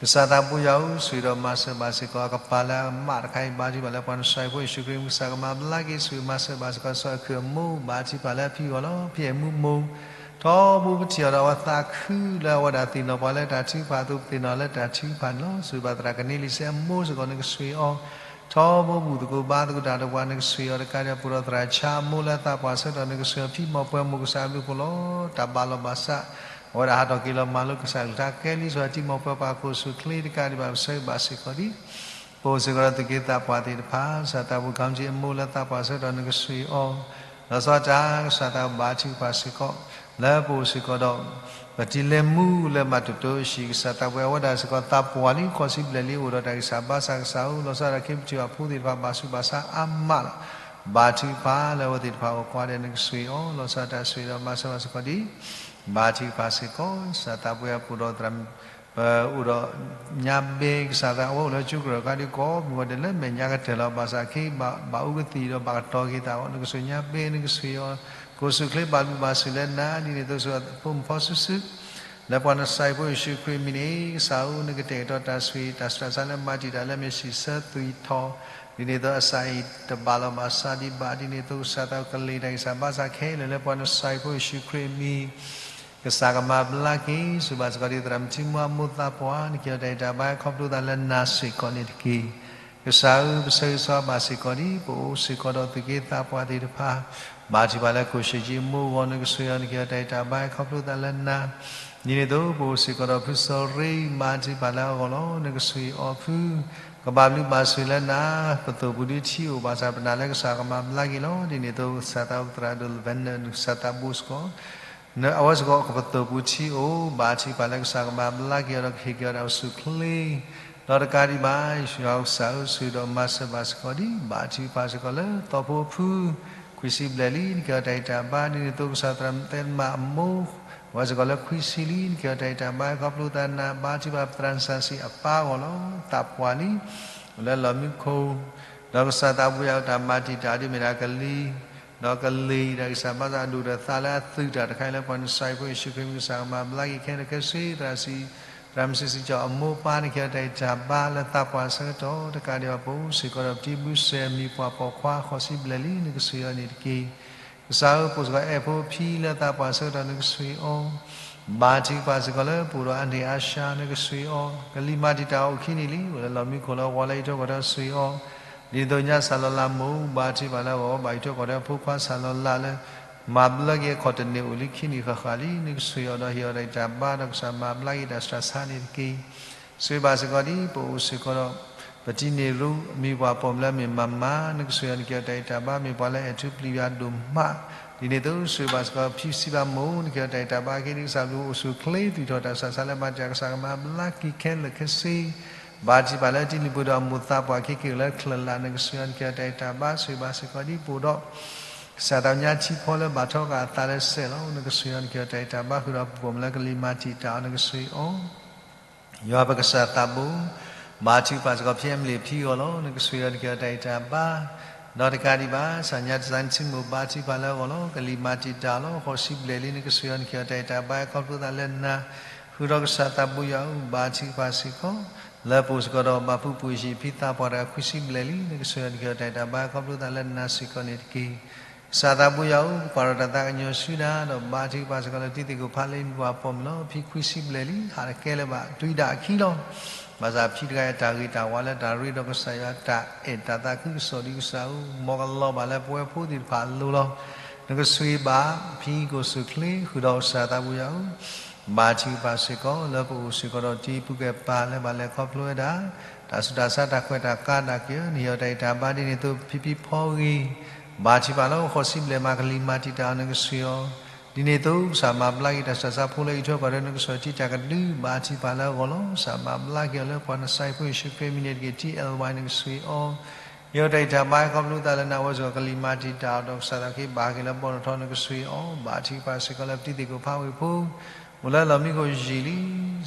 ကစၢ်သးဘိယွၤဧၢ, ဆှ့ၣ်ဒီးမၤစၢၤဘၣ်စ့ၢ်ကီး အကပၤလၢအမးတခါအံၤ ဘါထုကဖၣ်လၢပှၤနစှၤအံၤဖိ ယ့ၣ်ၡူးခရံာ်မံၤ ကစၢ်ကမၤဘျါက့ၤ ဆှ့ၣ်မၤစၢၤဘၣ်စ့ၢ်ကီး စီၤအခၢၣ်အမိၢ် ဘါထုကဖၣ်လၢအဖံအဂီၢ်လီၤ. ဖံအဲၣ်မူမိၢ် ထီဘိပထံၣ်အီၤဒီးအဝဲသးခုလၢအဝဲဒၣ်သ့ၣ်နီၣ်ပှၤလၢတၢ်ထုကဖၣ်အသိး ပသ့ၣ်နီၣ်လၢတၢ်ထုကဖၣ်န့ၣ်လီၤ. ဆှ့ၣ်ဘၣ်သရၣ်ကန့လံၤစဲအမိၢ်စ့ၢ်ကီး နကဆှ့ၣ်အီၤ ထီဘိဘူၣ်သကိးဘါသကိးတၢ်ဒီးပှၤ နကဆှ့ၣ်အီၤ တကးဒံးပအိၣ်ဒီးသရၣ်ဆါအမိၢ်လၢအသးပှၢ်ဆၢကတီၢ် နကဆှ့ၣ်အီၤ ဖံမီၢ်ပှဲၤမိၢ် ကစၢ်ဘျုးဖှိၣ်လီၤ. တၢ်ဘၣ်လီၤဘၣ်စး အဝဲဒၣ်ဟးထီၣ်က့ၤလီၤမၤလိကစၢ်အကလုၢ်ကထါ ကဲလံ ဆိတံၤမီၢ်ပှဲၤပှၤ ကိၣ်စူၣ်ချ့တကးဒံးဘၣ် ပဆၢဂ့ၤဘၣ်စ့ၢ်ကီးဒံး ပအိၣ်စ့ၢ်ကီးဒီးသူၣ်က့သးပှၢ်သ့ၣ်တဖၣ် ကစၢ်သးဘိၣ်ခီၣ်မ့ၢ်ကၠံအမိၢ်လၢသးပှၢ်ဆၢကတီၢ်နကဆှံအီၤ လီၤဆီဒၣ်တၢ် ကစၢ်သးဘိၣ်ဘၣ်ထုကဖၣ်စ့ၢ်ကီး လၢပအိၣ်စ့ၢ်ကီးဒီး ပတံၤလဲၤမူလၢမၤတိၢ်တိၢ်အဟံၣ် ကစၢ်သးပှၢ်အဝဲဒၣ်စ့ၢ်ကီးသးပှၢ်လံ ဃိးဆံဘျဲၣ်လံ အိၣ်ဒီးတၢ်ဂံၢ်စၢ်ဘါစၢ်ကစၢ်ဧၢ လီၤဆီဒၣ်တၢ် ခ့ပထံၣ်ဘၣ်ဖိသ့ၣ်တဖၣ် ဘၣ်ဆူးဘၣ်ဆါအါမးလီၤ. ဘါထုကဖၣ်လၢအဝဲသ့ၣ်တဖၣ်အဂီၢ် ကိးဂၤဒဲးနကဆှံအီၤ လီၤဆီဒၣ်တၢ်ဆှံဒီးမၤစၢၤဘၣ်စ့ၢ်ကီးဒံး ဘါထုကဖၣ်စ့ၢ်ကီး ကစၢ်သးပှၢ်အပူၤဒီးသရၣ် ပအိၣ်ဒီးညါဘဲ ကစၢ်သး အဝဲအိၣ်လၢကၠိကရၢၢ်ခါဒ်ကိးမုၢ်ဂီၤဒဲးလၢမဲာ်ညါကတၢၢ်လီၤ ဘၣ်ဆၣ်ခဲအံၤ ဘၣ်အူကသံၣ်ဒီးဘၣ်ကတီၤက့ၤသးအဂီၢ် နကဆှံညါဘဲ နကဆှံအီၤ ကိၣ်စူၣ်ချ့ဘၣ်ဘျုးဘၣ်ဆိၣ်လၢနၤ ဒ်န့ၣ်အသိး ဆိၣ်ဂ့ၤဖိမုၣ်ဖိစုာ်စုာ် လၢပှၤနစၢ်ဖိယ့ၣ်ၡူးခရံာ်အမံၤန့ၣ် ကစၢ်ဧၢ နကတဲာ်ကတီၤတၢ်ဆှံ တၢ်ဆူးတၢ်ဆါလၢမၤတံာ်တာ်လၢမ့ၢ်ဆံးဆၢသွံၣ်ထီၣ် ဒ်န့ၣ်အသိးအစၢ်အံၤတဘၣ်လီၤဘၣ်စးဒံးဘၣ် ဒ်န့ၣ်အသိး ကစၢ်သးကလ့ၢ်တၢ်ဂံၢ်စၢ်ဘါစၢ်ခဲလၢာ်လၢပှၤနစၢ်ဖိယ့ၣ်ၡူးခရံာ်အမံၤ ကစၢ်ကမၤဘျါက့ၤ ဆိၣ်ဂ့ၤဘၣ်စ့ၢ်ကီးဒံး သရၣ်မုၣ်ထံမူအမိၢ်သးပှၢ် နကဟ့ၣ်အီၤတၢ်ဂံၢ်တၢ်ဘါ ခီဖျိသးလၢနၤစ့ၢ်ကီးန့ၣ်တက့ၢ်. ကစၢ်ဧၢ ပဆၢဂ့ၤဆၢဝါဘၣ်စ့ၢ်ကီးဒံး ပအိၣ်စ့ၢ်ကီးဒီးသူၣ်က့သးပှၢ်သ့ၣ်တဖၣ် ဘါထုကဖၣ်လၢကိၣ်စ့ၢ်ကၠံအမိၢ်အဂီၢ် နကဆှံအီၤ နကဟ့ၣ်အီၤတၢ်ဂံၢ်တၢ်ဘါ ခီဖျိသးလၢနၤ ဒ်န့ၣ်အသိး ပအိၣ်စ့ၢ်ကီးဒီးဖုစီၤရ့ ဘါထုကဖၣ်လၢအဂီၢ်လီၤ နကဆှံအီၤဖု ကဘၣ်ဘျုးဘၣ်ဆိၣ်လၢနၤ ပသိၣ်ပူၤဒုးထံအိၣ် ဘၣ်ဆၣ်ပနာ်လၢကစၢ်ကမၤဘျါက့ၤလီၤ ဒ်န့ၣ်အသိး ကစၢ်သးအိၣ်သရၣ်ဒိၣ်လၢ Vener နကစၢ်သးဘိၣ်စ့ၢ်ကီး အဝဲစ့ၢ်ကီးကပသိၣ်ပူၤထံအိၣ် ဘါထုကဖၣ်လၢကစၢ်ကမၤဘျါက့ၤအီၤဒီးကဟ့ၣ်က့ၤအီၤတၢ်အိၣ်ဆူၣ်အိၣ်ချ့ ဒီးတကးဒံးဘၣ် ယွၤကစၢ်ဧၢ ဆိၣ်ဂ့ၤဒီးမၤစၢၤဘၣ်စ့ၢ်ကီးဒံး ဘါထုကဖၣ်စ့ၢ်ကီးလၢသီဖိအဖု ခွံဆံဘျဲၣ်လံ နကဟ့ၣ်အီၤတၢ်ဂံၢ်တၢ်ဘါ ဒ်န့ၣ်အသိးကစၢ်သရၣ်မုၣ်သဲမးအမိၢ် အဝဲစ့ၢ်ကီးလၢခွံဆံလံ နကဟ့ၣ်အီၤတၢ်ဂံၢ်တၢ်ဘါ ခီဖျိသးနၤ ဘါထုကဖၣ်ပသရၣ်စၢ်စံးအပၢ်အဂီၢ်လီၤ သးပှၢ်လံ အိၣ်လၢလီၢ်မံခိၣ် ဒီးကစၢ်သးဘိၣ်ယွၤအတၢ်မၤတံာ်တာ်ဒ်မ့ၢ်ဒၣ်ကလံၤ ဒီးကလ့ၢ်တၢ်ဂံၢ်စၢ်ဘါစၢ်အဒိၣ်ဒီးသးလၢအသုးတၢ်တခါအံၤလၢပှၤနစၢ်ဖိယ့ၣ်ၡူးခရံာ်မံၤ ကစၢ်ကမၤဘျါက့ၤခဲလၢာ်ခဲဆ့ သရၣ်စံး သရၣ်မုၣ်စံးစံးကၠီအမိၢ်ပၢ် နကဟ့ၣ်အီၤတၢ်ဂံၢ်တၢ်ဘါလၢသးပှၢ်ဆၢကတီၢ် တကးဒံးဘၣ်ပအိၣ်စ့ၢ်ကီးဒီးပတံၤဘုစဲၤမံၤပှၢ်ပိာ်ခွါ ဃိးဆံဘျဲၣ်လံ နကဆှံအီၤန့ၣ်တက့ၢ်. ကစၢ်ဧၢ ပအိၣ်စ့ၢ်ကီးအဲၣ်ဖိအဖံလၢသးပှၢ်ဆၢကတီၢ် နကဆှံအီၤ ဘါထုကဖၣ်စ့ၢ်ကီးလၢပအိၣ်ဒီးအါန့ၢ်အါဆါ နကဆှံအီၤ ကလံၤမၤတံာ်တာ်အိၣ်ခံနံၣ်လံ အိၣ်လၢလီၢ်မံခိၣ်လၢအဝီလၢအံးထွဲကွၢ်ထွဲ ဆှံအီၤ ဒ်သိးညါစၢ်လီၤလးမိၢ် ဘါထုကဖၣ်လၢအဂီၢ် ဘၣ်အံးထွဲကွၢ်ထွဲအဖိခွါစၢ်လီၤလးလၢ မၤဘျါက့ၤအခီၣ်တန့ၢ်အိၣ်လံခံနံၣ်ဃၣ်ဃၣ်လံ နကဆှံအီၤဒီးဟ့ၣ်အီၤတၢ်ဂံၢ်တၢ်ဘါ ဒီးကစၢ်မၤဘျါက့ၤတၢ်ဆူးတၢ်ဆါန့ၣ်တက့ၢ်. ဆှံဘၣ်စ့ၢ်ကီးဒ်ပအိၣ်စ့ၢ်ကီးဒီး ပတံၤန့ၢ်ရူ မံၤပှၢ်ပိာ်မုၣ်လၢအမ့ၢ်မၤမၤ နကဆှံအီၤ နကဟ့ၣ်အီၤတၢ်ဂံၢ်တၢ်ဘါ မ့ၢ်ပှၤလၢအအဲၣ်ထူပျံၤယွၤဒိၣ်မး ဒ်န့ၣ်အသိး ဆှံဘၣ်စ့ၢ်ကီးဖံစံးဘၣ်မိၢ် နကဟ့ၣ်အီၤတၢ်ဂံၢ်တၢ်ဘါ က့ၤဒ်ကစၢ်ဘျုးအိၣ်ဆူၣ်အိၣ်ချ့ သွံၣ်ထီၣ်တၢ်ဆူးတၢ်ဆါလၢမၤတံာ်တာ် ကစၢ်ကမၤဘျါက့ၤခဲလၢာ်ခဲဆ့ ဘါထုကဖၣ်လၢတံၤလံၤပှ့ၤဒီးအမိၢ်သးပှၢ်ခံက့ၤအိၣ်လၢချၢၣ်လၢ် နကဆှံအီၤ နကဟ့ၣ်အီၤတၢ်ဂံၢ်တၢ်ဘါ ဆှံဘၣ်စ့ၢ်ကီးဒ်ပအိၣ်ဒီး ကစၢ်သးကညီထံဖီလၢဘၣ်ထီၣ်က့ၤအသးလၢစဲးလီၤ နကဆှံအီၤ နကဟ့ၣ်အီၤတၢ်ဂံၢ်တၢ်ဘါ ဃုာ်ဒီးပပိာ်မုၣ်လၢကလံၤမၤတံာ်တာ်အီၤ နကဆှံအီၤ ယွၤပကစၢ်သးဘိ ဘါထုကဖၣ်စ့ၢ်ကီးဖံအမလ့ၣ်ဖံအဂီၢ်လီၤ နကဆှံအီၤ နကဟ့ၣ်အီၤတၢ်ဂံၢ်တၢ်ဘါ ဒီးတကးဒံးဘၣ် ကစၢ်ညါတစၢ်နထံမိၢ် ဘါထုကဖၣ်လၢအဂီၢ်လီၤ ကလံၤမၤတံာ်တာ်လီၤ ဃိးဆံဘျဲၣ်လံ နကဆှံအီၤ နကဟ့ၣ်အီၤတၢ်ဂံၢ်တၢ်ဘါ ခီဖျိသးလၢနၤ ဃုာ်ဒီးကစၢ်သးဘိယွၤဧၢ ဘါထုကဖၣ်စ့ၢ်ကီး လၢပအိၣ်စ့ၢ်ကီးဒီးဘၣ်ဖုးပှ့ၤဟံၣ်ဖံသးပှၢ်တဂၤ ခွံဆံဘျဲၣ်လံ နကဆှံအီၤ နကဟ့ၣ်အီၤတၢ်ဂံၢ်တၢ်ဘါ ခီဖျိသးလၢနၤစ့ၢ်ကီးန့ၣ်တက့ၢ်. ကစၢ်သးဘိယွၤဧၢ ပကွၢ်ဒီးတၢ်သးကညီၤဆူနၤ ဒီးဘါထုကဖၣ်စ့ၢ်ကီးလၢ တံၤသကိးဖးလ့မံၤပှၢ်ပိာ်မုၣ်လီၤ. ဖံခွံဆံဘျဲၣ်လံ ဟးတကဲလၢၤဘၣ် တုၤဒၣ်အခံလီၤ. ဘၣ်ဆၣ်ဖံတဂၤအံၤ တၢ်ဂ့ၤတၢ်ဝါလၢတၢ်ရ့ဒီးကစၢ်ယွၤ တၢ်အဲၣ်တၢ်သးခုကစီၣ်ဒံးကစၢ်ဧၢ, မ်ကလီၤဘၣ်လၢပဝဲဖိသ့ၣ်တဖၣ်အလိၤလီၤ. နကဆှံဘၣ် ဖံကိၣ်စူၣ်ချ့ ဃုာ်ဒီးကစၢ်သးဘိယွၤဧၢ ဘါထုကဖၣ်စ့ၢ်ကီး လၢပအိၣ်စ့ၢ်ကီးဒီးတံၤပူၤကဲပၤလၢဘၣ်လဲၤခီဖျိဝဲဒၣ် တၢ်ဆူးတၢ်ဆါတၢ်ခွဲးတၢ်ကါဒၣ်က့ၤဧၢ, နဟ့ၣ်အီၤတၢ်ဂံၢ်တၢ်ဘါဒ်န့ၣ်အသိး ဖံဖံဖီဂ့ၤ ဘါထုကဖၣ်လၢ ဃိးဆံဘျဲၣ်မး ကလံၤမၤတံာ်တာ်အီၤ နကဆှံအီၤ, ဒ်န့ၣ်အသိး ကစၢ်မၤဘျါက့ၤတၢ်ဆူးတၢ်ဆါဖိလၢအံးထွဲကွၢ်ထွဲ နကစၢ်ထံတၢ်ကဒု ဘါထုကဖၣ်လၢအဂီၢ်လီၤ. ကစၢ်မၤဘျါက့ၤအီၤလၢပှၤနစၢ်ဖိယ့ၣ်ၡူးခရံာ်အမံၤန့ၣ်တက့ၢ်. ထံအဲၣ်ဝဲ နကဆှံအီၤ ယတၢ်ဂံၢ်တၢ်ဘါ ခီဖျိသးလၢနၤ အဝဲစ့ၢ်ကီး ကလံၤမၤတံာ်တာ်အီၤ ဒီးကစၢ်သးက့ၤဘၣ်က့ၤလၢဘီၣ်ထီၣ်ထီ နကဆှံအီၤ, ဘါထုကဖၣ်စ့ၢ်ကီးလၢပတံၤသကိးဖးဝ့ၢ်ဖိ အိၣ်လၢလီၢ်မံခိၣ်ယံာ်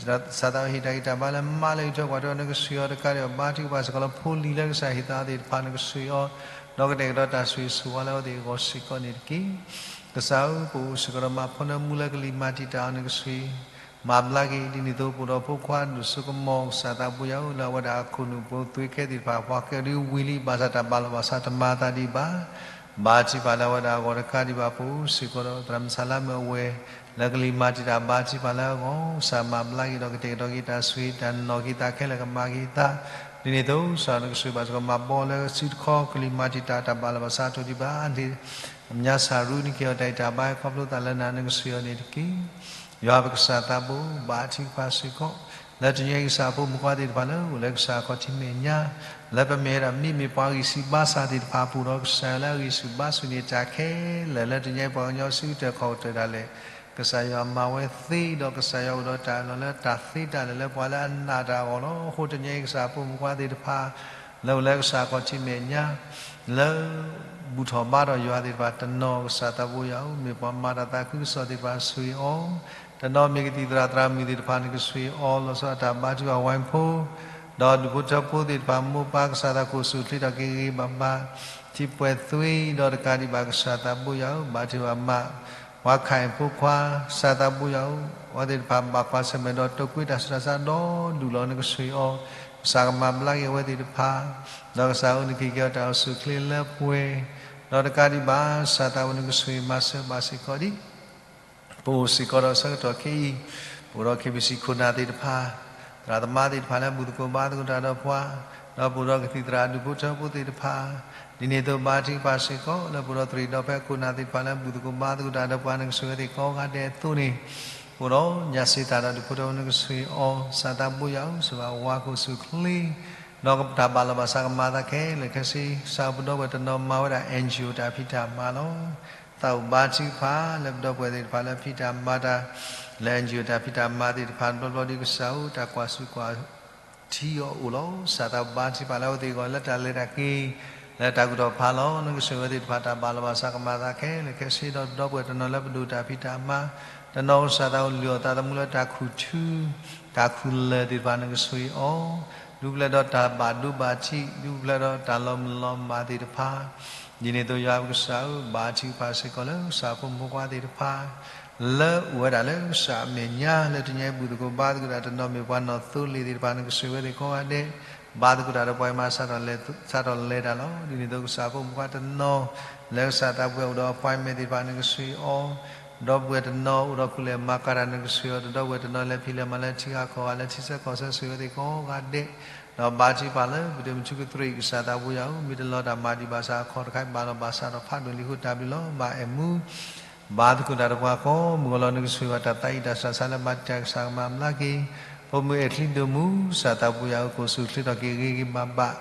လံ, ကစၢ်သးဟ့ၣ်တၢ်ဂံၢ်တၢ်ဘါလၢမါလၢအံးထွဲကွၢ်ထွဲ နကဆှံအီၤ တကးဒံးဘၣ် ဘါထုကဖၣ်စ့ၢ်ကီးလၢဖိလံၤလၢကစၢ်ဟ့ၣ်သးသ့ၣ်တဖၣ် နကဆှံအီၤ, ဒီးကတဲာ်ကတီၤတၢ်ဆိၣ်ဂ့ၤဆိၣ်ဝါလၢအဝဲသ့ၣ်အဂီၢ်စ့ၢ်ကီးန့ၣ်တက့ၢ်. ကစၢ်ဧၢ, ပအိၣ်စ့ၢ်ကီးဒီးမၤဖီနၢမူလၢကလံၤမၤတံာ်တာ်အီၤ နကဆှံ မၤဘျါက့ၤ ဒ်န့ၣ်အသိး ပအိၣ်ဒီးဖိခွါဒိၣ်စိကမီၤ ကစၢ်သးဘိယွၤဧၢ လၢအဝဲဒၣ်အခိၣ်နူာ်ဖိသွ့ခဲသ့ၣ်တဖၣ် ပှၤကဲဒ်ဝံၤလံ ဘၣ်ဆၣ်တၢ်ဘၣ်လီၤဘၣ်ဆၣ်တမၤသးဒံးဘၣ်. ဘါထုကဖၣ်လၢအဝဲဒၣ်အဂီၢ် တကးဒံးဘၣ် ပအိၣ်စ့ၢ်ကီးဒီးသရၣ်မုၣ်ဆၣ်လါမုၣ်အဝဲၢ် လၢကလံၤမၤတံာ်တာ် ဘါထုကဖၣ်လၢအဂီၢ် ကစၢ်မၤဘျါက့ၤဒီးကတဲာ်ကတီၤက့ၤတၢ်ဆိၣ်ဂ့ၤတၢ်နီၢ်က့ၤသးခဲလၢာ်ကမၤက့ၤသး ဒ်န့ၣ်အသိး ကစၢ်နကဆိၣ်ဂ့ၤဘၣ်စ့ၢ်ကီး မၤဘီလၢစုတခီ ကလံၤမၤတံာ်တာ်တၢ်ဘၣ်လီၤဘၣ်ဆၣ်အတီၢ်ဒံးဘၣ် အညါစၢ်ရူ နကဟ့ၣ်အီၤတၢ်ဂံၢ်တၢ်ဘါ ခီဖျိသးလၢနၤ နကဆှံအီၤန့ၣ်တက့ၢ်. ယွၤပကစၢ်သးဘိ ဘါထုကဖၣ်စ့ၢ်ကီး လၢတနံၤအံၤကစၢ်အဖိမုၣ်ဖိခွါသ့ၣ်တဖၣ်လၢအိၣ်လၢကစၢ်အခီၣ်ထံးမဲာ်ညါ လၢပမ့ၢ်ဝဲဒၣ်မ့မ့ၢ်ပှၤဂံၢ်ဆူၣ်ဘါစၢ်သ့ၣ်တဖၣ်အပူၤဒီးကစၢ်ယွၤလၢအဂံၢ်ဆူၣ်ဘါဆူၣ်န့ၣ်တၢ်ခဲလၢာ် လၢတနံၤအံၤပှၤကညီစုကတၢၢ်ခီၣ်ကတၢၢ်ဒၣ်လဲာ် ကစၢ်ယွၤမၤဝဲသ့ဒီးကစၢ်ယွၤအိၣ်ဒီးတၢ်အၢၣ်လီၤလၢတၢ်သ့တၢ်လၢာ်လၢပှၤလၢအနာ်တၢ်အဂီၢ်လီၤ. အဃိတနံၤအံၤကစၢ်အဖိမုၣ်ဖိခွါသ့ၣ်တဖၣ် လၢအိၣ်လၢကစၢ်အခီၣ်ထံးမဲာ်ညါ လၢ ဘူၣ်ထီၣ်ဘါထီၣ်ယွၤသ့ၣ်တဖၣ်တနီၤ ကစၢ်သးဘိယွၤဧၢ, မ့ၢ်ပှၤမၤတၢ်သးခုကစီၣ်သ့ၣ်တဖၣ်ဆိၣ်ဂ့ၤအီၤ, တနီၤမ့ၢ်ကသံၣ်သရၣ်သရၣ်မုၣ်သ့ၣ်တဖၣ်န့ၣ်ကဆိၣ်ဂ့ၤအီၤ လီၤဆီဒၣ်တၢ်ဘါထုကဖၣ်ဝဲဖိ ဒီးဒူၣ်ဖိထၢဖိသ့ၣ်တဖၣ် မိၢ်ပၢ်ကစၢ်သးခိၣ်ဆူၣ်ချ့ထီၣ်က့ၤဂ့ၤဂ့ၤဘၣ်ဘၣ်, ထံပှဲၤသွံၣ်ဒီးတကးဒံးဘၣ် ကစၢ်သးဘိယွၤဧၢ, ဘါထုကဖၣ်မး ပှၤခးအံၤဖိခွါ ကစၢ်သးဘိယွၤဧၢ, အဝဲသ့ၣ်တဖၣ်ဘၣ်ကွၢ်ဆၢၣ်မဲာ်ဒီးတိာ်ကွံာ်တၢ်ဆူးတၢ်ဆါဒီဒူၣ်လီၤ နကဆိၣ်ဂ့ၤအီၤ, ကစၢ်ကမၤဘျါက့ၤအဝဲသ့ၣ်တဖၣ် ဒီးကစၢ်အုၣ်နခံက့ၤအီၤတၢ်အိၣ်ဆူၣ်ချ့လၢပှဲၤ, ဒီးတကးဒံးဘၣ် ကစၢ်သးဘိနကဆိၣ်ဂ့ၤမၤစၢၤဘၣ်စ့ၢ်ကီးဒံး ပအိၣ်စ့ၢ်ကီးဒီးဆၢကတီၢ်ခဲအံၤ, ပအိၣ်ဒီး ခ့ဘံၣ်စံၣ် ခိၣ်နၢ်သ့ၣ်တဖၣ်, သရၣ်သမါသ့ၣ်တဖၣ်လၢဘူၣ်သကိးဘါသကိးတၢ်ဒီးပှၤ, ဒီးပအိၣ်ဒီးကသံၣ်သရၣ်ဒူၣ်ဖိထၢဖိသ့ၣ်တဖၣ်, ဒ်န့ၣ်အသိးဘါထုကဖၣ်စ့ၢ်ကီး လၢပအိၣ်ဒီးသရံၣ်ဒီဖဲခိၣ်နၢ်သ့ၣ်တဖၣ်လၢဘူၣ်သကိးဘါသကိးတၢ်ဒီးပှၤ နကဆိၣ်ဂ့ၤဝဲသ့ၣ်ကိးဂၤဒဲးအသိးန့ၣ်, ပအိၣ်ဒီးညၣ်စ့တၢ်ဒီးဒူၣ်ဖိထၢဖိနကဆိၣ်ဂ့ၤအီၤ, ကစၢ်သးဘိယွၤဧၢ, စၢၤဘၣ်ဝါခိၣ်ဆူၣ်ချ့ ဒီးတၢ်ဘၣ်လီၤဘၣ်စးကမၤသးခဲလၢာ်ခဲဆ့, ကစၢ်ပဒီပုၢ်ဝဲၢ်တနီၤမၤဝဲဒၣ် NGO တၢ်ဖံးတၢ်မၤလီၤ. သးအိၣ်ဘါထုကဖၣ်လၢပဒီပုၢ်ဝဲၢ်သ့ၣ်တဖၣ်လၢဖံးတၢ်မၤတၢ်, လၢ NGO တၢ်ဖံးတၢ်မၤသ့ၣ်တဖၣ် ဘျီဘျီဒ်ကစၢ်ဧၢ တၢ်ကွၢ်ဆူၣ်ကွၢ်ထံအီၤအိၣ်လီၤ. ကစၢ်သးဘိဘါထုကဖၣ်လၢအဝဲသ့ၣ်အဂီၢ်လၢတၢ်လဲၤတၢ်က့ၤ လၢတၢ်ကူၣ်ထီၣ်ဖးလီၤ. နကဆိၣ်ဂ့ၤဝဲသ့ၣ်တဖၣ်တၢ်ဘၣ်လီၤဘၣ်စးကမၤသးခဲလၢာ်ခဲဆ့ ဒီးပဒီပုၢ်ဝဲၢ်တနီၤလၢပဒိၣ်တၢ်ဖံးတၢ်မၤ, တနီၤကစၢ်သးအိၣ်လုၢ်အီၣ်သးသမူလၢတၢ်ခူၣ်ထူ တၢ်ခူၣ်လၢာ်သ့ၣ်တဖၣ်နကဆိၣ်ဂ့ၤအီၤ, ဒုးကပျဲၢ်ဒီးတၢ်ဘၣ်ဒိဘၣ်ထံး ဒုးကပျဲၢ်ဒီးတၢ်လီၤမုၢ်လီၤမၢ်သ့ၣ်တဖၣ်, ဒ်န့ၣ်အသိးယွၤပကစၢ်ဧၢ, ဘါထုကဖၣ်စ့ၢ်ကီးလၢကစၢ်အဖိမုၣ်ဖိခွါသ့ၣ်တဖၣ် လၢအိၣ်ဝဲဒၣ်လၢကစၢ်အမဲာ်ညါ လၢတနံၤအံၤဘူၣ်သကိးဘါသကိးတၢ်တနီၤမ့ၢ်ပှၤနီၣ်သိလ့ၣ်သ့ၣ်တဖၣ် နကဆိၣ်ဂ့ၤဝဲသ့ၣ်ကိးဂၤဒဲး, ဘါသကိးတၢ်ဒီးပှၤအံၤမး စးထီၣ်လဲၤတၢ်လီၤ. ဒ်န့ၣ်အသိးကစၢ်အဖိမုၣ်ဖိခွါတနီၤ လၢကစၢ်သးဘိယွၤအိၣ်ဒီး appointment သ့ၣ်တဖၣ် နကဆိၣ်ဂ့ၤအီၤ, ဒီပုၢ်ဝဲၢ်တနီၤအိၣ်ဒီးကူၣ်လဲၤမၤကၤတၢ် နကဆိၣ်ဂ့ၤအီၤ, ဒီပုၢ်ဝဲၢ်တနီၤလဲၤဖံးလဲၤမၤလၢထံဂၤကီၢ်ဂၤ လၢထံဆၢကီၢ်ဆၢ ဆိၣ်ဂ့ၤဝဲသ့ၣ်ကိးဂၤဒဲး, ဒီးဘါထုကဖၣ်လၢပဒိၣ်မုၢ်ထူကသရံး ကစၢ်သးဘိယွၤဧၢ, မ့ၢ်တလီၤတၢ်မၤဒံးဘၣ်ဆၣ် အခီၣ်တခါအံၤဘၣ်လီၤဘၣ်စးထီၣ်ဖးဒိၣ်လံအဃိ တၢ်ဘျုးလီၤ. ဘၣ်အဲၣ်မူ ဘါသကိးတၢ်ဒီးပှၤကိးမုၢ်ဂီၤလီၤ. နကဆိၣ်ဂ့ၤအီၤတၢ်သးအံၣ်တၢ်ဆးဆါလၢမၤတၢ်ကစၢ်ကမၤဘျါက့ၤ ဖိမုၣ်အဲၣ်ချံဒိၣ်မူ ကစၢ်သးဘိယွၤဧၢ, ကအိၣ်ဆူၣ်ချ့ထီၣ်က့ၤဂ့ၤဂ့ၤဘၣ်ဘၣ်,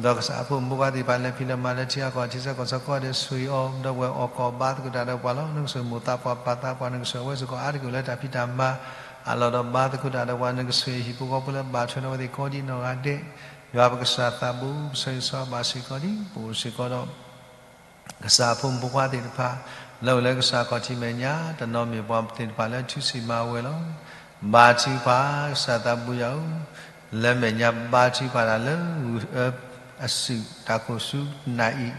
ဒီးကစၢ်အဖိမုၣ်ဖိခွါသ့ၣ်တဖၣ် လဲၤဖံးလဲၤမၤလၢထံဂၤကီၢ်ဂၤ ထံဆၢကီၢ်ဆၢကိးဂၤဒဲး ဆိၣ်ဂ့ၤအီၤ, ဒီပုၢ်ဝဲၢ်အိၣ်ကီၢ်ဘါသကိးတၢ်ဒီးပှၤလီၤ. နကဆိၣ်ဂ့ၤမိၢ်သးပှၢ်ပၢ်သးပှၢ်, နကဆိၣ်ဂ့ၤအဝဲစ့ၢ်ကီးအါတက့ၢ်လၢတၢ်ဖံးတၢ်မၤအလီၢ်ဒီး ဘါသကိးတၢ်ဒီးပှၤ, နကဆိၣ်ဂ့ၤဟံၣ်ဖိဃီဖိလၢဘၣ်ထွဲဒီးအဝဲသ့ၣ်ကိးဒံးနီၢ်ဂၤဒဲး, ယွၤပကစၢ်သးဘိ ပဆၢဂ့ၤဆၢဝါဘၣ်စ့ၢ်ကီးဒံး ပအိၣ်စ့ၢ်ကီးဒီး ကစၢ်အဖိမုၣ်ဖိခွါသ့ၣ်တဖၣ် လၢအိၣ်လၢကစၢ်ခီၣ်ထံးမဲာ်ညါ တနီၤမ့ၢ်ပှၤသ့ၣ်တဖၣ်လၢထူစံၣ်မၤဝဲလီၤ. ဘါထုကဖၣ် ကစၢ်သးဘိယွၤဧၢ, လၢမဲာ်ညါဘါထုကဖၣ်တၢ်လၢဂုၢ်အၢအစုၣ်တၢ်ခိၣ်ဆူနၢ်အံၤ,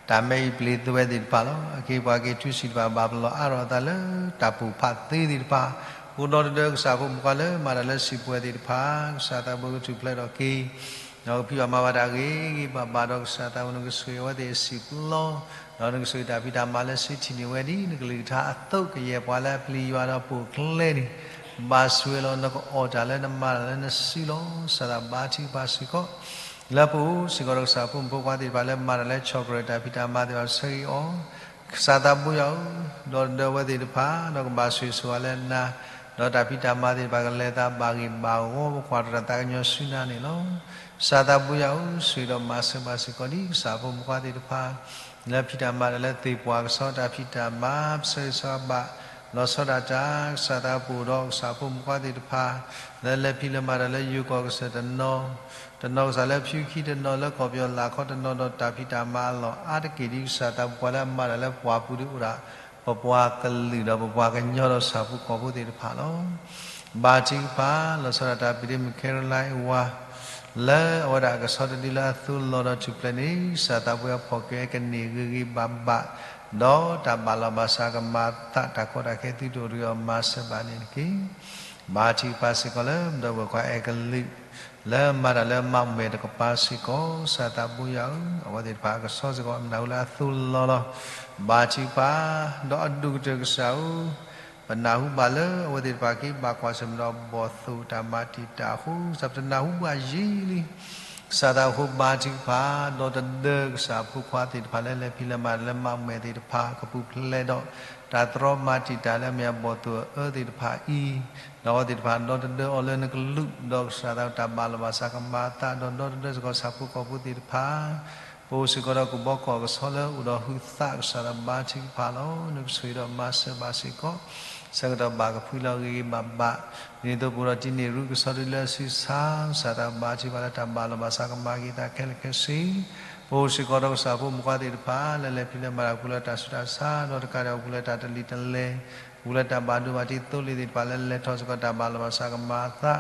တၢ်မဲအံၤပျ့ၤသွဲသ့ၣ်တဖၣ်လီၤ. အက့ၤပှၤက့ၤထူစံၣ်တဖၣ် ဘၣ်ပလီၢ်အါထီၣ်အသးလၢတၢ်ပိာ်ဖးသ့သ့ၣ်တဖၣ်, အိၣ်ဒီးတဒၢကစၢ်ဖိမုၣ်ဖိခွါလၢမၤတၢ်လၢစံာ်ပှဲၤသ့ၣ်တဖၣ်, ကစၢ်သးဘိကထူၣ်ဖျဲးထီၣ်က့ၤ ဒီးကဖံးဘၣ်မၤဘၣ်တၢ်ဂ့ၤဂ့ၤဘၣ်ဘၣ်ဒီး ကစၢ်သးဘိနကဆိၣ်ဂ့ၤအဝဲသ့ၣ်အစံာ်ပျီ, ဒီးနကဆိၣ်ဂ့ၤတၢ်ဖံးတၢ်မၤလၢစ့ထံၣ်န့ၢ်ဝဲဒ်နကလုၢ်ကထါအသိး ကယဲၢ်ပှၤလၢအပျံၤယွၤဒီးပိာ်ကျဲန့ၣ်, ဘၣ်ဆိၣ်ဂ့ၤလီၤ နကအီၣ်တၢ်လၢနမၤတၢ်လၢနစုလီၤ. ကစၢ်သးဘါထုကဖၣ်စ့ၢ်ကီး လၢပအိၣ်စ့ၢ်ကီးဒီးကစၢ်ဖိမုၣ်ဖိခွါသ့ၣ်တဖၣ်လၢမၤတၢ်လၢ chocolate တၢ်ဖံးတၢ်မၤသ့ၣ်တဖၣ် ဆၢဂ့ၤအီၤ ကစၢ်သးဘိယွၤဧၢ, ဒီးတဒၢဝဲသ့ၣ်တဖၣ် ဒီးကဘၣ်ဆိၣ်ဂ့ၤဆိၣ်ဝါလၢနၤ, ဒီးတၢ်ဖံးတၢ်မၤသ့ၣ်တဖၣ်ကလဲၤသးဘၣ်ဂ့ၢ်ဘၣ်ဝီ ပကွၢ်တၢ်သးကညီၤဆူနၤန့ၣ်လီၤ. ကစၢ်သးဘိယွၤဧၢ, ဆိၣ်ဂ့ၤဒီးမၤစၢၤဘၣ်စ့ၢ်ကီးဒ်ကစၢ်ဖိမုၣ်ဖိခွါသ့ၣ်တဖၣ် လၢဖံးတၢ်မၤတၢ်လၢသ့ၣ်ပှၢ်ကစီၣ်တၢ်ဖံးတၢ်မၤ ပဆၢဂ့ၤဆၢဝါဘၣ် လီၤဆီဒၣ်တၢ် ကစၢ်သးပှၢ်ဒီးကစၢ်ဖိမုၣ်ဖိခွါသ့ၣ်တဖၣ် လၢလဲၤဖံးလဲၤမၤတၢ်လၢယိၤကီၢ်ကစၢၢ်တနီၤ တနီၤကစၢ်လၢဖၠူခံ တနီၤလၢကီၢ်ပယီၤလၢခီ တနီၤဒီးတၢ်ဖံးတၢ်မၤအလီၢ်အါတက့ၢ် ဒ်ကစၢ်သးပှၢ်လၢအမၤတၢ်လၢပှၢ်ပူၤဒီးအိၣ်ဒၣ် ပပှၤကလုာ်ဒီးပပှၤကညီဒီးဆၣ်ဖိကီၢ်ဖိသ့ၣ်တဖၣ်လီၤ. ဘါထုကဖၣ် လီၤဆီဒၣ်တၢ် ပံၤဒ့မုၣ် Caroline အဝၤ လၢအဝဲဒၣ်အကဆီတဒုလၢအသိလီၤဒီးထူၣ်ဖျဲးန့ၣ် ကစၢ်သးပှၢ်အဖီၣ်ကဲကန့ၢ်ဂ့ၤဂ့ၤဘၣ်ဘၣ် ဒီးတၢ်ဘၣ်လီၤဘၣ်စးကမၤသးတၢ်ကီတၢ်ခဲ သုတအိၣ်တဂ့ၤအီၤမၤစၢၤဘၣ်န့ၣ်တက့ၢ်. ဘါထုကဖၣ်စ့ၢ်ကီးလၢ ဒီပုၢ်ဝဲၢ်ခွါအဲကလုာ် လၢမၤတၢ်လၢမးမဲာ်တကပၤစ့ၢ်ကီး ကစၢ်သးဘိယွၤဧၢ, အဝဲသ့ၣ်တဖၣ်အကဆီစ့ၢ်ကီး မနၢ်ဟူလၢအသိလီၤလီၤ. ဘါထုကဖၣ် ဒီးအဒိၣ်ကတၢၢ်ကစၢ်ဧၢ, ပနၢ်ဟူဘၣ်လၢအဝဲသ့ၣ်တဖၣ်က့ၤဘၣ်ကွၢ်ဆၢၣ်မဲာ်ဒီးဘီၣ်သိၣ်တၢ်မၤတံာ်တာ်အဃိ ကစၢ်ပတနၢ်ဟူဘၣ်ယံာ်လံ. ကစၢ်သးအဃိဘါထုကဖၣ် ဒီးတဒၢကစၢ်ဖိခွါသ့ၣ်တဖၣ်လၢလဲၤဖံးလဲၤမၤတၢ်လၢမးမဲာ်သ့ၣ်တဖၣ် ကပူၤဖျဲးဒီး တၢ်တြီမၤတံာ်တာ်လၢအမ့ၢ်အဘီၣ်သိၣ်အအၢသ့ၣ်တဖၣ်အံၤ, ဒီးအဝဲသ့ၣ်တဖၣ်ဒီတဒၢအီၤလၢနကလူး, ဒီးကစၢ်သးတၢ်ဘၣ်လီၤဘၣ်စးကမၤအသး, ဒီးဒီတဒၢစ့ၢ်ကီးဆၣ်ဖိကီၢ်ဖိသ့ၣ်တဖၣ် ပအိၣ်စ့ၢ်ကီးဒီးကဘီကီၢ်ကဆီလၢအိၣ်ဒီးဟုသး ကစၢ်သးဘါထုကဖၣ်လီၤ. နကဆိၣ်ဂ့ၤဒီးမၤစၢၤဘၣ်စ့ၢ်ကီး ဆၢကတီၢ်ဘၣ်ကဖှံလီၤဂ့ၤဂ့ၤဘၣ်ဘၣ်, ဒ်သိးပအိၣ်ဒီးတနံၤအံၤ ကဆီတလဲအဆံဆါ ကစၢ်သးဘါထုကဖၣ်လၢတၢ်ဘၣ်လီၤဘၣ်စးကမၤက့ၤသးခဲလၢာ်ခဲဆ့ ပအိၣ်စ့ၢ်ကီးဒီးကစၢ်ဖိမုၣ်ခွါသ့ၣ်တဖၣ် လၢလဲၤဖံးလဲၤမၤတၢ်ပူၤလၢတၢ်ဆူးတၢ်ဆါ ဒီးတကးဒံးပူၤလၢတၢ်တလံၤတလဲၤ, ပူၤလၢတၢ်ဘၣ်ဒိဘၣ်ထံးသိလ့ၣ်သ့ၣ်တဖၣ်လၢလဲၤထီၣ်စ့ၢ်ကီးတၢ်ဘၣ်လီၤဘၣ်စးကမၤအသး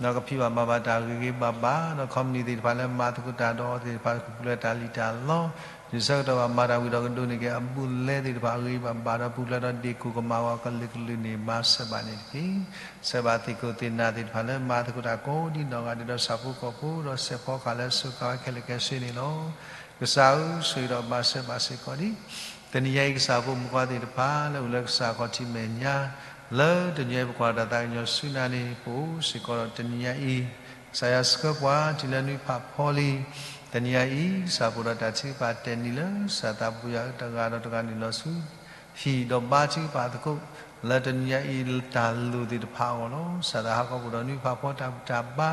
ဒီးကဖံးဘၣ်မၤဘၣ်တၢ်ဂ့ၤဂ့ၤဘၣ်ဘၣ်, ဒီးခီပနံၣ်သ့ၣ်တဖၣ်လၢမၤသကိးတၢ်ဒီးအီၤသ့ၣ်တဖၣ် ကပူၤလၢတၢ်လံၣ်တၢ်လီ, ဒ်ဆၢကတီၢ်ဘၣ်မၤတၢ်ဝံၤဒီးကဒိးန့ၢ်က့ၤအဘူးအလဲသ့ၣ်တဖၣ်အဂ့ၤဂ့ၤဘၣ်ဘၣ် ဒီးပူၤဖျဲးဒီးဒ့ၣ်ခိၣ်ကမၤဝဲအီၤကလုာ်ကလုာ်န့ၣ် မၤစၢၤဘၣ်န့ၣ်တက့ၢ်. ဆှၢဘၣ်သ့ၣ်ခိၣ်သ့ၣ်နၢ်သ့ၣ်တဖၣ်လၢမၤသကိးတၢ်ကိးဒံနီၢ်ဂၤဒဲးဒီးဆၣ်ဖိကီၢ်ဖိ ဒီးစဲးဖီကဟၣ်လၢအစိၤဃၣ်ဝဲခဲလၢာ်ခဲဆ့န့ၣ်လီၤ. ကစၢ်ဧၢ, ဆိၣ်ဂ့ၤဒီးမၤစၢၤဘၣ်စ့ၢ်ကီးဒံး တနံၤညါအံၤကစၢ်ဖိမုၣ်ခွါသ့ၣ်တဖၣ် လၢအိၣ်လၢကစၢ်ခီၣ်ထံးမဲာ်ညါ လၢတနံၤအံၤပကွၢ်တၢ်သးကညီၤဆူနၤန့ၣ် ပအိၣ်စ့ၢ်ကီးဒီးတနံၤညါအံၤ ကစၢ်ယွၤဆှၢပှၤတုၤလၢနွံဖးဖီလံ. တနံၤညါအံၤ ကစၢ်ပှၤဒီးတၢ်ထုကဖၣ်တဲာ်နံၤလၢ ကစၢ်သးဘိယွၤအတဂၤဒီးတဂၤနုာ်လီၤဆူ ဟံၣ်ဒီးဘါထုကဖၣ်သကိး လၢတနံၤညါအံၤတၢ်လိၣ်သ့ၣ်တဖၣ်အဂီၢ်လီၤ. ကစၢ်သးဟးဂီၤပှၤဒီးနွံဖးဖီတၢ်ဘူၣ်တၢ်ဘါ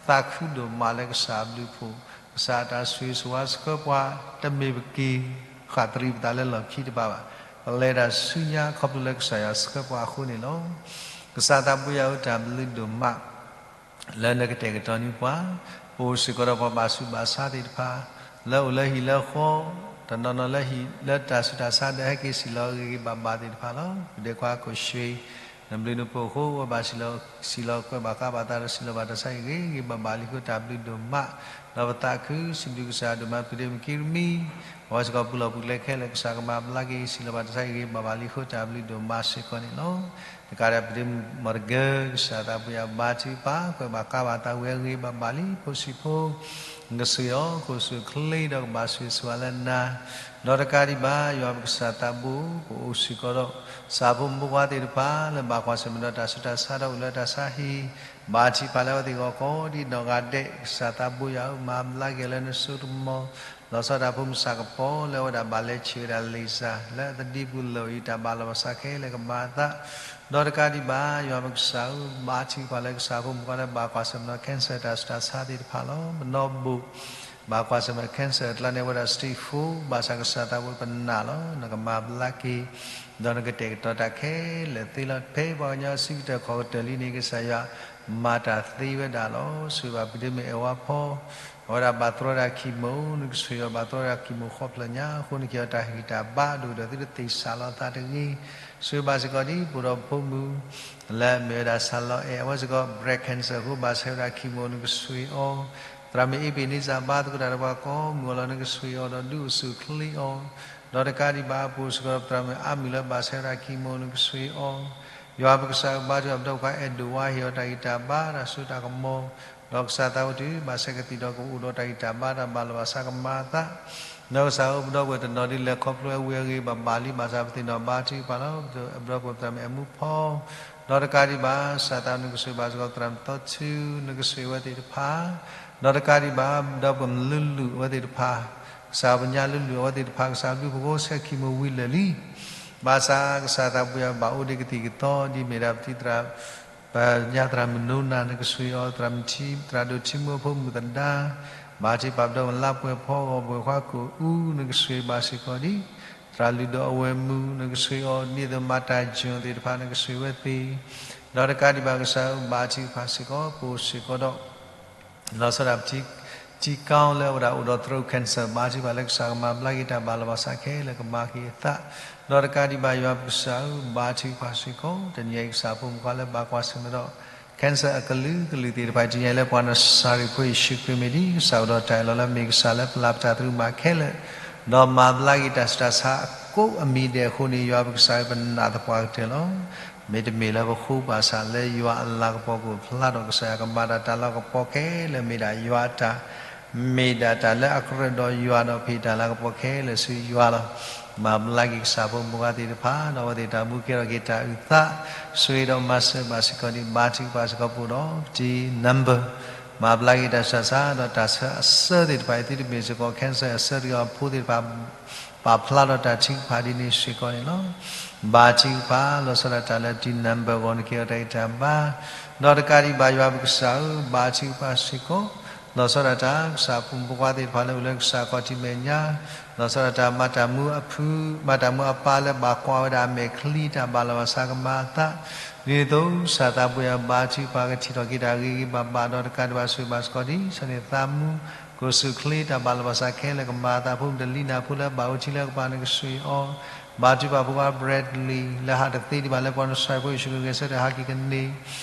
သးခုဒိၣ်မးလၢကစၢ်အဘျုးအဖှိၣ်, ကစၢ်အတၢ်ဆိၣ်ဂ့ၤဆိၣ်ဝါဆှၢပှၤ တမ့ၢ်ပက့ၤဃၣ်သရံးပသးလၢလီၢ်ခံတဘၣ်ဘၣ်, ပလဲၤတၢ်ဆူညါခီဖျိလၢကစၢ်ယွၤဆှၢပှၤအဃိန့ၣ်လီၤ. ကစၢ်သးဘိယွၤဧၢ တၢ်ဘျုးဒိၣ်မး လၢနကတဲာ်ကတီၤန့ၢ်ပှၤ, ပအိၣ်စ့ၢ်ကီးဒီးပှၤဘၣ်ဆူးဘၣ်ဆါသ့ၣ်တဖၣ် လၢအိၣ်လၢဟံၣ်လၢဃီ, တနီၤနီၤလၢဟံၣ်လၢတၢ်ဆူးတၢ်ဆါဒီးဟဲက့ၤစံၣ်လီၤဂ့ၤဂ့ၤဘၣ်ဘၣ်သ့ၣ်တဖၣ်လီၤ. ပဒဲခွါကိၣ်ရွှ့, နဘျုးနဖှိၣ်အဃိ ဝဲဘၣ်စံၣ်လီၤကွဲးဘၣ်ဃးဘၣ်သးဒီးစံၣ်လီၤဘၣ်တၢ်ဆါအံၤဂ့ၤဂ့ၤဘၣ်ဘၣ်လံအဃိ တၢ်ဘျုးဒိၣ်မး, ဒီးပသးခုစံးဘျုးကစၢ်ဒိၣ်မး ပတုၤမ့ၢ်က့ၤတမံၤ, အဝဲစ့ၢ်ကီးပူၤလီၢ်ပူၤကျဲခဲလၢာ် ကစၢ်ကမၤဘျါက့ၤစံၣ်လီၤဘၣ်တၢ်ဆါအံၤ ဂ့ၤဘၣ်ဘၣ်လံအဃိ တၢ်ဘျုးဒိၣ်မးစ့ၢ်ကီးန့ၣ်လီၤ. တကးဒံးပတုၤမ့ၢ်တဂၤ ကစၢ်သးဘိယွၤဘါထုကဖၣ် ကွဲးဘၣ်ဃးဘၣ်သးဝဲဂ့ၤဘၣ်ဘၣ်လံ ဖိဆံးဖိ နကဆိၣ်ဂ့ၤအီၤ ခိၣ်ဆူၣ်ချ့ဒီးကဘၣ်ဆိၣ်ဂ့ၤဆိၣ်ဝါလၢနၤ, ဒီးတကးဒံးဘၣ် ယွၤပကစၢ်သးဘိ ပအိၣ်စ့ၢ်ကီးဒီး ကစၢ်ဖိမုၣ်ဖိခွါသ့ၣ်တဖၣ် လၢဘၣ်ကွၢ်ဆၢၣ်မဲာ်ဒီးတၢ်ဆူးတၢ်ဆါဒီးအိၣ်လၢတၢ်ဆါဟံၣ်, ဘါထုကဖၣ်လၢအဝဲသ့ၣ်အဂီၢ်ကိးဒံနီၢ်ဂၤဒဲး, ကစၢ်သးဘိယွၤဧၢ မၤဘျါက့ၤလၢနစိကမီၤ, လီၤဆီဒၣ်တၢ်ဖိမုၣ်ဆၣ်ကပီၤ လၢအဝဲဒၣ်ဘၣ်လဲၤဆံးဝဲဒၣ်လံာ်စၢ် လၢအသဒံပူၤလၢာ်အံၤ တၢ်ဘၣ်လီၤဘၣ်စးခဲလၢာ်ကမၤအသး, ဒီးတကးဒံးဘၣ် ယွၤပကစၢ်ဧၢ ဘါထုကဖၣ်လၢကစၢ်ဖိမုၣ်ဖိခွါလၢဘၣ်ကွၢ်ဆၢၣ်မဲာ်ဒီး cancer တၢ်ဆူးတၢ်ဆါသ့ၣ်တဖၣ်လီၤ. ပနီၢ်ဘူၣ် ဘၣ်ကွၢ်ဆၢၣ်မဲာ် cancer အကျါန့ၣ် အဝဲဒၣ် stage four ဘၣ်ဆၣ်ကစၢ်သးဘိပနာ်လီၤ. နကမၤဘျါက့ၤ ဒီးနကတဲာ်ကတီၤတၢ်ခဲလၢာ်သ့လီၤ. ဖဲပှၤကညီအစုကတၢၢ်ခီၣ်ကတၢၢ်လံန့ၣ် ကစၢ်ယွၤမၤတၢ်သ့ဝဲဒၣ်လီၤ. ဆိၣ်ဂ့ၤဘၣ်ပဒ့မုၣ်အဲၣ်ဝါဖီ အဝဲဒၣ်ဘၣ်တြီဒၣ် chemo နကဆိၣ်ဂ့ၤအီၤ ဘၣ်တြီဒၣ် chemo ဃီဖျၢၣ်ညါအဃိ နကဟ့ၣ်အီၤတၢ်ဟ့ၣ်တၢ်ဘါ ဒိၣ်ဒီးသုတသ့ၣ်စးလီၤသးတဂ့ၤ. ဆိၣ်ဂ့ၤဘၣ်စ့ၢ်ကီးဒ်ပအိၣ်ဒီးဖိမုၣ် လၢအမ့ၢ်ဝဲဒၣ်စၢ်လီၤအဲၣ် အဝဲစ့ၢ်ကီး breast cancer အဃိ ဘၣ်ဆဲးဝဲဒၣ် chemo နကဆိၣ်ဂ့ၤအီၤ, သရၣ်မုၣ်အ့ဘ့ၣ်န့စၢ် ဘါသကိးတၢ်ဒီးပှၤကိးမုၢ်အလီၢ် နကဆိၣ်ဂ့ၤအီၤဒီးဒုးအိၣ်ဆူၣ်အိၣ်ချ့အီၤ, ဒီးတကးဒံးဘၣ် ပအိၣ်စ့ၢ်ကီးဒီးပသရၣ်မုၣ်အါမုၢ်လၢဘၣ်ဆဲးဝဲဒၣ် chemo နကဆိၣ်ဂ့ၤအီၤ, ယွၤပကစၢ်ဘါထုကဖၣ် ပဒီပုၢ်ဝဲၢ်အဲၣ်ဒိၣ်ဝါ ဟ့ၣ်အီၤတၢ်ဂံၢ်တၢ်ဘါတၢ်စိတၢ်ကမီၤ, ဒီးကစၢ်သးဝဲတုၤဘၣ်ဆဲးကသံၣ်ဒီးကအိၣ်ဒီးတၢ်ဂံၢ်တၢ်ဘါတၢ်ဘၣ်လီၤဘၣ်စးကမၤအသး, ဒီးကစၢ်ဧၢ ပဒီပုၢ်ဝဲၢ်တနီၤဒ်လဲၣ်ခီဖျိဝဲအဂ့ၤဘၣ်ဘၣ်လံ ဘၣ်ဆၣ်ပသ့ၣ်နီၣ်ဘါထုကဖၣ်လီၤ. ပဒီပုၢ်ဝဲၢ်ပသရၣ်မုၣ်အဲၣ်မူဖီ ဒီးတကးဒံးဘၣ် ကစၢ်သးနကဆိၣ်ဂ့ၤဘၣ်စ့ၢ်ကီး သရၣ်မုၣ်သီထူ နကဆိၣ်ဂ့ၤဝဲသ့ၣ်တဖၣ်, ဒီးတကးဒံးဘၣ် ဒီပုၢ်ဝဲၢ်မုၣ်လုၢ်လုၢ်အဝဲသ့ၣ်တဖၣ်, ကစၢ်ပညါလုၢ်လုၢ်အဝဲသ့ၣ်တဖၣ် ကစၢ်ဘျုးဖှိၣ်ကိးဆၢ chemo ဝံၤလၢာ်လံ ဘၣ်ဆၣ်ကစၢ်သးဘိယွၤဘၣ်အိၣ်ဒံးကသံၣ်ကသီ ဒ်မ့ၢ်ဒၣ်ပတံၤသရၣ် ပညါသရၣ်မုၣ်နိနၤ နကဆိၣ်ဂ့ၤအီၤ, သရၣ်မုၣ်ထံ သရၣ်ဒိၣ်ထံမူအဖိမုၣ်သဒါ, ဘၣ်ထုကဖၣ်ပဒီပုၢ်ဝဲၢ်လါပှဲၤဖီအဂီၢ် ပှဲၤခွါကိၣ်အူ နကဆိၣ်ဂ့ၤဘၣ်စ့ၢ်ကီးဒံး, သရၣ်လုၢ်ဒိၣ်အဝဲၢ်မုၣ် နကဆိၣ်ဂ့ၤအီၤ, ဒ်သိးမၤတၢ်ယွၤသ့ၣ်တဖၣ် နကဆိၣ်ဂ့ၤဝဲသ့ၣ်, ဒီးတကးဒံးဘၣ်ကစၢ်ဧၢ ဘၣ်ထုကဖၣ်စ့ၢ်ကီး ပအိၣ်စ့ၢ်ကီးဒီး လီၤဆီဒၣ်ပထံ ထံကီၢ်လၢအဝဲဒၣ်အိၣ်ဒီး throat cancer ဘါထုကဖၣ်လၢကစၢ်ကမၤဘျါက့ၤတၢ်ဘၣ်လီၤဘၣ်စးခဲလၢာ်ကမၤက့ၤအသး, ဒီးတကးဒံးဘၣ်ယွၤပကစၢ်ဧၢ ဘါထုကဖၣ်စ့ၢ်ကီး တနံၤအံၤကစၢ်ဖိမုၣ်ခွါလၢဘၣ်ကွၢ်ဆၢၣ်မဲာ်ဒီး cancer အကလုာ်ကလုာ်သ့ၣ်တဖၣ် တနံၤအံၤလၢပှၤနစၤရ့းဖိယ့ၣ်ၡူးခရံာ်မ့ၢ်ဒ်ကစၢ်အိၣ်ဒီးတၢ်အၢၣ်လီၤလၢအမ့ၢ်ကစၢ်လၢပျၢ်ပတၢ်သရူးမးခဲလၢာ်, ဒီးမၤဘျါက့ၤတၢ်ဆူးတၢ်ဆါအကိးအမံၤဒဲးအဃိန့ၣ် ယွၤပကစၢ်ဧၢ ပနာ်သပှၢ်ကတၢၢ်လီၤ. မ့တမ့ၢ်လၢပဃိဘၣ်ဆၣ်လၢယွၤအလၤကပီၤကအိၣ်ဖျါဒီး ကစၢ်ယွၤကမၤတၢ်တၢ်လၤကပီၤခဲလၢာ် မ့ၢ်ဒၣ်ယွၤအတၢ်, မ့ၢ်ဒၣ်တၢ်လၢအကြၢးဒီးယွၤဒီး ပဟ့ၣ်တၢ်လၤကပီၤခဲလၢာ်ဆူယွၤလီၤ. မၤဘျါက့ၤကစၢ်ဖိမုၣ်ဖိခွါသ့ၣ်တဖၣ် ဒီးအဝဲသ့ၣ်တၢ်မူကဲထီၣ်က့ၤတၢ်အုၣ်သး, ဆိၣ်ဂ့ၤဒီးမၤစၢၤဘၣ်စ့ၢ်ကီးဒံး ဘါထုကဖၣ်စ့ၢ်ကီးပအိၣ်ဒီး ပတံၤ number, မၤဘျါက့ၤတၢ်ဆူးတၢ်ဆါ ဒီးတၢ်ဆၢအဆၢသ့ၣ်တဖၣ်အံၤ သုတမ့ၢ်စ့ၢ်ကီး cancer အဆၢတဂ့ၤ အဖိသ့ၣ်တဖၣ် ပာ်ဖျါထီၣ်တၢ်ထုကဖၣ်ဒ်န့ၣ်စ့ၢ်ကီးန့ၣ်လီၤ. ဘါထုကဖၣ် လီၤဆီဒၣ်တၢ်လၢတံၤနၢ်ဘၢၣ်ဂီၤန့ၣ် ကဲထီၣ်တၢ်ဂံၢ်တၢ်ဘါ, ဒီးတကးဒံးဘၣ်ယွၤပကစၢ်ဧၢ, ဘါထုကဖၣ်စ့ၢ်ကီး, လီၤဆီဒၣ်တၢ် ကစၢ်အဖိမုၣ်ဖိခွါသ့ၣ်တဖၣ်လၢအိၣ်လၢကစၢ်ခီၣ်ထံးမဲာ်ညါ, လီၤဆီဒၣ်တၢ်မၤတၢ်မူအဖု, မၤတၢ်မူအပၢ်လၢဘၣ်ကွၢ်ဝဲဒၣ်အမဲာ်ချံတၢ်ဘၣ်လီၤဘၣ်စးကမၤအသး, ဒ်န့ၣ်အသိး ကစၢ်သးဘိယွၤဘါထုကဖၣ်ကထံၣ်ထီၣ်က့ၤတၢ်ဂ့ၤဂ့ၤဘၣ်ဘၣ်ဒီးတကးဒံးဘၣ်ဆိၣ်ဂ့ၤဘၣ်စ့ၢ်ကီးဒ် ဆၢန့ၣ်သးမူ ကိးဆူၣ်ချ့တၢ်ဘၣ်လီၤဘၣ်စးခဲလၢာ် ကမၤအသးဖိမုၣ်တလံၤနၢ်ဖိလၢဘၣ်အိၣ်ထံလၢကပၤန့ၣ်ကဆှ့ၣ်အီၤ, ဘါထုကဖၣ်ဖိခွါ Bradley လၢဟးတသ့ဒံးဘၣ်လၢပှၤနဆှၢဖိယ့ၣ်ၡူးခရံာ်ဂဲၤဆၢထၢၣ်ဟးက့ၤကန့ၢ်, ဒ်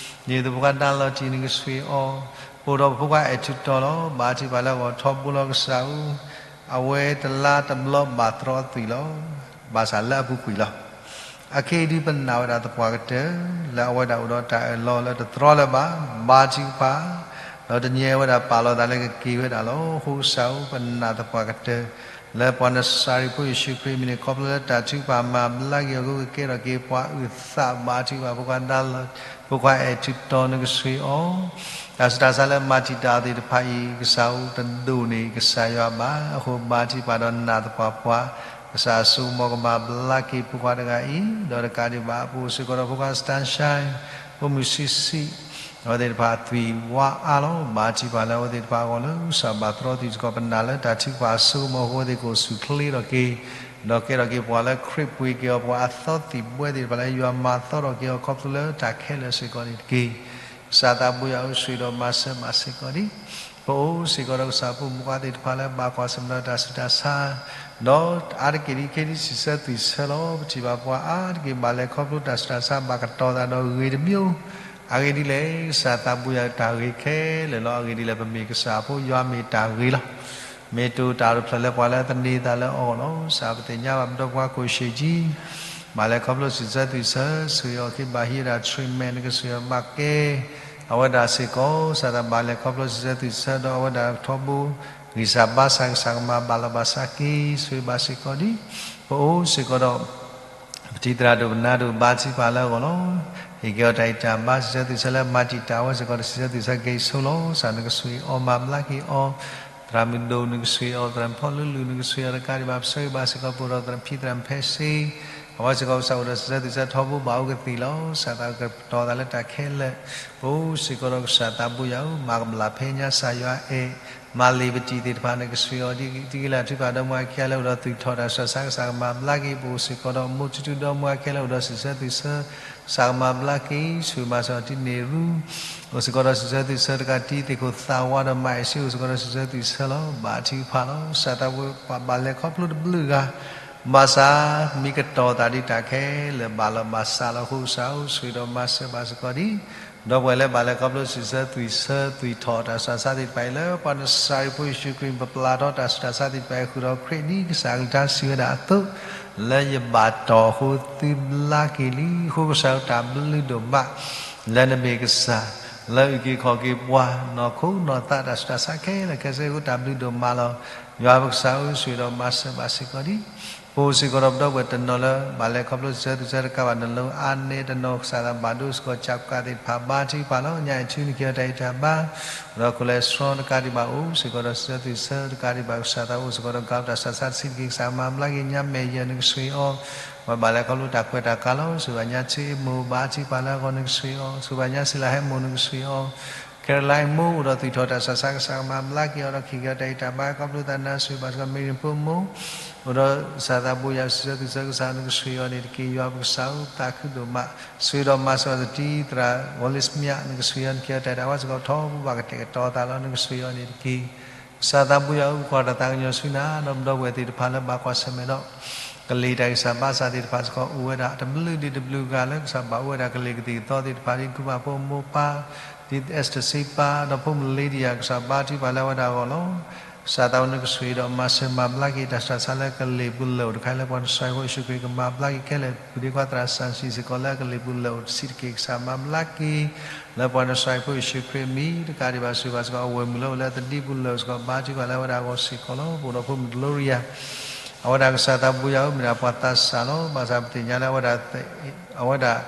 န့ၣ်အသိးဖိခွါ Darlottie န့ၣ်ကဆှ့ၣ်အီၤ, ပအိၣ်ဒီးပဖိခွါအဲၣ်ထူးတီၤလီၤ. ဘါထုကဖၣ်လၢအဂီၢ်ထီဘိလီၤကစၢ်ဧၢ, အဝဲတလါတဘျီဘၣ်သရီအသွံၣ်လီၤ. ဘၣ်ဆၣ်လၢအပူၤကွံာ်လီၤ. အခဲအံၤဒုးပနာ်ဝဲဒၣ်သပှၢ်ကတၢၢ် လၢအဝဲဒၣ်အိၣ်ဒီးတၢ်အၢၣ်လီၤလၢတသရီလၢၤဘၣ်, ဘါထုကဖၣ်, ဒီးတညဲဝဲဒၣ်ပာ်လီၤသးလၢကက့ၤဝဲဒၣ်လီၤ. အဃိကစၢ်ဧၢ ပနာ်သပှၢ်ကတၢၢ် လၢပှၤနစၤရ့းဖိယ့ၣ်ၡူးခရံာ်အမံၤန့ၣ် ခီဖျိလၢတၢ်ထုကဖၣ်မၤဘျါက့ၤအီၤ ကကဲထီၣ်က့ၤပှၤအုၣ်သး ဘါထုကဖၣ်ဖိခွါ Darlottie ဖိခွါအဲၣ်ထူးတီၤန့ၣ်ကဆှ့ၣ်အီၤ, တၢ်ဆူးတၢ်ဆါလၢမၤတံာ်တာ်အီၤသ့ၣ်တဖၣ်အံၤ ကစၢ်ဧၢ တဒိၣ်န့ၢ်ကစၢ်ယွၤဘၣ်. အဃိဘါထုကဖၣ်ဒီးနာ်သပှၢ်ပှၢ် ကစၢ်အစိကမီၤကမၤဘျါက့ၤဖိခွါတဂၤအံၤ, ဒီးတကးဒံးဘၣ် ပအိၣ်စ့ၢ်ကီးဒီးဖိခွါ Sunshine, ဖိမုၣ်ဆံးဆံး, အဝဲသ့ၣ်တဖၣ်အသွံၣ်ဝါအါလီၤ. ဘါထုကဖၣ်လၢအဝဲသ့ၣ်တဖၣ်အဂီၢ်လၢ ကစၢ်ဘၣ်သရီသွံၣ်စ့ၢ်ကီး ပနာ်လၢတၢ်ထုကဖၣ်အစိကမီၤအဃိ အဝဲသ့ၣ်ကအိၣ်ဆူၣ်ချ့ထီၣ်က့ၤ, ဒီးကဲထီၣ်က့ၤပှၤလၢခရံာ်ပှ့ၤက့ၤအီၤ ပှၤအသီသံၣ်ဘှဲသ့ၣ်တဖၣ်လၢယွၤမၤသီထီၣ်က့ၤအီၤ ခီဖျိလၢတၢ်ခဲလၢာ်စ့ၢ်ကီးန့ၣ်တက့ၢ်. ကစၢ်သးဘိယွၤဧၢ ဆိၣ်ဂ့ၤဒီးမၤစၢၤဘၣ်စ့ၢ်ကီးဒံး ပအိၣ်စ့ၢ်ကီးဒီးကစၢ်ဖိမုၣ်ဖိခွါသ့ၣ်တဖၣ်လၢဘၣ်ကွၢ်ဆၢၣ်မဲာ်ဒီးတၢ်ဆူးတၢ်ဆါ, ဒီးအါတက့ၢ်ဒ်ခဲဒ်စံးဆၢသွံၣ်ဆၢလီၤ. ပထံၣ်ဘၣ်ပှၤအါတက့ၢ်ဘၣ်လဲၤခီဖျိတၢ်ဆူးတၢ်ဆါ ဘၣ်ကတီၤသးဒီးဂ့ၤတမံၤ, အဂ့ၢ်ဒ်လဲၣ်, ကစၢ်သးဘိယွၤတၢ်ဂ့ၤခဲလၢာ်လီၤ. အဂ့ၢ်ဒ်လဲၣ်, ပမ့ၢ်ကစၢ်အဖိ ယွၤမ့ၢ်တၢ်ဂ့ၤလီၤ. မ့ၢ်တအိၣ်တၢ်အိၣ်တဖျၢၣ်လၢပှၤလၢသန့ၤသးလၢအီၤလီၤ. ကစၢ်ပသ့ၣ်ညါဘၣ်ပဒီပုၢ်ဝဲၢ်ကိၣ်ရှ့ၣ်ကၠံ ဘၣ်လဲၤခီဖျိစံးဆၢသွံၣ်ဆၢ, ဆိၣ်ဂ့ၤအီၤက့ၤဘၣ်ဟံးဝဲဒၣ် treatment န့ၣ် ကဆိၣ်ဂ့ၤအီၤဘၣ်ကဲ အဝဲဒၣ်စ့ၢ်ကီး, ကစၢ်သးဘၣ်လဲၤခီဖျိစံးဆၢသွံၣ်ဆၢဒီးအဝဲဒၣ်ထီဘိ ဂံၢ်စၢ်ဘါစၢ် ကစၢ်ကမၤဘၣ်လီၤဘၣ်စးက့ၤ ဆိၣ်ဂ့ၤဘၣ်စ့ၢ်ကီးဒံး, ပအိၣ်စ့ၢ်ကီးဒီး ပထံၣ်သရၣ်ဒိၣ်ပနၢ်ဒိၣ်ဘါထုကဖၣ်လၢအဂီၢ်လီၤ. ဟ့ၣ်က့ၤအီၤတၢ်ဂံၢ်တၢ်ဘါ စံးဆၢသွံၣ်ဆၢလၢမၤတံာ်တာ်ဝဲစ့ၢ်ကီး တစံးဆၢသွံၣ်ဆၢက့ၤဆိလီၤ. ကစၢ်နကဆိၣ်ဂ့ၤအီၤမၤဘျါက့ၤအီၤ, သရၣ်မုၣ်ဒိၣ်နကဆိၣ်ဂ့ၤအီၤ, သရၣ်ဖီလူလူနကဆိၣ်ဂ့ၤအီၤတကးဒံးဘၣ် ပဆိၣ်ဂ့ၤဘၣ်စ့ၢ်ကီး ပအိၣ်ဒီးသရၣ်ဖံသရၣ်ဖဲစ့ အဝဲစ့ၢ်ကီးကစၢ်အိၣ်ဒီးစံးဆၢသွံၣ်ဆၢထီဘိဘၣ်အိၣ်ကသံၣ်လီၤ. ကစၢ်သးကတီၤသးလၢတၢ်ခဲလၢာ်, ပအိၣ်စ့ၢ်ကီးဒီးကစၢ်သးဘိယွၤဧၢ မၤကမၣ်ဖဲညါ ကစၢ်ယွၤအဲၣ် မၤလ့ၤပတံၢ်သ့ၣ်တဖၣ်န့ၣ် ကဆိၣ်ဂ့ၤအီၤဒ်တက့ၢ်လၢအထုကဖၣ်ဒီမါဝၤခံဂၤလၢအိၣ်ဒီးသွံၣ်ထီၣ်တၢ်ဆူးတၢ်ဆါ ကစၢ်ကမၤဘျါက့ၤ ပအိၣ်စ့ၢ်ကီးဒီးမိၢ်ထူထူဒီမါဝၤခံဂၤလၢအိၣ်ဒီးစံးဆၢသွံၣ်ဆၢ ကစၢ်ကမၤဘျါက့ၤ ဆိၣ်ဂ့ၤမၤစၢၤအီၤတံၤန့ၢ်ရူ အိၣ်စ့ၢ်ကီးဒီးစံးဆၢသွံၣ်ဆၢတကး တံၤသ့ၣ်ခိၣ်သးဝါဒီးမၤအဲၣ်စ့ အိၣ်စ့ၢ်ကီးဒီးစံးဆၢသွံၣ်ဆၢလီၤ. ဘါထုကဖၣ်လီၤ. ကစၢ်သးဘိယွၤပှၤဘၣ်လဲၤခီဖျိတဘျုးဂၤ ဘၣ်ဆၣ် မ့ၢ်ကတီၤသးဒ်တၢ်ခဲလၢာ်ဘၣ်လီၤဘၣ်စးလီၤအဃိ ကစၢ်ဧၢ ဆိၣ်ဂ့ၤဒီးမၤစၢၤဘၣ်စ့ၢ်ကီးဒံး ဒီပုၢ်ဝဲၢ်လၢဘၣ်လဲၤခီဖျိစံးဆၢသွံၣ်ဆၢ သွံၣ်ထီၣ်တၢ်ဆူးတၢ်ဆါသ့ၣ်တဖၣ်အံၤ လၢပှၤနစၤရ့းဖိယ့ၣ်ၡူးခရံာ် ပပျၢ်ထီၣ်တၢ်ဆူးတၢ်ဆါသ့ၣ်တဖၣ်အံၤ ဃုာ်ဒီးခရံာ်ဒ်ကစၢ်အကလုၢ်ကထါစံးဝဲဒၣ်အသိး လၢယဘၣ်တီၢ်အဃိသုဘျါက့ၤလံ. အဃိကစၢ်ဧၢ တၢ်ဘျုးဒိၣ်မး လၢနမ့ၢ်ကစၢ် လၢအုၣ်က့ၤခီၣ်က့ၤပှၤ နီၢ်ခိနီၢ်သးတၢ်ဆူးတၢ်ဆါခဲလၢာ်ခဲဆ့အဃိ တၢ်ဘျုးဒိၣ်မးလီၤ. ယွၤပကစၢ်ဧၢ ဆိၣ်ဂ့ၤဒီးမၤစၢၤဘၣ်စ့ၢ်ကီးဒံး ပအိၣ်စ့ၢ်ကီးဒီးပဒီပုၢ်ဝဲၢ်တနီၤလၢ ဘၣ်လဲၤခီဖျိစံးဆၢသွံၣ်ဆၢတကးဘၣ် နလိၤအါန့ၢ်တနီၤ ကစၢ်သးဘၣ်ဒိစ့ၢ်ကီး ကၠၢ်ကးသ့ၣ်တဖၣ် ဘါထုကဖၣ်လီၤ. ညါအံၤထူနက့ၤအီၤတၢ်ဂံၢ်တၢ်ဘါ ဒီးcholesterolတကးဒံးဘၣ် အိၣ်စ့ၢ်ကီးဒီးစံးဆၢသွံၣ်ဆၢတကးဒံးဘၣ် ကစၢ်သးအိၣ်စ့ၢ်ကီးဒီး ကၤတၢ်ဆူးတၢ်ဆါတဆံးတက့ၢ် ကစၢ်မၤဘျါက့ၤ ညါမဲာ်ယဲၢ်နကဆိၣ်ဂ့ၤအီၤ အဝဲဘၣ်လဲၤခီဖျိတၢ်ခွဲးတၢ်ယာ်လီၤ. ဆိၣ်ဂ့ၤဘၣ်ညါဆံးအ့ၣ်မိၢ် ဘါထုကဖၣ်လၢအဂီၢ်နကဆိၣ်ဂ့ၤအီၤ ဆိၣ်ဂ့ၤဘၣ်ညါစံးလၤဟဲမိၢ်နကဆိၣ်ဂ့ၤအီၤ Caroline မိၢ်အိၣ်ဒီးသွံၣ်ထီၣ်တၢ်ဆူးတၢ်ဆါ ကစၢ်ကမၤဘျါက့ၤအီၤဒီး ကဟ့ၣ်က့ၤအီၤတၢ်ဂံၢ်တၢ်ဘါ ခီဖျိသးနါ ဆိၣ်ဂ့ၤဘၣ်စ့ၢ်ကီး မ့ၢ်ရိၣ်ဖိမိၢ် အိၣ်ဒီးကစၢ်သးဘိယွၤစံးဆၢသွံၣ်ဆၢ ကစၢ်နကဆိၣ်ဂ့ၤအီၤန့ၣ်တက့ၢ်. ယွၤပကစၢ်ဧၢ သးခုဒိၣ်မး ဆိၣ်ဂ့ၤဒီးမၤစၢၤအီၤတံၤသရၣ် ဝီလ့ၣ်စမၠး နကဆိၣ်ဂ့ၤအီၤ နကဟ့ၣ်အီၤတၢ်ဂံၢ်တၢ်ဘါစ့ၢ်ကီး ထီဘိဘၣ်ကတဲာ်ကတီၤသးလီၤ နကဆိၣ်ဂ့ၤအီၤန့ၣ်တက့ၢ်. ကစၢ်သးဘိယွၤဧၢ ပကွၢ်တၢ်သးကညီၤဆူနၤ ဒီးပဒီပုၢ်ဝဲၢ်သ့ၣ်တဖၣ်လၢဘၣ်ကွၢ်ဆၢၣ်မဲာ်ဒီး ကလံၤတၢ်ဂံၢ်စၢ်ဘါစၢ်သ့ၣ်တဖၣ်စ့ၢ်ကီး အိၣ်ဝဲဒၣ်တဘျုးဒံးတဘျုးဂၤလၢ ကစၢ်ဘၣ်အိၣ်ဝဲဒၣ်ကလံၤကသံၣ်ကသီသ့ၣ်တဖၣ် ဒ်ကုၢ်ဘၣ်ဖိမိၢ်ပၢ် ဒ်အ့စတၢၣ်စ့ပၢ် ဒီးဖိမုၣ်လ့ဒံယၤ ကစၢ်ဘါထုကဖၣ်လၢအဝဲဒၣ်အဂီၢ်လီၤ. ကစၢ်သးအိၣ်နကဆိၣ်ဂ့ၤဒီးမၤစၢၤမၤဘျါက့ၤ တၢ်ဆူးတၢ်ဆါလၢကလံၤပူၤလၢာ်အိၣ်တခါလၢပှၤနစၤရ့းဖိယ့ၣ်ၡူးခရံာ်ကမၤဘျါက့ၤခဲလၢာ် ပုၢ်ဒ့ခွါသရၣ်စၢ်စံးစ့ၢ်ကီးလၢကလံၤပူၤလၢာ်အိၣ်တဆံးတက့ၢ် ကစၢ်မၤဘျါက့ၤ လၢပှၤနစၤရ့းဖိယ့ၣ်ၡူးခရံာ်အမံၤ တကးဒံးဘၣ်ဆိၣ်ဂ့ၤဘၣ်စ့ၢ်ကီး အဝဲၢ်မုၣ်လၢအိၣ်လၢသဒံပူၤလၢာ်စ့ၢ်ကီး ဘါထုကဖၣ်လၢအဝဲဒၣ်အဂီၢ်စ့ၢ်ကီးလီၤ. ပအိၣ်ဒီးဖိမုၣ် Gloria အဝဲဒၣ်ကစၢ်သးဘိယွၤဧၢ မ့ၢ်ဒၣ်ပှၤသးစၢ်လီၤ. ဘၣ်ဆၣ်ပသ့ၣ်ညါလၢအဝဲဒၣ် အဝဲဒၣ်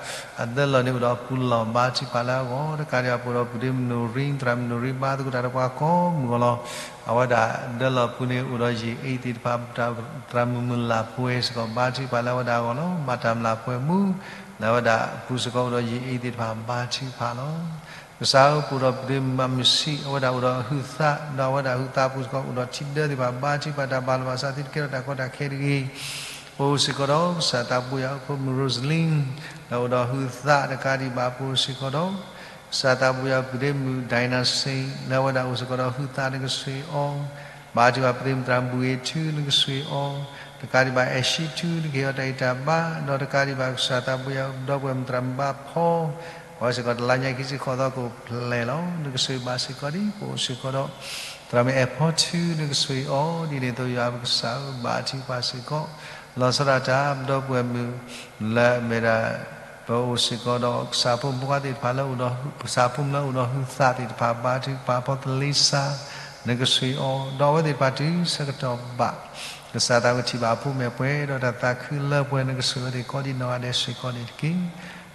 အဒၢလီၢ်န့ၣ်အိၣ်ဒီးအပူၤလီၢ် ဘါထုကဖၣ်လၢအဂီၢ်, တကးဒံးဘၣ် ပအိၣ်ဒီးပုၢ်ဒ့မုၣ်နီၢ်ရံ သရၣ်မုၣ်နီၢ်ရံ ဘါသကိးတၢ်ဒီးပှၤကိးမုၢ်ဂီၢ်လီၤ. အဝဲဒၣ်အဒၢလီၢ်ပူၤန့ၣ်အိၣ်ဒီးယံာ်အ့ၣ်သ့ၣ်တဖၣ် သရၣ်မုၣ်မုၢ်လၢ်ပှဲၤစ့ၢ်ကီး ဘါထုကဖၣ်လၢအဝဲဒၣ်အဂီၢ်လီၤ. ဘၣ်တၢ်မုၢ်လၢ်ပှဲၤမူ လၢအဝဲဒၣ်အပူၤစ့ၢ်ကီးအိၣ်ဒီးယံာ်အ့ၣ်သ့ၣ်တဖၣ် ဘါထုကဖၣ်လီၤ. ကစၢ်ဧၢ ပအိၣ်ဒီးပုၢ်ဒ့မုၣ်မၤမုၢ်ဆံး အဝဲဒၣ်အိၣ်ဒီးအဟုးသး ဒီးအဝဲဒၣ်အဟုးသးအပူၤစ့ၢ်ကီးအိၣ်ဒီးထံဒၢသ့ၣ်တဖၣ် ဘါထုကဖၣ် တၢ်ဘၣ်လီၤဘၣ်စးသ့တကဲထီၣ်တၢ်ကီတၢ်ခဲတဂ့ၤ. ပအိၣ်စ့ၢ်ကီးဒီးကစၢ်သးဘိယွၤဧၢ ဖိမုၣ် Rosaline လၢအိၣ်ဒီးဟုးသး တကးဒံးဘၣ် ပအိၣ်စ့ၢ်ကီးဒီး ကစၢ်သးဘိယွၤ ပုၢ်ဒ့မုၣ် Dynasty လၢအဝဲဒၣ်အိၣ်စ့ၢ်ကီးဒီးဟုးသး နကဆိၣ်ဂ့ၤအီၤ, ဘါထုကဖၣ် ပုၢ်ဒ့မုၣ်သရၣ်မုၣ်ဘှံးထူ နကဆိၣ်ဂ့ၤအီၤ, တကးဒံးဘၣ် အဲၣ်ၡံထူ နကဟ့ၣ်အီၤတၢ်ဂံၢ်တၢ်ဘါ, ဒီးတကးဒံးဘၣ် ကစၢ်သးဘိယွၤ ဒီပုၢ်ဝဲၢ်မုၣ်သရၣ်မုၣ်ဘါဖီ အဝဲစ့ၢ်ကီးတလါညါခံဆံဃိးသီကိးဖျဲၣ်လီၤ. နကဆိၣ်ဂ့ၤဘၣ်စ့ၢ်ကီးဒံး ပအိၣ်စ့ၢ်ကီးဒီး သရၣ်မုၣ်အဲၣ်ဖီထူ နကဆိၣ်ဂ့ၤအီၤ ဒ်န့ၣ်အသိးယွၤပကစၢ်ဧၢ ဘါထုကဖၣ်စ့ၢ်ကီး လီၤဆီဒၣ်တၢ် ပဒီပုၢ်ဝဲၢ်မုၣ် လၢအမ့ၢ်ဒၣ် ပအိၣ်စ့ၢ်ကီးဒီးကစၢ်ဖိမုၣ်ဖိခွါသ့ၣ်တဖၣ်လၢအိၣ်ဒီး ကစၢ်ဖိမုၣ်လၢအိၣ်ဒီးဟုးသးသ့ၣ်တဖၣ် ဘါထုကဖၣ်ဖီသလ့စါ နကဆိၣ်ဂ့ၤအီၤ ဒီးအဝဲသ့ၣ်တဖၣ်တုၤဆၢကတီၢ်ဘၣ် ကစၢ်သးကထံၣ်ဘၣ်အဖိမုၣ်မဲာ်ပှဲၤ ဒီးတၢ်သးခုလၢပှဲၤ နကဆိၣ်ဂ့ၤအဝဲသ့ၣ်ကိးဒံးနီၢ်ဂၤဒဲးစ့ၢ်ကီးန့ၣ်တက့ၢ်.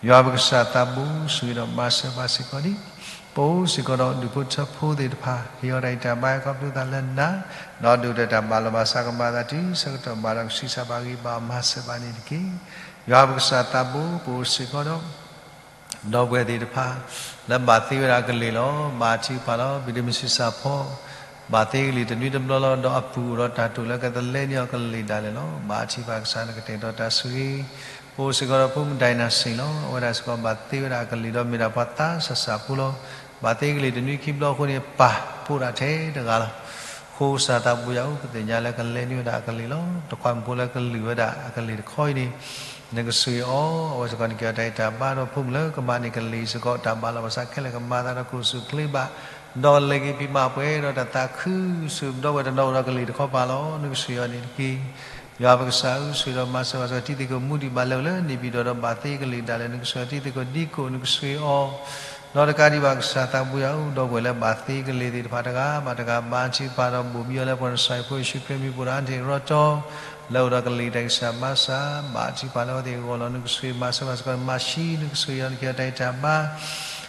ယွၤပကစၢ်သးဘိ ဆိၣ်ဂ့ၤဒီးမၤစၢၤဘၣ်စ့ၢ်ကီးဒံး ပအိၣ်စ့ၢ်ကီးဒီးဒူၣ်ဖိထၢဖိသ့ၣ်တဖၣ် ဟ့ၣ်အီၤတၢ်ဂံၢ်တၢ်ဘါ ခီဖျိသးလၢနၤ ဒီးဒုၣ်ဒါတၢ်ဘၣ်လီၤဘၣ်စးကမၤအသးတုၤဆၢကတီၢ်ဘၣ်ဒီး ကဆံးစၢ်ဘၣ်ဂ့ၤဘၣ်မၤစၢၤဘၣ်န့ၣ်တက့ၢ်. ယွၤပကစၢ်သးဘိ ပအိၣ်စ့ၢ်ကီးဒီး ဒီပုၢ်ဝဲၢ်သ့ၣ်တဖၣ် လၢဘၣ်သ့ဝဲဒၣ်အကလံၤလီၤ. ဘါထုကဖၣ်လီၤ ပဒ့မုၣ်ဆံးစၢ်ဖီ ဘၣ်သ့ကလံၤတနွံတဘျီလီၤ ဒီးအပုၢ်အိၣ်ဒီးတၢ်တိာ်လၢကသလဲန့ၢ်အီၤကလံၤဒၣ်လဲာ်လီၤ. ဘါထုကဖၣ်ကစၢ် နကတဲာ်ကတီၤတၢ်ဆိၣ်ဂ့ၤ ပအိၣ်စ့ၢ်ကီးဒီးဖိမုၣ် Dynasty လီၤ. အဝဲဒၣ်စ့ၢ်ကီးဘၣ်သ့ဝဲဒၣ်အကလံၤဒီးမ့ၢ်ဒၣ်ပှၤသးစၢ်စၢ်ဖိလီၤ. ဘၣ်သ့ကလံၤတနွံခံဘျီအဃိန့ၣ် ပၢ်ဖိဒၣ်ထဲတဂၤလီၤ. အဃိကစၢ်သးဘိယွၤဧၢ ပသ့ၣ်ညါလၢကလဲၤနုာ်ဝဲဒၣ်အကလံၤလီၤ. တခွါမုၣ်ဖိလၢကလုၢ်ဝဲဒၣ်အကလံၤတခီအံၤန့ၣ် နကဆိၣ်ဂ့ၤအီၤ အဝဲစ့ၢ်ကီးန့ၣ်ကဲထီၣ်တၢ်ဂံၢ်တၢ်ဘါဒီးဖိမုၣ်လၢကမၤန့ၢ်ကလံၤစ့ၢ်ကီး တၢ်ဘၣ်လီၤဘၣ်စးခဲလၢာ်ကမၤသးဒီးကအိၣ်ဆူၣ်အိၣ်ချ့ဘၣ် ဒီးလဲၤက့ၤဖံးမၤပှဲၤဒီးတၢ်သးခု ဆူဒီပုၢ်ဝဲၢ်တနီၤအိၣ်ဒီးကလံၤတခီပၤလီၤ. နကဆိၣ်ဂ့ၤအီၤန့ၣ်တက့ၢ်. ယွၤပကစၢ်ဧၢ ဆိၣ်ဂ့ၤဒီးမၤစၢၤဘၣ်စ့ၢ်ကီး တံၤသကိးမူဒံးဘၣ်လဲၤအိၣ်လၢ နေပြည်တော် ဒီးဘၣ်သ့ကလံၤဒၣ်လဲာ် နကဆိၣ်ဂ့ၤအီၤ တံၤသကိးဒံကိး နကဆိၣ်ဂ့ၤအီၤ ဒီးတကးဒံးဘၣ်ကစၢ်သးဘိယွၤဧၢ ဒီပုၢ်ဝဲၢ်လၢဘၣ်သ့ကလံၤသ့ၣ်တဖၣ်တဂၤဘၣ်တဂၤ ဘါထုကဖၣ်ဒီးဘိၣ်ဘံအီၤလၢပှၤနဆှၢဖိယ့ၣ်ၡူးခရံာ်မံၤ ပအိၣ်ဒီးအါတ့ၢ်ရီတီ လၢအိၣ်ဒီးကလံၤတၢ်ဂံၢ်စၢ်ဘါစၢ် ဘါထုကဖၣ်လၢအဝဲသ့ၣ်အဂီၢ်လီၤ. နကဆိၣ်ဂ့ၤမၤစၢၤဘၣ်စ့ၢ်ကီး မၤၡံ နကဆိၣ်ဂ့ၤအီၤ နကဟ့ၣ်အီၤတၢ်ဂံၢ်တၢ်ဘါ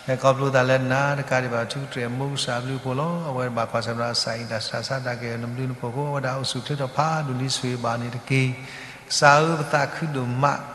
ဟဲခီဖျိသးလၢနၤ တကးဒံးဘၣ် ထူကတြဲၤအမိၢ်ကစၢ်အဘျုးအဖှိၣ်လီၤ. အဝဲဘၣ်ကွၢ်ဆၢၣ်မဲာ်ဒီးအစၢ်အံၤတၢ်ဆူးတၢ်ဆါ တၢ်ကဲထီၣ်နဘျုးနဖှိၣ်အဃိ အဝဲဒၣ်အိၣ်ဆူၣ်အိၣ်ချ့ထီၣ်ဖးဒိၣ်လံ ဆိၣ်ဂ့ၤဘၣ်န့ၣ်တက့ၢ်. ကစၢ်ဧၢ ပသးခုဒိၣ်မး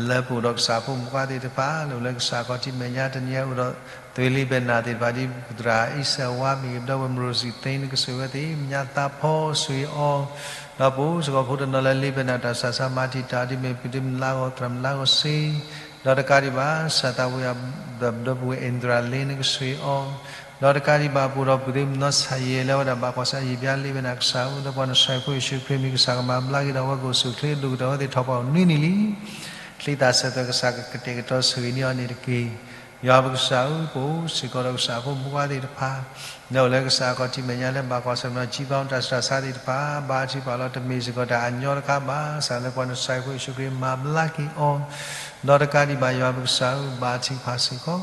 လၢပအိၣ်ဒီးကစၢ်ဖိမုၣ်ဖိခွါသ့ၣ်တဖၣ် လၢအိၣ်လၢကစၢ်ခီၣ်ထံးမဲာ်ညါ တနံၤအံၤအိၣ်ဒီး သွ့လံဘဲၣ်နၢ်သ့ၣ်တဖၣ် ဒ်ပသရၣ်အံၣ်စၢၣ်ဝါ မ့ၢ်ဂ့ၤ ဒီပုၢ်ဝဲၢ်မုၣ်ရိၤစံၣ်သ့ နကဆိၣ်ဂ့ၤအဝဲသ့ၣ် မဲာ်ညါသးဖီ ဆိၣ်ဂ့ၤအီၤ ဒီးပအိၣ်စ့ၢ်ကီးဖိတနီၤလၢလံဘဲၣ်နၢ်တၢ်ဆူးတၢ်ဆါ မၤတံာ်တာ်ဒ်မ့ၢ် ပုၢ်ဒ့မုၣ်လါဂီၤ သရၣ်မုၣ်လါဂီၤစ့ ဒီးတကးဒံးဘၣ် ကစၢ်သးဘိယွၤ ဒီပုၢ်ဝဲၢ်အ့ၣ်တြၤလ့ နကဆိၣ်ဂ့ၤအီၤ ဒီးတကးဒံးဘၣ် ပအိၣ်ဒီးပုၢ်ဒ့မုၣ်နီၢ်ဆၣ်ယဲၢ် လၢအဝဲဒၣ်ဘၣ်ကွၢ်ဆၢၣ်မဲာ်ယံာ်ဘျါလံဘဲၣ်နၢ် ကစၢ်ဧၢ လၢပှၤနဆှၢဖိယ့ၣ်ၡူးခရံာ်မံၤ ကစၢ်ကမၤဘျါက့ၤဒီးအဝဲကအိၣ်ဆူၣ်အိၣ်ချ့ ဒိၣ်ကတၢၢ်အဝဲသ့ၣ်ထီၣ်ပှၤအိၣ်နွံနံၣ်လံ ချံသးစဲးသွဲၣ် ကစၢ်ကကတဲာ်ကတီၤဆိၣ်ဂ့ၤန့ၢ်အီၤန့ၣ်တက့ၢ်. ယွၤပကစၢ်ဧၢ ပအိၣ်စ့ၢ်ကီးဒီးကစၢ်ဖိမုၣ်ဖိခွါသ့ၣ်တဖၣ် လၢအိၣ်လၢကစၢ်ခီၣ်ထံးမဲာ်ညါ လၢဘၣ်ကွၢ်ဆၢၣ်မဲာ် ကံဘါတၢ်ဆူးတၢ်ဆါသ့ၣ်တဖၣ် ဘါထုကဖၣ်လီၤ တမ့ၢ်စ့ၢ်ကီးတၢ်အညီတခါဘၣ် ကစၢ်လၢပှၤနဆှၢဖိယ့ၣ်ၡူးခရံာ်မၤဘျါက့ၤအီၤ ဒီးတကးဒံးဘၣ် ယွၤပကစၢ်ဧၢ ဘါထုကဖၣ်စ့ၢ်ကီး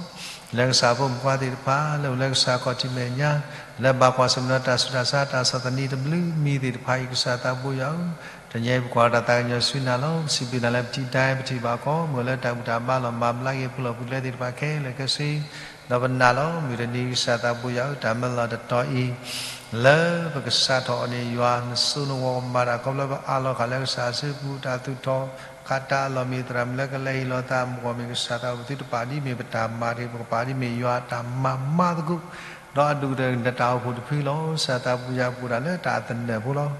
လၢကစၢ်ဖိမုၣ်ဖိခွါသ့ၣ်တဖၣ် လၢအိၣ်လၢကစၢ်ခီၣ်ထံးမဲာ်ညါ လၢဘၣ်ကွၢ်ဆၢၣ်မဲာ်ဒီးတၢ်ဆူးတၢ်ဆါ တၢ်ဆီၣ်သနံးတဘျုးမံၤသ့ၣ်တဖၣ်အံၤ ကစၢ်သးဘိယွၤဧၢ တနံၤအံၤပကွၢ်ဒီးတၢ်သးကညီၤဆူနၤလီၤ. ပစံးဘျုးနၤလၢပထံၣ်တၢ် ပထံၣ်ဘၣ်ကီး မ့ၢ်အိၣ်လၢတၢ်ဘူၣ်တၢ်ဘါလီၤ မၤဘျါက့ၤပလီၢ်ပူၤကျဲသ့ၣ်တဖၣ်ခဲလၢာ်ခဲဆ့ ဒီးပနာ်လီၤ မုၢ်တနံၤကစၢ်သးဘိယွၤဧၢ တၢ်မၢလီၤတတီၤအံၤ လၢပကစးထီၣ်အီၤန့ၣ် ယွၤနစိနဝီကမၤတၢ် ခီဖျိပအးလီၤဃာ်လၢကစၢ်အစုပူၤ တၢ်သူၣ်ထီၣ်ခးတၢ်အလီၢ်မ့ၢ်သရၣ်မုၣ်လၢကလဲၤဟ့ၣ်လီၤသး မုၢ်ဂီၢ်မ့ၢ်ကစၢ်သးဘိ ပသုတပာ်ဒ်မ့ၢ်ပတၢ်မၤတဂ့ၤ ပကပာ်ဒ်မ့ၢ်ယွၤအတၢ်မၤမၤသကိး ဒီးအဒိၣ်ကတၢၢ်နတၢ်အိၣ်ဖှိၣ်တဖုလီၤ. ကစၢ်သးဘိယွၤပှၤဒၣ်လၢတၢ်အသနၢၣ်ဖိလီၤ.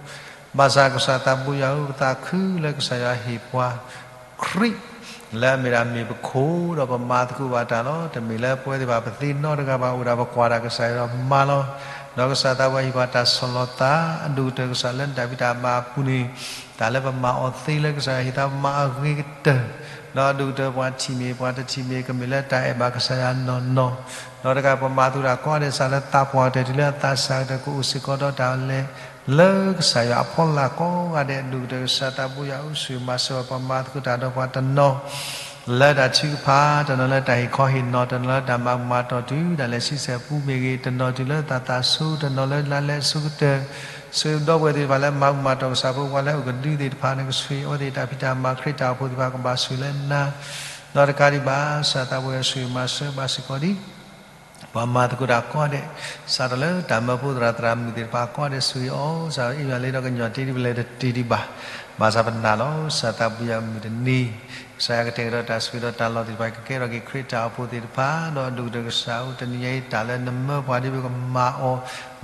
ဘၣ်ဆၣ်ကစၢ်သးဘိယွၤဧၢ ပသးခုလၢကစၢ်ယွၤဟ့ၣ်ပှၤ ခရံာ် လၢအမ့ၢ်ဒၣ်မ့ၢ်ပခိၣ် ဒီးပမၤသကိးဘၣ်တၢ်လီၤ. တမ့ၢ်လၢပဝဲသ့ၣ်တဖၣ်ပသ့နီတဂၤဘၣ် အိၣ်ဒၣ်ပကွၢ်တၢ်ကစၢ်ယွၤဒီးမၤလီၤ. ဒီးကစၢ်သးဘိယွၤဟ့ၣ်ပှၤတၢ်ဆီၣ်လီၤသး အဒိၣ်ကတၢၢ်ကစၢ်လၢနတၢ်ဖံးတၢ်မၤအပူၤန့ၣ် တၢ်လၢပမၤအီၤသ့လၢကစၢ်ယွၤဟ့ၣ်သးပမၤအဂ့ၤကတၢၢ် ဒီးအဒိၣ်ကတၢၢ်ပှၤထံၣ်မ့ၢ်ပှၤတထံၣ်မ့ၢ် ကမ့ၢ်လၢတၢ်အဲၣ်ဘၣ်ကစၢ်ယွၤနီၢ်နီၢ် ဒီးတကးပမၤသကိးတၢ်ကိးဂၤဒဲးစးလၢသးပှၢ်ကတၢၢ် တုၤလၢအသးစၢ်ကတၢၢ် ကအိၣ်စ့ၢ်ကီးဒီးတၢ်လဲၤ လၢကစၢ်ယွၤအဖီလာ်ကိးဂၤဒဲး အဒိၣ်ကတၢၢ်ကစၢ်သးဘိယွၤဧၢ ဆိၣ်ဂ့ၤမၤစၢၤပှၤ ပမၤသကိးတၢ်ဒီးပှၤတနီၤ လၢတၢ်ထုကဖၣ်, တနီၤလၢတၢ်ဟ့ၣ်ခီဟ့ၣ်နီၤ, တနီၤလၢတၢ်မၤမၤတီၢ်တုၤ တၢ်လဲၤဆံဆဲၣ်ပူမ့ၢ်ဂ့ၤ, တနီၤတုၤလၢသးသးဆိ, တနီၤလၢလါလဲအဆိကတၢၢ်, ဆှၢဒီပုၢ်ဝဲၢ်သ့ၣ်တဖၣ်လၢမၤမၤတီၢ်ကစၢ်ဖိ ပှၤလၢအအိၣ်ကဒုသ့ၣ်တဖၣ်န့ၣ် ကဆှၢအီၤသ့ၣ် တၢ်ဖံးတၢ်မၤခရံာ်တၢ်အိၣ်ဖှိၣ်သ့ၣ်တဖၣ်ကဘၣ်ဆှၢလၢနၤ, ဒီးတကးဒံးဘၣ် ကစၢ်သးဘိယွၤဆှၢမၤစၢၤဘၣ်စ့ၢ်ကီးဒံး ပှၤမၤသကိးတၢ်ကိးဂၤဒဲး, စးထီၣ်လၢတၢ်မၢဖိသရၣ်သရၣ်မုၣ်သ့ၣ်တဖၣ်ကိးဂၤဒဲး ဆှၢအီၤ, စးထီၣ်အ့ၣ်ယွၤလၢဒီးကညီၤတ့ဒံး ပလဲၤတတ့ဒံးဘၣ်, ဘၣ်ဆၣ်ပနာ်လီၤ ကစၢ်သးဘိယွၤမုၢ်တနံၤ, ကစၢ်ယွၤကတဲာ်ကတီၤတၢ်ဆှၢဒီးတၢ်လီၢ်သ့ၣ်တဖၣ် ကကဲထီၣ်က့ၤခရံာ်တၢ်အိၣ်ဖှိၣ်သ့ၣ်တဖၣ်, ဒီးအဒိၣ်ကတၢၢ်ကစၢ်ဧၢ တနံၤညါအံၤတၢ်လၢနမၢပှၤဒ်ပကမၤအီ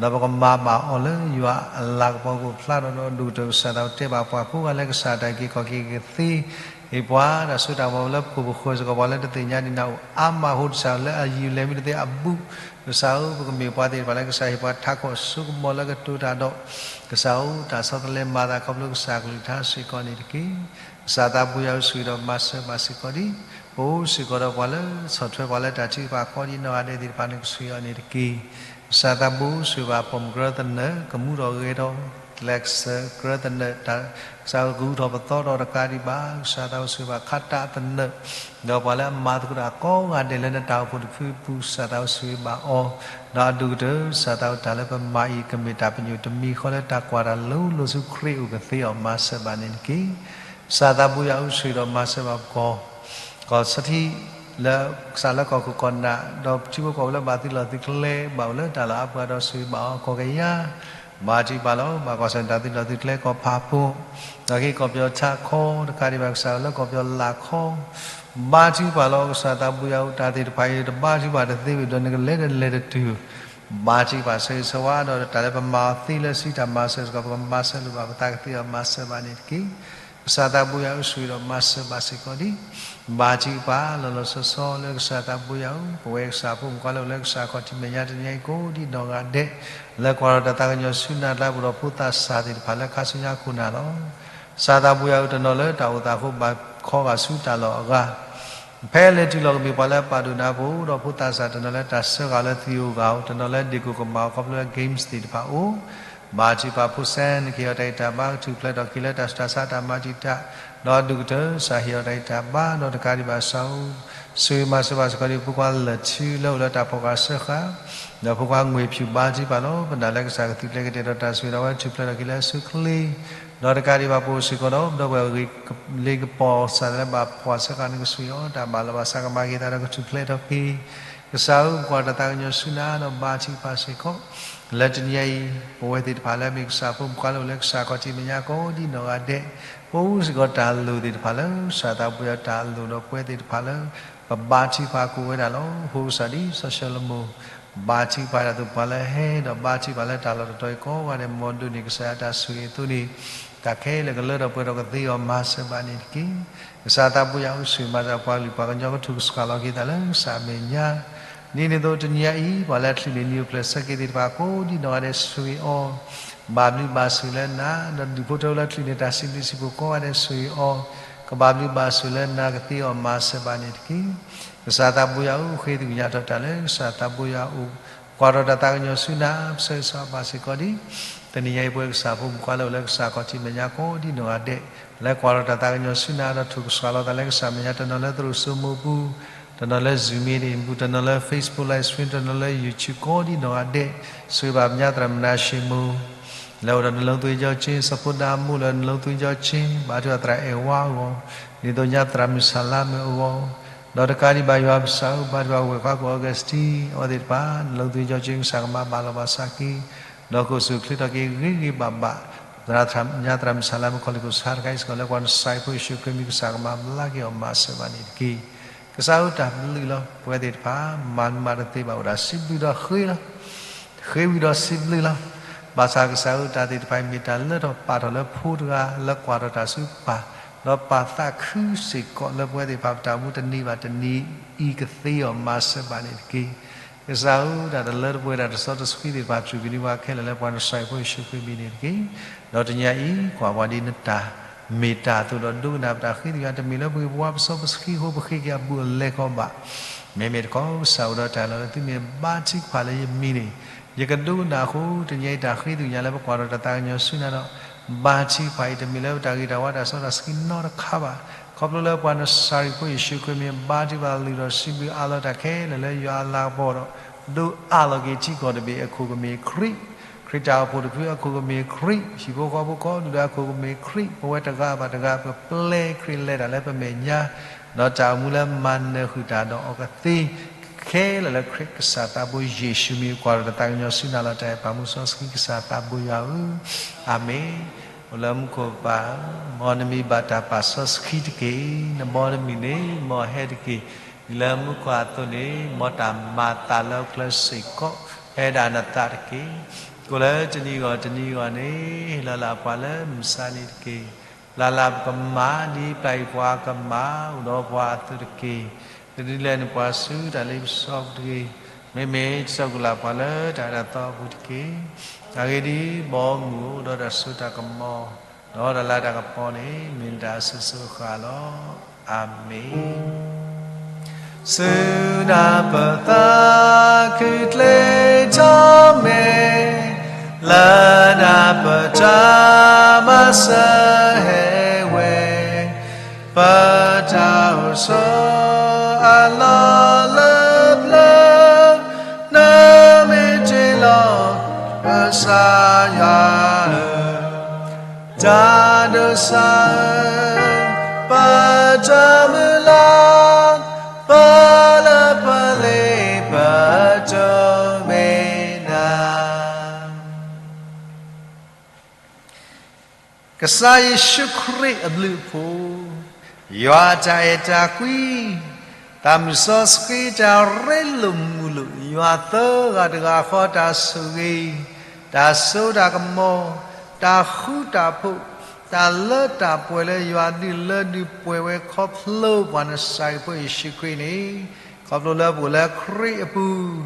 ၤ, ဒီးပကမၤဘၣ်အီၤလၢယွၤအလၤကပီၤကအိၣ်ဖျါဒီး ဒီးအဒိၣ်ကတၢၢ်ကစၢ်သးတဲဘၣ်ပှၤကိးဂၤလၢကစၢ်တၢ်အုၣ်က့ၤခီၣ်က့ၤကသ့ ဟ့ၣ်ပှၤတၢ်စိတၢ်ကမီၤလၢပခိၣ်ပဃၢၤစ့ၢ်ကီး ပှၤလၢတသ့ၣ်ညါဒံးနၤအိၣ်အါမးအဃိ ကစၢ်လၢအယံာ်လဲၤမ့ၢ်တသ့အဘူး, ကစၢ်ဧၢ ပကမ့ၢ်ပှၤသ့ၣ်တဖၣ်လၢကစၢ်ဟ့ၣ်ပှၤထးခိၣ်အစိကမီၤလၢကတိၤတၢ်ဒီး, ကစၢ်ဧၢ တၢ်ဆီတလဲမၤသးခီဖျိကစၢ်ကလုၢ်ကထါစ့ၢ်ကီးန့ၣ်တက့ၢ်. ကစၢ်သးဘိယွၤဧၢ ဆှၢဒီးမၤစၢၤဘၣ်စ့ၢ်ကီးဒံး, ပအိၣ်စ့ၢ်ကီးဒီးပှၤလၢဆီၣ်ထွဲပှၤလၢတၢ်ထုကဖၣ်ကိးဒံးနီၢ်ဂၤဒဲးသ့ၣ်တဖၣ်န့ၣ် ကဆှၢအီၤန့ၣ်တက့ၢ်. ကစၢ်သးဘိယွၤဆှၢဘၣ်ပိာ်မုၣ်ကရၢသနၢၣ် ကမူဒီးဂဲၤဒီး ကျဲးစၢးကရၢသနၢၣ်, ကစၢ်ဧၢ ကဂုာ်ထီၣ်ပသီဒီးတကးဒံးဘၣ် ကစၢ်သးဘိယွၤဆှၢဘၣ်ခးတၢ်သနၢၣ်, ဒီးပှၤလၢအမၤသကိးတၢ်ကိးဂၤဒဲးလၢနတၢ်အိၣ်ဖှိၣ်တဖုအပူၤ ကစၢ်သးဘိယွၤဆှၢဘၣ်အီၤ, ဒီးအဒိၣ်ကတၢၢ် ကစၢ်သးဘိယွၤတၢ်လၢပမၤအံၤ ကမ့ၢ်တၢ်ပညိၣ်တမံၤဃီလၢတၢ်ကွၢ်တၢ်လိၤလိၤဆူခရံာ်အအိၣ်ကသ့အီၤ မၤစၢၤဘၣ်န့ၣ်တက့ၢ်. ကစၢ်သးဘိယွၤဧၢ ဆှၢဒီးမၤစၢၤဘၣ်ပှၤ ကီၢ်စထံ လၢကစၢ်လၢကီၢ်ခိၣ်ကီၢ်နၢ် ဒီးထံဖိကီၢ်ဖိလၢဘၣ်သုးလီၢ်သုးကျဲ ဘၣ်အိၣ်လၢတၢ်လီၢ်အါပှၤဒီးဆှၢဘၣ်အီၤ ကီၢ်ကယၤ ဘါထုကဖၣ်လီၤ. ဘၣ်ကွၢ်ဆၢၣ်တၢ်သုးလီၢ်သုးကျဲ ကီၢ်ဖးဖိ ဒီးကီၢ်ပယီၤဆၣ်ခီ တကးဒံးဘၣ် ကစၢ်လၢကီၢ်ပယီၤလၢ်ခီ ဘါထုကဖၣ်လီၤ. ကစၢ်သးဘိယွၤဧၢ တၢ်သ့ၣ်တဖၣ်အံၤ တဘါထုကဖၣ်တသ့ဝံၤဒီး နကလဲၤတလဲၤတတုၤ ဘါထုကဖၣ်ဆၢဂ့ၤဆၢဝါဒီး တၢ်လၢပမၤအီၤသ့လၢစုတၢ်မၤစၢၤစ့ၢ်ကီး ပကမၤစၢၤလိာ်ဘၣ်ပသးကသ့အီၤ မၤစၢၤဘၣ်န့ၣ်တက့ၢ်. ကစၢ်သးဘိယွၤဧၢ ဆှၢဒီးမၤစၢၤဘၣ်စ့ၢ်ကီးဒံး ဘါထုကဖၣ်လီၤလီၤဆီဆီလၢကစၢ်သးဘိယွၤဧၢ ပဝဲကစၢ်ဖိမုၣ်ဖိလၢအိၣ်လၢကစၢ်ခီၣ်ထံးမဲာ်ညါတနံၤအံၤကိးဒံးနီၢ်ဂၤဒဲး လၢကွၢ်ထီၣ်တၢ်သးကညီၤဆူနၤ တၢ်အိၣ်ဖှိၣ်ဒီးဖိသးစၢ်သ့ၣ်တဖၣ်လၢခါဆူညါအခိၣ်နၢ်လီၤ. ကစၢ်သးဘိယွၤဧၢ တနီၤလၢတၢ်အိၣ်သးအဃိ ဘၣ်ခီဂာ်ဆူတၢ်လီၢ်အဂၤ ဖဲလဲၤတုၤလီၤကမ့ၢ်ပှၤလၢအပာ်ဒိၣ်နၤဖိဒီးဖိသးစၢ် တနီၤလၢတၢ်စၢဃာ်လၢသံးဧိၤဂာ်ဧိၤ တနီၤလၢဒ့ၣ်ကိၢ်ကမၣ်အီၤခီဖျိလၢ games သ့ၣ်တဖၣ်အိၣ် ဘါထုကဖၣ်ဖိစဲန့ၣ် ကဟ့ၣ်အီၤတၢ်ဂံၢ်တၢ်ဘါ ကထူၣ်ဖျဲးထီၣ်က့ၤလၢတၢ်ဆူးတၢ်ဆါတၢ်မၤတံာ်တာ် ဒီးအဒိၣ်ကတၢၢ် ကစၢ်ဟ့ၣ်အီၤတၢ်ဂံၢ်တၢ်ဘါ ဒီးတကးဒံးဘၣ်ကစၢ်ဧၢ ဆိၣ်ဂ့ၤမၤစၢၤဘၣ်စ့ၢ်ကီးဒံး ဖိခွါလၢၢ်ထူလၢအိၣ်လၢတၢ်ဖီၣ်ဃာ်စၢဃာ် ဒီးဖိခွါငွေဖြူ ဘါထုကဖၣ်လီၤ. ပနာ်လၢကစၢ်ကသုးကျဲၤကတဲာ်ဒီးတၢ်ဆိၣ်ဂ့ၤဒီးဝဲ ထူၣ်ဖျဲးထီၣ်က့ၤလၢအဆိအချ့ ဒီးတကးဒံးဘၣ်ပအိၣ်စ့ၢ်ကီးဒီး ဒီပုၢ်ဝဲၢ်ဂ့ၤလ့ကပီၤ ကစၢ်လၢဘၣ်ဖှီၣ်စၢဃာ်န့ၣ် ကဆိၣ်ဂ့ၤအီၤ တၢ်ဘၣ်လီၤဘၣ်စးကမၤက့ၤသးဒီးကထူၣ်ဖျဲးထီၣ်က့ၤ ကစၢ်ဧၢ ပကွၢ်တၢ်သးကညီၤဆူနၤဒီးဘါထုကဖၣ်စ့ၢ်ကီး လၢတနံၤအံၤ ပဝဲသ့ၣ်တဖၣ်လၢအမ့ၢ်ကစၢ်ဖိမုၣ်ဖိလၢအိၣ်လၢကစၢ်ခီၣ်ထံးမဲာ်ညါကိးဒံးနီၢ်ဂၤဒဲး ပအိၣ်စ့ၢ်ကီးတၢ်လိၣ်သ့ၣ်တဖၣ်လၢ ကစၢ်သးဘိယွၤတၢ်လိၣ်ဒီးပဝဲသ့ၣ်တဖၣ်လၢ ပဘါထုကဖၣ်ကိးဝဲဒၣ်လီၤ. အဃိကစၢ်ဒ်စီၤၡလိၤမိၣ် ဘါထုကဖၣ်ဒၣ်သိးပှၤလၢဟဲဒီးဘါထုကဖၣ်လၢတၢ်လီၢ်တတီၤအံၤကိးဂၤဒဲး မ်ဒိးန့ၢ်ကစၢ်ယွၤတၢ်ဆိၣ်ဂ့ၤအသိးန့ၣ် တၢ်ခဲလၢာ်ကလၢထီၣ်ပှဲၤထီၣ်ကသ့အီၤ မၤစၢၤဘၣ်န့ၣ်တက့ၢ်. ကစၢ်သးဘိယွၤဧၢ ဆိၣ်ဂ့ၤမၤစၢၤပှၤကလုာ်ပှၤကညီ ကထူၣ်ကဆှီလီၤက့ၤသးလၢကစၢ်အမဲာ်ညါ ဒ်န့ၣ်အသိးတနံၤအံၤ ပှၤလၢအချုးန့ၢ် nuclear ဆၢက့ၤသ့ၣ်တဖၣ်ကိးဒံးနီၢ်ဂၤဒဲး ဆိၣ်ဂ့ၤအီၤ ဘၣ်ဘျုးဘၣ်ဆိၣ်လၢနၤ ဒီးဒူၣ်ဖိထၢဖိလၢချုးန့ၢ်တၢ်စံးဘျုးစံးဖှိၣ်ကိးဂၤဒဲး ဆိၣ်ဂ့ၤအီၤ ကဘၣ်ဘျုးဘၣ်ဆိၣ်လၢနၤကသ့အီၤ မၤစၢၤဘၣ်န့ၣ်တက့ၢ်. ကစၢ်သးဘိယွၤဧၢ ဃ့သကွံာ်ညါထီၣ်တၢ်လၢကစၢ်သးဘိယွၤအအိၣ် ကွၢ်ထီၣ်တၢ်သးကညီၤဆူနၤ ပဆၢဂ့ၤဆၢဝါဘၣ်စ့ၢ်ကီးဒံး တနံၤညါအံၤ ပဝဲကစၢ်ဖိမုၣ်ဖိလၢအိၣ်လၢကစၢ်ခီၣ်ထံးမဲာ်ညါကိးဒံးနီၢ်ဂၤဒဲး လၢကွၢ်ထီၣ်တၢ်သးကညီၤဆူနၤဒီးထူၣ်ကဆှီလီၤသးလၢကစၢ်မဲာ်ညါ တနီၤလၢသရိာ်စိမိးပူၤ တနီၤလၢ Zoom meeting ပူၤ တနီၤလၢ Facebook live stream တနီၤလၢ YouTube ကိးဒံးနီၢ်ဂၤဒဲး ဆိၣ်ဂ့ၤဘၣ်ပညါသရၣ်မုၣ်နၤၡ့မိၢ် လၢအိၣ်ဒီးနလုံးသွင်းကြောခြင်း စီၤဖိဒါမိၢ်လၢနလုံးသွင်းကြောခြင်း ဘါထုကဖၣ်သရၣ်အဲၣ်ဝါအဂီၢ် ဒ်သိးညါသရၣ်မုၣ်ဆၣ်လါမ့ၢ်အဂီၢ် ဒီးတကးဒံးဘၣ်ယွၤပစၢ်ဧၢ ဘါထုကဖၣ်ဝဲၢ်ခွါကိၣ် Augustine အဝဲသ့ၣ်တဖၣ် နလုံးသွင်းကြောခြင်း ကစၢ်ကမၤဘၣ်လီၤဘၣ်စးက့ၤ ဒီးကအိၣ်ဆူၣ်အိၣ်ချ့ထီၣ်က့ၤဂ့ၤဂ့ၤဘၣ်ဘၣ် သရၣ်ညါသရၣ်မုၣ်ဆၣ်လါမ့ၢ်ခီၣ်လ့ၢ်ခိၣ်ဆါတခါအံၤစ့ၢ်ကီး လၢပှၤနစၢ်ဖိယ့ၣ်ၡူးခရံာ်မံၤ ကစၢ်ကမၤဘျါက့ၤအီၤ မၤစၢၤဘၣ်န့ၣ်တက့ၢ်. ကစၢ်ဧၢ တၢ်ဘျုးလီၤ ပဝဲသ့ၣ်တဖၣ် မၤမၤတသ့ဘၣ် အိၣ်ဒၣ်စံးဘျုးဒီးဃ့လီၤ ဃ့ဝံၤဒီးစံးဘျုးလီၤ. ဘၣ်ဆၣ်ကစၢ်ဧၢ တၢ်သ့ၣ်တဖၣ်အံၤ မ့ၢ်တၢ်လၢထီၣ်ပာ်ထီၣ်လၢဖိတဂၤ လၢကွၢ်ထီၣ်တၢ်ဆူပၢ် ဒီးပာ်သးခုစ့ၢ်ကီးလၢပဝဲသ့ၣ်တဖၣ်ပတၢ်အိၣ်မူတနံၤဘၣ်တနံၤအံၤကသ့အီၤ မၤစၢၤဘၣ်န့ၣ်တက့ၢ်. ကစၢ်ဧၢ တၢ်တလၢတပှဲၤတၢ်တစီတဆှံသ့ၣ်တဖၣ် စူၢ်က့ၤန့ၢ်ပှၤခဲလၢာ်လၢပှၤနစၢ်ဖိယ့ၣ်ၡူးခရံာ်မံၤန့ၣ်တက့ၢ်. ဒီးတနံၤအံၤ ကွၢ်ပှၤဒ်နတၢ်မ့ၢ်တၢ်အသိးဒီး ဒိကနၣ်ပတၢ်ဃ့သကွံာ် တမ့ၢ်လၢပဂံၢ်ပဝါပစီပဆှံအဃိ ပဃ့က့ၤအဘူးအလဲခီဘၣ် မ့မ့ၢ်တခီ ကစၢ်အိၣ်ဒီးတၢ်လီၢ်လၢသုမ့ၢ်ဘါထုကဖၣ် လၢယမံၤန့ၣ် ယကဒိကနၣ်အဃိ တနံၤအံၤတၢ်ဃ့သကွံာ်ညါလၢပကွၢ်ထီၣ်တၢ်သးကညီၤဆူနၤဒီး ဘါထုကဖၣ်အံၤ တမ့ၢ်လၢပတၢ်ဂ့ၤတၢ်ဝါတၢ်စီတၢ်ဆှံနီတခါဘၣ်. ခီဖျိလၢပှၤနစၤရ့းဖိယ့ၣ်ၡူးခရံာ်မ့ၢ်ဘါထုကဖၣ်လုၢ်ထီၣ်စံးဘျုးအးလီၤတၢ်ခဲလၢာ်လၢယွၤအလၤကပီၤဒီး ဒိးအးလီၤက့ၤထံကီၢ်တဘ့ၣ်အခိၣ်ကမ့ၢ်ခရံာ်, ခရံာ်တၢ်အိၣ်ဖှိၣ်တဖုအခိၣ်ကမ့ၢ်ခရံာ်, ဟံၣ်ဖိဃီဖိကိးဒူၣ်ဒီးအခိၣ်ကမ့ၢ်ခရံာ်, ပဝဲတဂၤဘၣ်တဂၤ ပပျဲခရံာ်လဲၤတၢ်လၢပမဲာ်ညါ, ဒီးတၢ်အိၣ်မူလၢမၤနၢၤဃုာ်တၢ်ဒီးအီၤကသ့ ခဲလၢာ်လၢခရံာ်ကစၢ်သးဘိယ့ၣ်ၡူးမံၤ ကွၢ်ဒီးတၢ်သးကညီၤဆူနၤလီၤတၢ်အဲၣ်ပာ်မူစီဆှံကစၢ်သးဘိယွၤဧၢ, အၤမ့ၣ်. အိၣ်လၢမူခိၣ်ပၢ်ဧၢ, မ်နမံၤဘၣ်တၢ်ပာ်စီဆှံတက့ၢ်, နဘီနမုၢ်န့ၣ် မ်ဟဲတက့ၢ်, ဒ်လၢမူခိၣ်အသိးန့ၣ် မ်တၢ်မၤသးလၢကျဲစ့ၢ်ကီး ဟဲဒၣ်နသးတက့ၢ်. ကိးလၢတနံၤဂီၢ်တနံၤဂီၢ်န့ၣ် ဟ့ၣ်လီၤလၢပှၤလၢမုၢ်ဆါနံၤတက့ၢ်. လၢ်လၢ်ပကမၤ ဒ်ပျၢ်ယပှၤကမၤ အိၣ်ဒီးပှၤအသိးတက့ၢ်. တဒုးလဲၤနပှၤဆူတၢ်လ့ပစီပူၤတဂ့ၤ, မ့မ့ၢ်တစိာ်ကလာ်ပှၤလၢတၢ်အၢတၢ်သီအပူၤတက့ၢ်. အဂ့ၢ်ဒ်အံၤ, ဘီမုၢ်အိၣ်ဒီးတၢ်စိတၢ်ကမီၤ, ဒီးတၢ်လၤတၢ်ကပီၤန့ၣ် မ့ၢ်နတၢ်အစိၤစိၤအဃၣ်လီၤ. အၤမ့ၣ်. ဆူနၢ်ပသးခုကျ့ထီၣ်မဲာ်, လၢနၢ်ပတၢ်မၤစၢၤဟဲဝဲ, ပတၢ်အိၣ်ဆိးအလီၢ်လၢပျၢၤ, နမ့ၢ်တ့ၢ်လီၤကစၢ်ယွၤဧၢ, တၢ်ဒိးစၢ်ဧၢ, ပတၢ်မုၢ်လၢ်, ပလၢပလ့ပတိၢ်မ့ၢ်နၤ. ကစၢ်ယ့ၣ်ၡူးခရံာ်အဘျုးအဖှိၣ်, ယွၤအတၢ်အဲၣ်တၢ်ကွံ, တၢ်မုၢ်စီဆှံတၢ်ရ့လိာ်မုာ်လိာ်, ယွၤသၢဂၤတဂၤဃီတၢ်ဆိၣ်ဂ့ၤ, တၢ်စိတၢ်ကမီၤ, တၢ်ဃူတၢ်ဖိး, တၢ်လၢတၢ်ပှဲၤလၢယွၤဒုးလၢဒုးပှဲၤဝဲခီဖျိပှၤနစၤရ့းဖိယ့ၣ်ၡူးခရံာ်န့ၣ်, ခီဖျိလၢပအိၣ်လၢခရံာ်အပူၤ,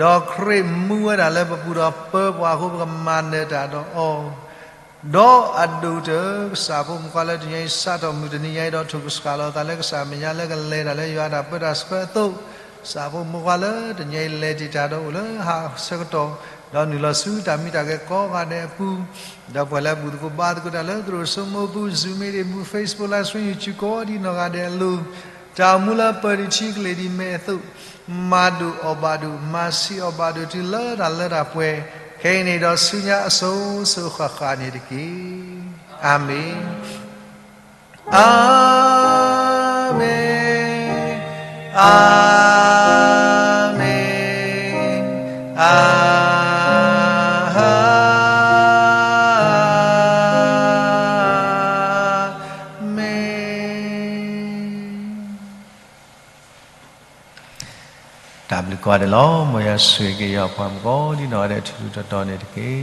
ဒီးခရံာ်မူဝဲဒၣ်လၢပပူၤဒီးပၢပှၤအဃိ ပကမၤနၢၤတၢ်ဒီးအီၤ ဒီးအဒိၣ်ကတၢၢ် ကစၢ်ဖိမုၣ်ခွါလၢတနံၤအံၤ စးထီၣ်မုၢ်တနံၤညါအံၤ ဒီးထိၣ်ကစှၤလီၤသးလၢကစၢ်မဲာ်ညါလၢကလဲၤတၢ်လၢယွၤတၢ်ပၢတၢ်ဆှၢအသိး, ကစၢ်ဖိမုၣ်ခွါလၢတနံၤအံၤလဲၤတ့ၢ်တၢ်ဒီးအိၣ်လၢဟးဆၢကတီၢ်, ဒီးနုာ်လီၤဆူတၢ်မံတၢ်ဂဲၤကိးဂၤဒဲးအပူၤ, ဒီးပှၤလၢဘူၣ်သကိးဘါသကိးတၢ်လၢသရိာ်စိမိၢ်ပူၤ Zoom meeting ပူၤ Facebook live stream YouTube ကိးဒံနီၢ်ဂၤဒဲးအလိၤ, တၢ်အိၣ်မူလၢပၢၤဒံးထံကလ့ၢ်ဒံးမဲာ်အသိး, မၤဒိၣ်အီၣ်ဘၣ်ဒိၣ် မၤဆံးအီၣ်ဘၣ်ဒိၣ်တုၤလၢတၢ်လၢတၢ်ပှဲၤ, ခဲအံၤန့ၣ်ဒီးဆူညါအစိၤစိၤဃၣ်ဃၣ်န့ၣ်တက့ၢ်. အၤမ့ၣ်, အၤမ့ၣ်, အၤမ့ၣ်, အၤမ့ၣ်. တၢ်ဘျုးကိးဂၤဒဲးလီၤ. မ်ယွၤဆိၣ်ဂ့ၤက့ၤယွၤပှၤမုၣ်ကိးဒံနီၢ်ဂၤဒဲးထူထူတီတီန့ၣ်တက့ၢ်.